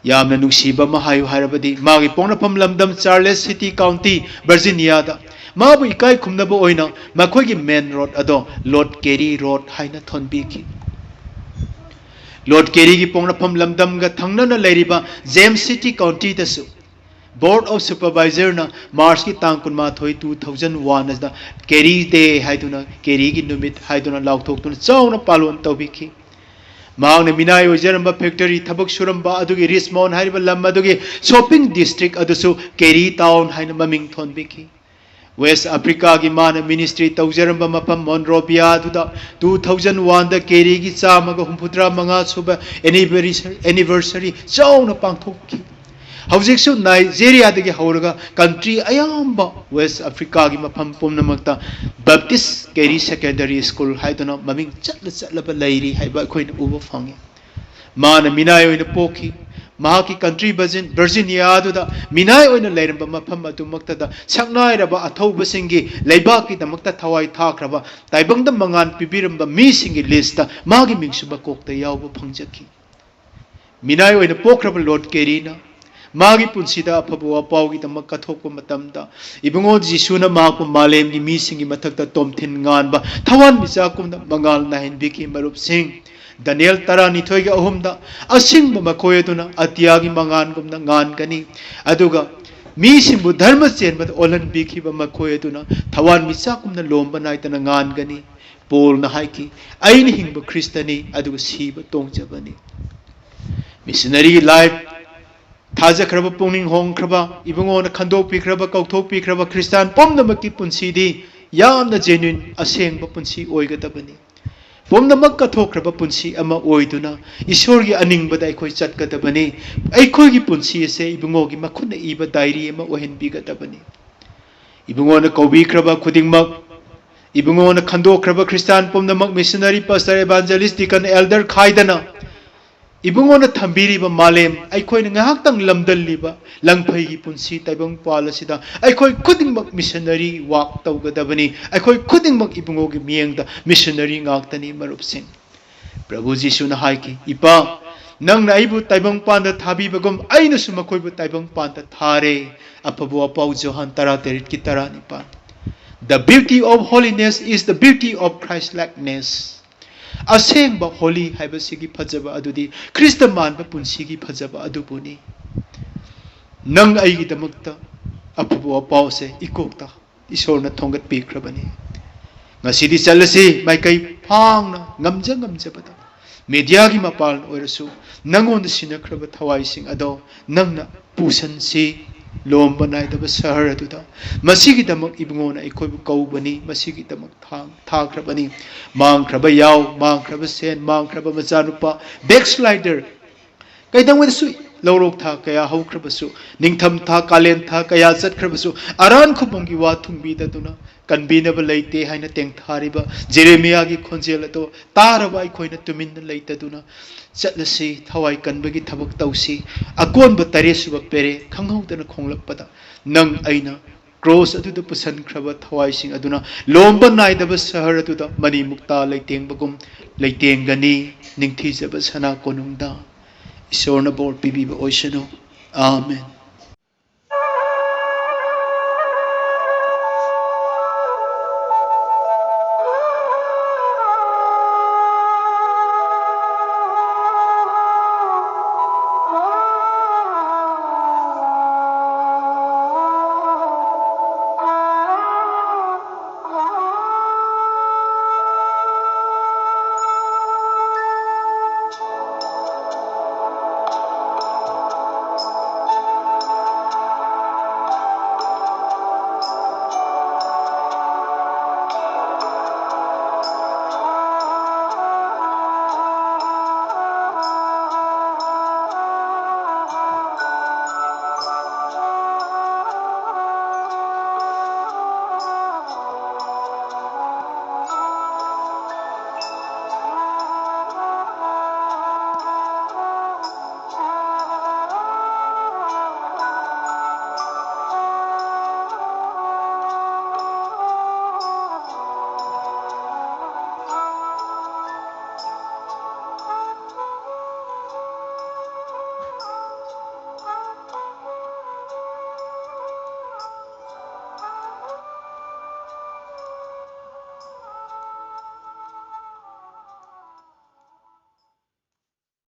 ꯌꯥꯝꯅ ꯅꯨꯡꯁꯤꯕ ꯑꯃ ꯍꯥꯏꯌꯨ ꯍꯥꯏꯔꯕꯗꯤ, ꯃꯥꯒꯤ ꯄꯣꯛꯅꯐꯝ ꯂꯝꯗꯝ ꯆꯥꯔꯂꯦꯁ ꯁꯤꯇꯤ ꯀꯥꯎꯟꯇꯤ, ꯚꯔꯖꯤꯅꯤꯌꯥꯗ ꯃꯥꯕꯨ ꯏꯀꯥꯏ ꯈꯨꯝꯅꯕ ꯑꯣꯏꯅ ꯃꯈꯣꯏꯒꯤ main road ꯑꯗꯣ ꯂꯣꯔꯗ ꯀꯦꯔꯤ ꯔꯣꯗ ꯍꯥꯏꯅ ꯊꯣꯟꯕꯤꯈꯤ꯫ ꯂꯣꯔꯗ ꯀꯦꯔꯤꯒꯤ ꯄꯣꯛꯅꯐꯝ ꯂꯝꯗꯝꯒ ꯊꯪꯅꯅ ꯂꯩꯔꯤꯕ ꯖꯦꯝꯁ ꯁꯤꯇꯤ ꯀꯥꯎꯟꯇꯤꯗꯁꯨ Board of Supervisor ꯅ ꯃꯥꯔꯆꯀꯤ ꯇꯥꯡ ꯀꯨꯟꯃꯥꯊꯣꯏ, two thousand one ꯑꯁꯤꯗ ꯀꯦꯔꯤ ꯗꯦ ꯍꯥꯏꯗꯨꯅ, ꯀꯦꯔꯤꯒꯤ ꯅꯨꯃꯤꯠ ꯍꯥꯏꯗꯨꯅ ꯂꯥꯎꯊꯣꯛꯇꯨꯅ ꯆꯥꯎꯅ ꯄꯥꯂꯣꯟ ꯇꯧꯕꯤꯈꯤ꯫ ꯃꯍꯥꯛꯅ ꯃꯤꯅꯥꯏ ꯑꯣꯏꯖꯔꯝꯕ factory ꯊꯕꯛ ꯁꯨꯔꯝꯕ ꯑꯗꯨꯒꯤ ꯔꯤꯁꯃꯣꯟ ꯍꯥꯏꯔꯤꯕ ꯂꯝ ꯑꯗꯨꯒꯤ shopping district ꯑꯗꯨꯁꯨ ꯀꯦꯔꯤ ꯇꯥꯎꯟ ꯍꯥꯏꯅ ꯃꯃꯤꯡ ꯊꯣꯟꯕꯤꯈꯤ꯫ West Africaꯒꯤ ꯃꯥꯅ ministry ꯇꯧꯖꯔꯝꯕ ꯃꯐꯝ Monrovia ꯑꯗꯨꯗ two thousand oneꯗ ꯀꯦꯔꯤꯒꯤ ꯆꯥꯝꯃꯒ ꯍꯨꯝꯐꯨꯇꯔꯥ ꯃꯉꯥ ꯁꯨꯕ anniversary, anniversary ꯆꯥꯎꯅ ꯄꯥꯡꯊꯣꯛꯈꯤ꯫ ꯍꯧꯖꯤꯛꯁꯨ Nigeriaꯗꯒꯤ ꯍꯧꯔꯒ country ꯑꯌꯥꯝꯕ West Africaꯒꯤ ꯃꯐꯝ ꯄꯨꯝꯅꯃꯛꯇ Baptist Carey Secondary School ꯍꯥꯏꯗꯨꯅ ꯃꯃꯤꯡ ꯆꯠꯂ ꯆꯠꯂꯕ ꯂꯩꯔꯤ ꯍꯥꯏꯕ ꯑꯩꯈꯣꯏꯅ ꯎꯕ ꯐꯪꯉꯤ꯫ ꯃꯥꯅ ꯃꯤꯅꯥꯏ ꯑꯣꯏꯅ ꯄꯣꯛꯈꯤ꯫ ꯃꯍꯥꯛꯀꯤ country Virgin-, Virginia ꯑꯗꯨꯗ ꯃꯤꯅꯥꯏ ꯑꯣꯏꯅ ꯂꯩꯔꯝꯕ ꯃꯐꯝ ꯑꯗꯨꯃꯛꯇꯗ ꯁꯛꯅꯥꯏꯔꯕ ꯑꯊꯧꯕꯁꯤꯡꯒꯤ ꯂꯩꯕꯥꯛꯀꯤꯗꯃꯛꯇ ꯊꯋꯥꯏ ꯊꯥꯈ꯭ꯔꯕ ꯇꯥꯏꯕꯪꯗ ꯃꯉꯥꯜ ꯄꯤꯕꯤꯔꯝꯕ ꯃꯤꯁꯤꯡꯒꯤ listꯇ ꯃꯥꯒꯤ ꯃꯤꯡꯁꯨ ꯃꯀꯣꯛꯇ ꯌꯥꯎꯕ ꯐꯪꯖꯈꯤ꯫ ꯃꯤꯅꯥꯏ ꯑꯣꯏꯅ ꯄꯣꯛꯈ꯭ꯔꯕ Lord Careyꯅ ꯃꯥꯒꯤ ꯄꯨꯟꯁꯤꯗ ꯑꯐꯕ ꯋꯥꯄꯥꯎꯒꯤꯗꯃꯛ ꯀꯠꯊꯣꯛꯄ ꯃꯇꯝꯗ, ꯏꯕꯨꯡꯉꯣ ꯖꯤꯁꯨꯅ ꯃꯍꯥꯛꯄꯨ ꯃꯥꯂꯦꯝꯒꯤ ꯃꯤꯁꯤꯡꯒꯤ ꯃꯊꯛꯇ ꯇꯣꯝꯊꯤꯟ ꯉꯥꯟꯕ ꯊꯋꯥꯟꯃꯤꯆꯥꯛꯀꯨꯝꯅ ꯃꯉꯥꯜ ꯅꯥꯏꯍꯟꯕꯤꯈꯤ꯫ ꯃꯔꯨꯞꯁꯤꯡ, ꯗꯥꯅꯤꯌꯦꯜ ꯇꯔꯥꯅꯤꯊꯣꯏꯒ ꯑꯍꯨꯝꯗ, "ꯑꯁꯤꯡꯕ ꯃꯈꯣꯏ ꯑꯗꯨꯅ ꯑꯇꯤꯌꯥꯒꯤ ꯃꯉꯥꯜꯒꯨꯝꯅ ꯉꯥꯟꯒꯅꯤ"꯫ ꯑꯗꯨꯒ ꯃꯤꯁꯤꯡꯕꯨ ꯙꯔꯃ ꯆꯦꯟꯕꯗ ꯑꯣꯜꯍꯟꯕꯤꯈꯤꯕ ꯃꯈꯣꯏ ꯑꯗꯨꯅ ꯊꯋꯥꯟꯃꯤꯆꯥꯛꯀꯨꯝꯅ ꯂꯣꯝꯕ ꯅꯥꯏꯗꯅ ꯉꯥꯟꯒꯅꯤ꯫ ꯄꯣꯜꯅ ꯍꯥꯏꯈꯤ, "ꯑꯩꯅ ꯍꯤꯡꯕ ꯈ꯭ꯔꯤꯁꯇꯅꯤ, ꯑꯗꯨꯒ ꯁꯤꯕ ꯇꯣꯡꯖꯕꯅꯤ"꯫ Missionaryꯒꯤ life ꯊꯥꯖꯈ꯭ꯔꯕ, ꯄꯨꯛꯅꯤꯡ ꯍꯣꯡꯈ꯭ꯔꯕ, ꯏꯕꯨꯡꯉꯣꯅ ꯈꯟꯗꯣꯛꯄꯤꯈ꯭ꯔꯕ, ꯀꯧꯊꯣꯛꯄꯤꯈ꯭ꯔꯕ ꯈ꯭ꯔꯤꯁꯇꯥꯟ ꯄꯨꯝꯅꯃꯛꯀꯤ ꯄꯨꯟꯁꯤꯗꯤ ꯌꯥꯝꯅ genuine, ꯑꯁꯦꯡꯕ ꯄꯨꯟꯁꯤ ꯑꯣꯏꯒꯗꯕꯅꯤ꯫ ꯄꯨꯝꯅꯃꯛ ꯀꯠꯊꯣꯛꯈ꯭ꯔꯕ ꯄꯨꯟꯁꯤ ꯑꯃ ꯑꯣꯏꯗꯨꯅ ꯏꯁꯣꯔꯒꯤ ꯑꯅꯤꯡꯕꯗ ꯑꯩꯈꯣꯏ ꯆꯠꯀꯗꯕꯅꯤ꯫ ꯑꯩꯈꯣꯏꯒꯤ ꯄꯨꯟꯁꯤ ꯑꯁꯦ ꯏꯕꯨꯡꯉꯣꯒꯤ ꯃꯈꯨꯠꯅ ꯏꯕ diary ꯑꯃ ꯑꯣꯏꯍꯟꯕꯤꯒꯗꯕꯅꯤ꯫ ꯏꯕꯨꯡꯉꯣꯅ ꯀꯧꯕꯤꯈ꯭ꯔꯕ ꯈꯨꯗꯤꯡꯃꯛ, ꯏꯕꯨꯡꯉꯣꯅ ꯈꯟꯗꯣꯛꯈ꯭ꯔꯕ ꯈ꯭ꯔꯤꯁꯇꯥꯟ ꯄꯨꯝꯅꯃꯛ, missionary, pastor, evangelist, deacon, elder ꯈꯥꯏꯗꯅ, ꯏꯕꯨꯡꯉꯣꯅ ꯊꯝꯕꯤꯔꯤꯕ ꯃꯥꯂꯦꯝ, ꯑꯩꯈꯣꯏꯅ ꯉꯥꯏꯍꯥꯛꯇꯪ ꯂꯝꯗꯜꯂꯤꯕ ꯂꯪꯐꯩꯒꯤ ꯄꯨꯟꯁꯤ ꯇꯥꯏꯕꯪꯄꯥꯜ ꯑꯁꯤꯗ ꯑꯩꯈꯣꯏ ꯈꯨꯗꯤꯡꯃꯛ missionary work ꯇꯧꯒꯗꯕꯅꯤ꯫ ꯑꯩꯈꯣꯏ ꯈꯨꯗꯤꯡꯃꯛ ꯏꯕꯨꯡꯉꯣꯒꯤ ꯃꯤꯠꯌꯦꯡꯗ missionary ꯉꯥꯛꯇꯅꯤ, ꯃꯔꯨꯞꯁꯤꯡ꯫ ꯄ꯭ꯔꯚꯨ ꯖꯤꯁꯨꯅ ꯍꯥꯏꯈꯤ, "ꯏꯄꯥ, ꯅꯪꯅ ꯑꯩꯕꯨ ꯇꯥꯏꯕꯪꯄꯥꯟꯗ ꯊꯥꯕꯤꯕꯒꯨꯝ ꯑꯩꯅꯁꯨ ꯃꯈꯣꯏꯕꯨ ꯇꯥꯏꯕꯪꯄꯥꯟꯗ ꯊꯥꯔꯦ"꯫ ꯑꯐꯕ ꯋꯥꯄꯥꯎ ꯖꯣꯍꯥꯟ ꯇꯔꯥꯇꯔꯦꯠꯀꯤ ꯇꯔꯥꯅꯤꯄꯥꯟ꯫ "The beauty of holiness is the beauty of Christ-likeness." ꯑꯁꯦꯡꯕ holy ꯍꯥꯏꯕꯁꯤꯒꯤ ꯐꯖꯕ ꯑꯗꯨꯗꯤ ꯈ꯭ꯔꯤꯁꯇ ꯃꯥꯟꯕ ꯄꯨꯟꯁꯤꯒꯤ ꯐꯖꯕ ꯑꯗꯨꯕꯨꯅꯤ꯫ ꯅꯪ ꯑꯩꯒꯤꯗꯃꯛꯇ ꯑꯐꯕ ꯋꯥꯄꯥꯎꯁꯦ ꯏꯀꯣꯛꯇ ꯏꯁꯣꯔꯅ ꯊꯣꯡꯒꯠꯄꯤꯈ꯭ꯔꯕꯅꯤ꯫ ꯉꯁꯤꯗꯤ ꯆꯠꯂꯁꯤ ꯃꯥꯏꯀꯩ ꯐꯥꯡꯅ, ꯉꯝꯖ ꯉꯝꯖꯕꯗ꯫ Mediaꯒꯤ ꯃꯄꯥꯟ ꯑꯣꯏꯔꯁꯨ ꯅꯪꯉꯣꯟꯗ ꯁꯤꯟꯅꯈ꯭ꯔꯕ ꯊꯋꯥꯏꯁꯤꯡ ꯑꯗꯣ ꯅꯪꯅ ꯄꯨꯁꯟꯁꯤ꯫ ꯂꯣꯝꯕ ꯅꯥꯏꯗꯕ ꯁꯍꯔ ꯑꯗꯨꯗ꯫ ꯃꯁꯤꯒꯤꯗꯃꯛ ꯏꯕꯨꯡꯉꯣꯅ ꯑꯩꯈꯣꯏꯕꯨ ꯀꯧꯕꯅꯤ, ꯃꯁꯤꯒꯤꯗꯃꯛ ꯊꯥꯡ-, ꯊꯥꯈ꯭ꯔꯕꯅꯤ꯫ ꯃꯥꯡꯈ꯭ꯔꯕ ꯌꯥꯎ, ꯃꯥꯡꯈ꯭ꯔꯕ ꯁꯦꯟ, ꯃꯥꯡꯈ꯭ꯔꯕ ꯃꯆꯥꯅꯨꯄꯥ, backslider, ꯀꯩꯗꯧꯉꯩꯗꯁꯨ ꯂꯧꯔꯣꯛ ꯊꯥ ꯀꯌꯥ ꯍꯧꯈ꯭ꯔꯕꯁꯨ, ꯅꯤꯡꯊꯝ ꯊꯥ, ꯀꯥꯂꯦꯟ ꯊꯥ ꯀꯌꯥ ꯆꯠꯈ꯭ꯔꯕꯁꯨ, ꯑꯔꯥꯟ ꯈꯨꯕꯝꯒꯤ ꯋꯥ ꯊꯨꯡꯕꯤꯗꯗꯨꯅ, ꯀꯟꯕꯤꯅꯕ ꯂꯩꯇꯦ ꯍꯥꯏꯅ ꯇꯦꯡꯊꯥꯔꯤꯕ ꯖꯦꯔꯦꯃꯤꯌꯥꯒꯤ ꯈꯣꯟꯖꯦꯜ ꯑꯗꯣ ꯇꯥꯔꯕ ꯑꯩꯈꯣꯏꯅ ꯇꯨꯃꯤꯟꯅ ꯂꯩꯇꯗꯨꯅ ꯆꯠꯂꯁꯤ, ꯊꯋꯥꯏ ꯀꯟꯕꯒꯤ ꯊꯕꯛ ꯇꯧꯁꯤ꯫ ꯑꯀꯣꯟꯕ ꯇꯔꯦꯠꯁꯨꯕ ꯄꯦꯔꯦ ꯈꯪꯍꯧꯗꯅ ꯈꯣꯡꯂꯛꯄꯗ, ꯅꯪ ꯑꯩꯅ ꯀ꯭ꯔꯣꯁ ꯑꯗꯨꯗ ꯄꯨꯁꯟꯈ꯭ꯔꯕ ꯊꯋꯥꯏꯁꯤꯡ ꯑꯗꯨꯅ ꯂꯣꯝꯕ ꯅꯥꯏꯗꯕ ꯁꯍꯔ ꯑꯗꯨꯗ ꯃꯅꯤ ꯃꯨꯛꯇꯥ ꯂꯩꯇꯦꯡꯕꯒꯨꯝ ꯂꯩꯇꯦꯡꯒꯅꯤ꯫ ꯅꯤꯡꯊꯤꯖꯕ ꯁꯅꯥ ꯀꯣꯅꯨꯡꯗ ꯏꯁꯣꯔꯅ ꯕꯣꯔ ꯄꯤꯕꯤꯕ ꯑꯣꯏꯁꯅꯨ꯫ ꯑꯥꯃꯦꯟ꯫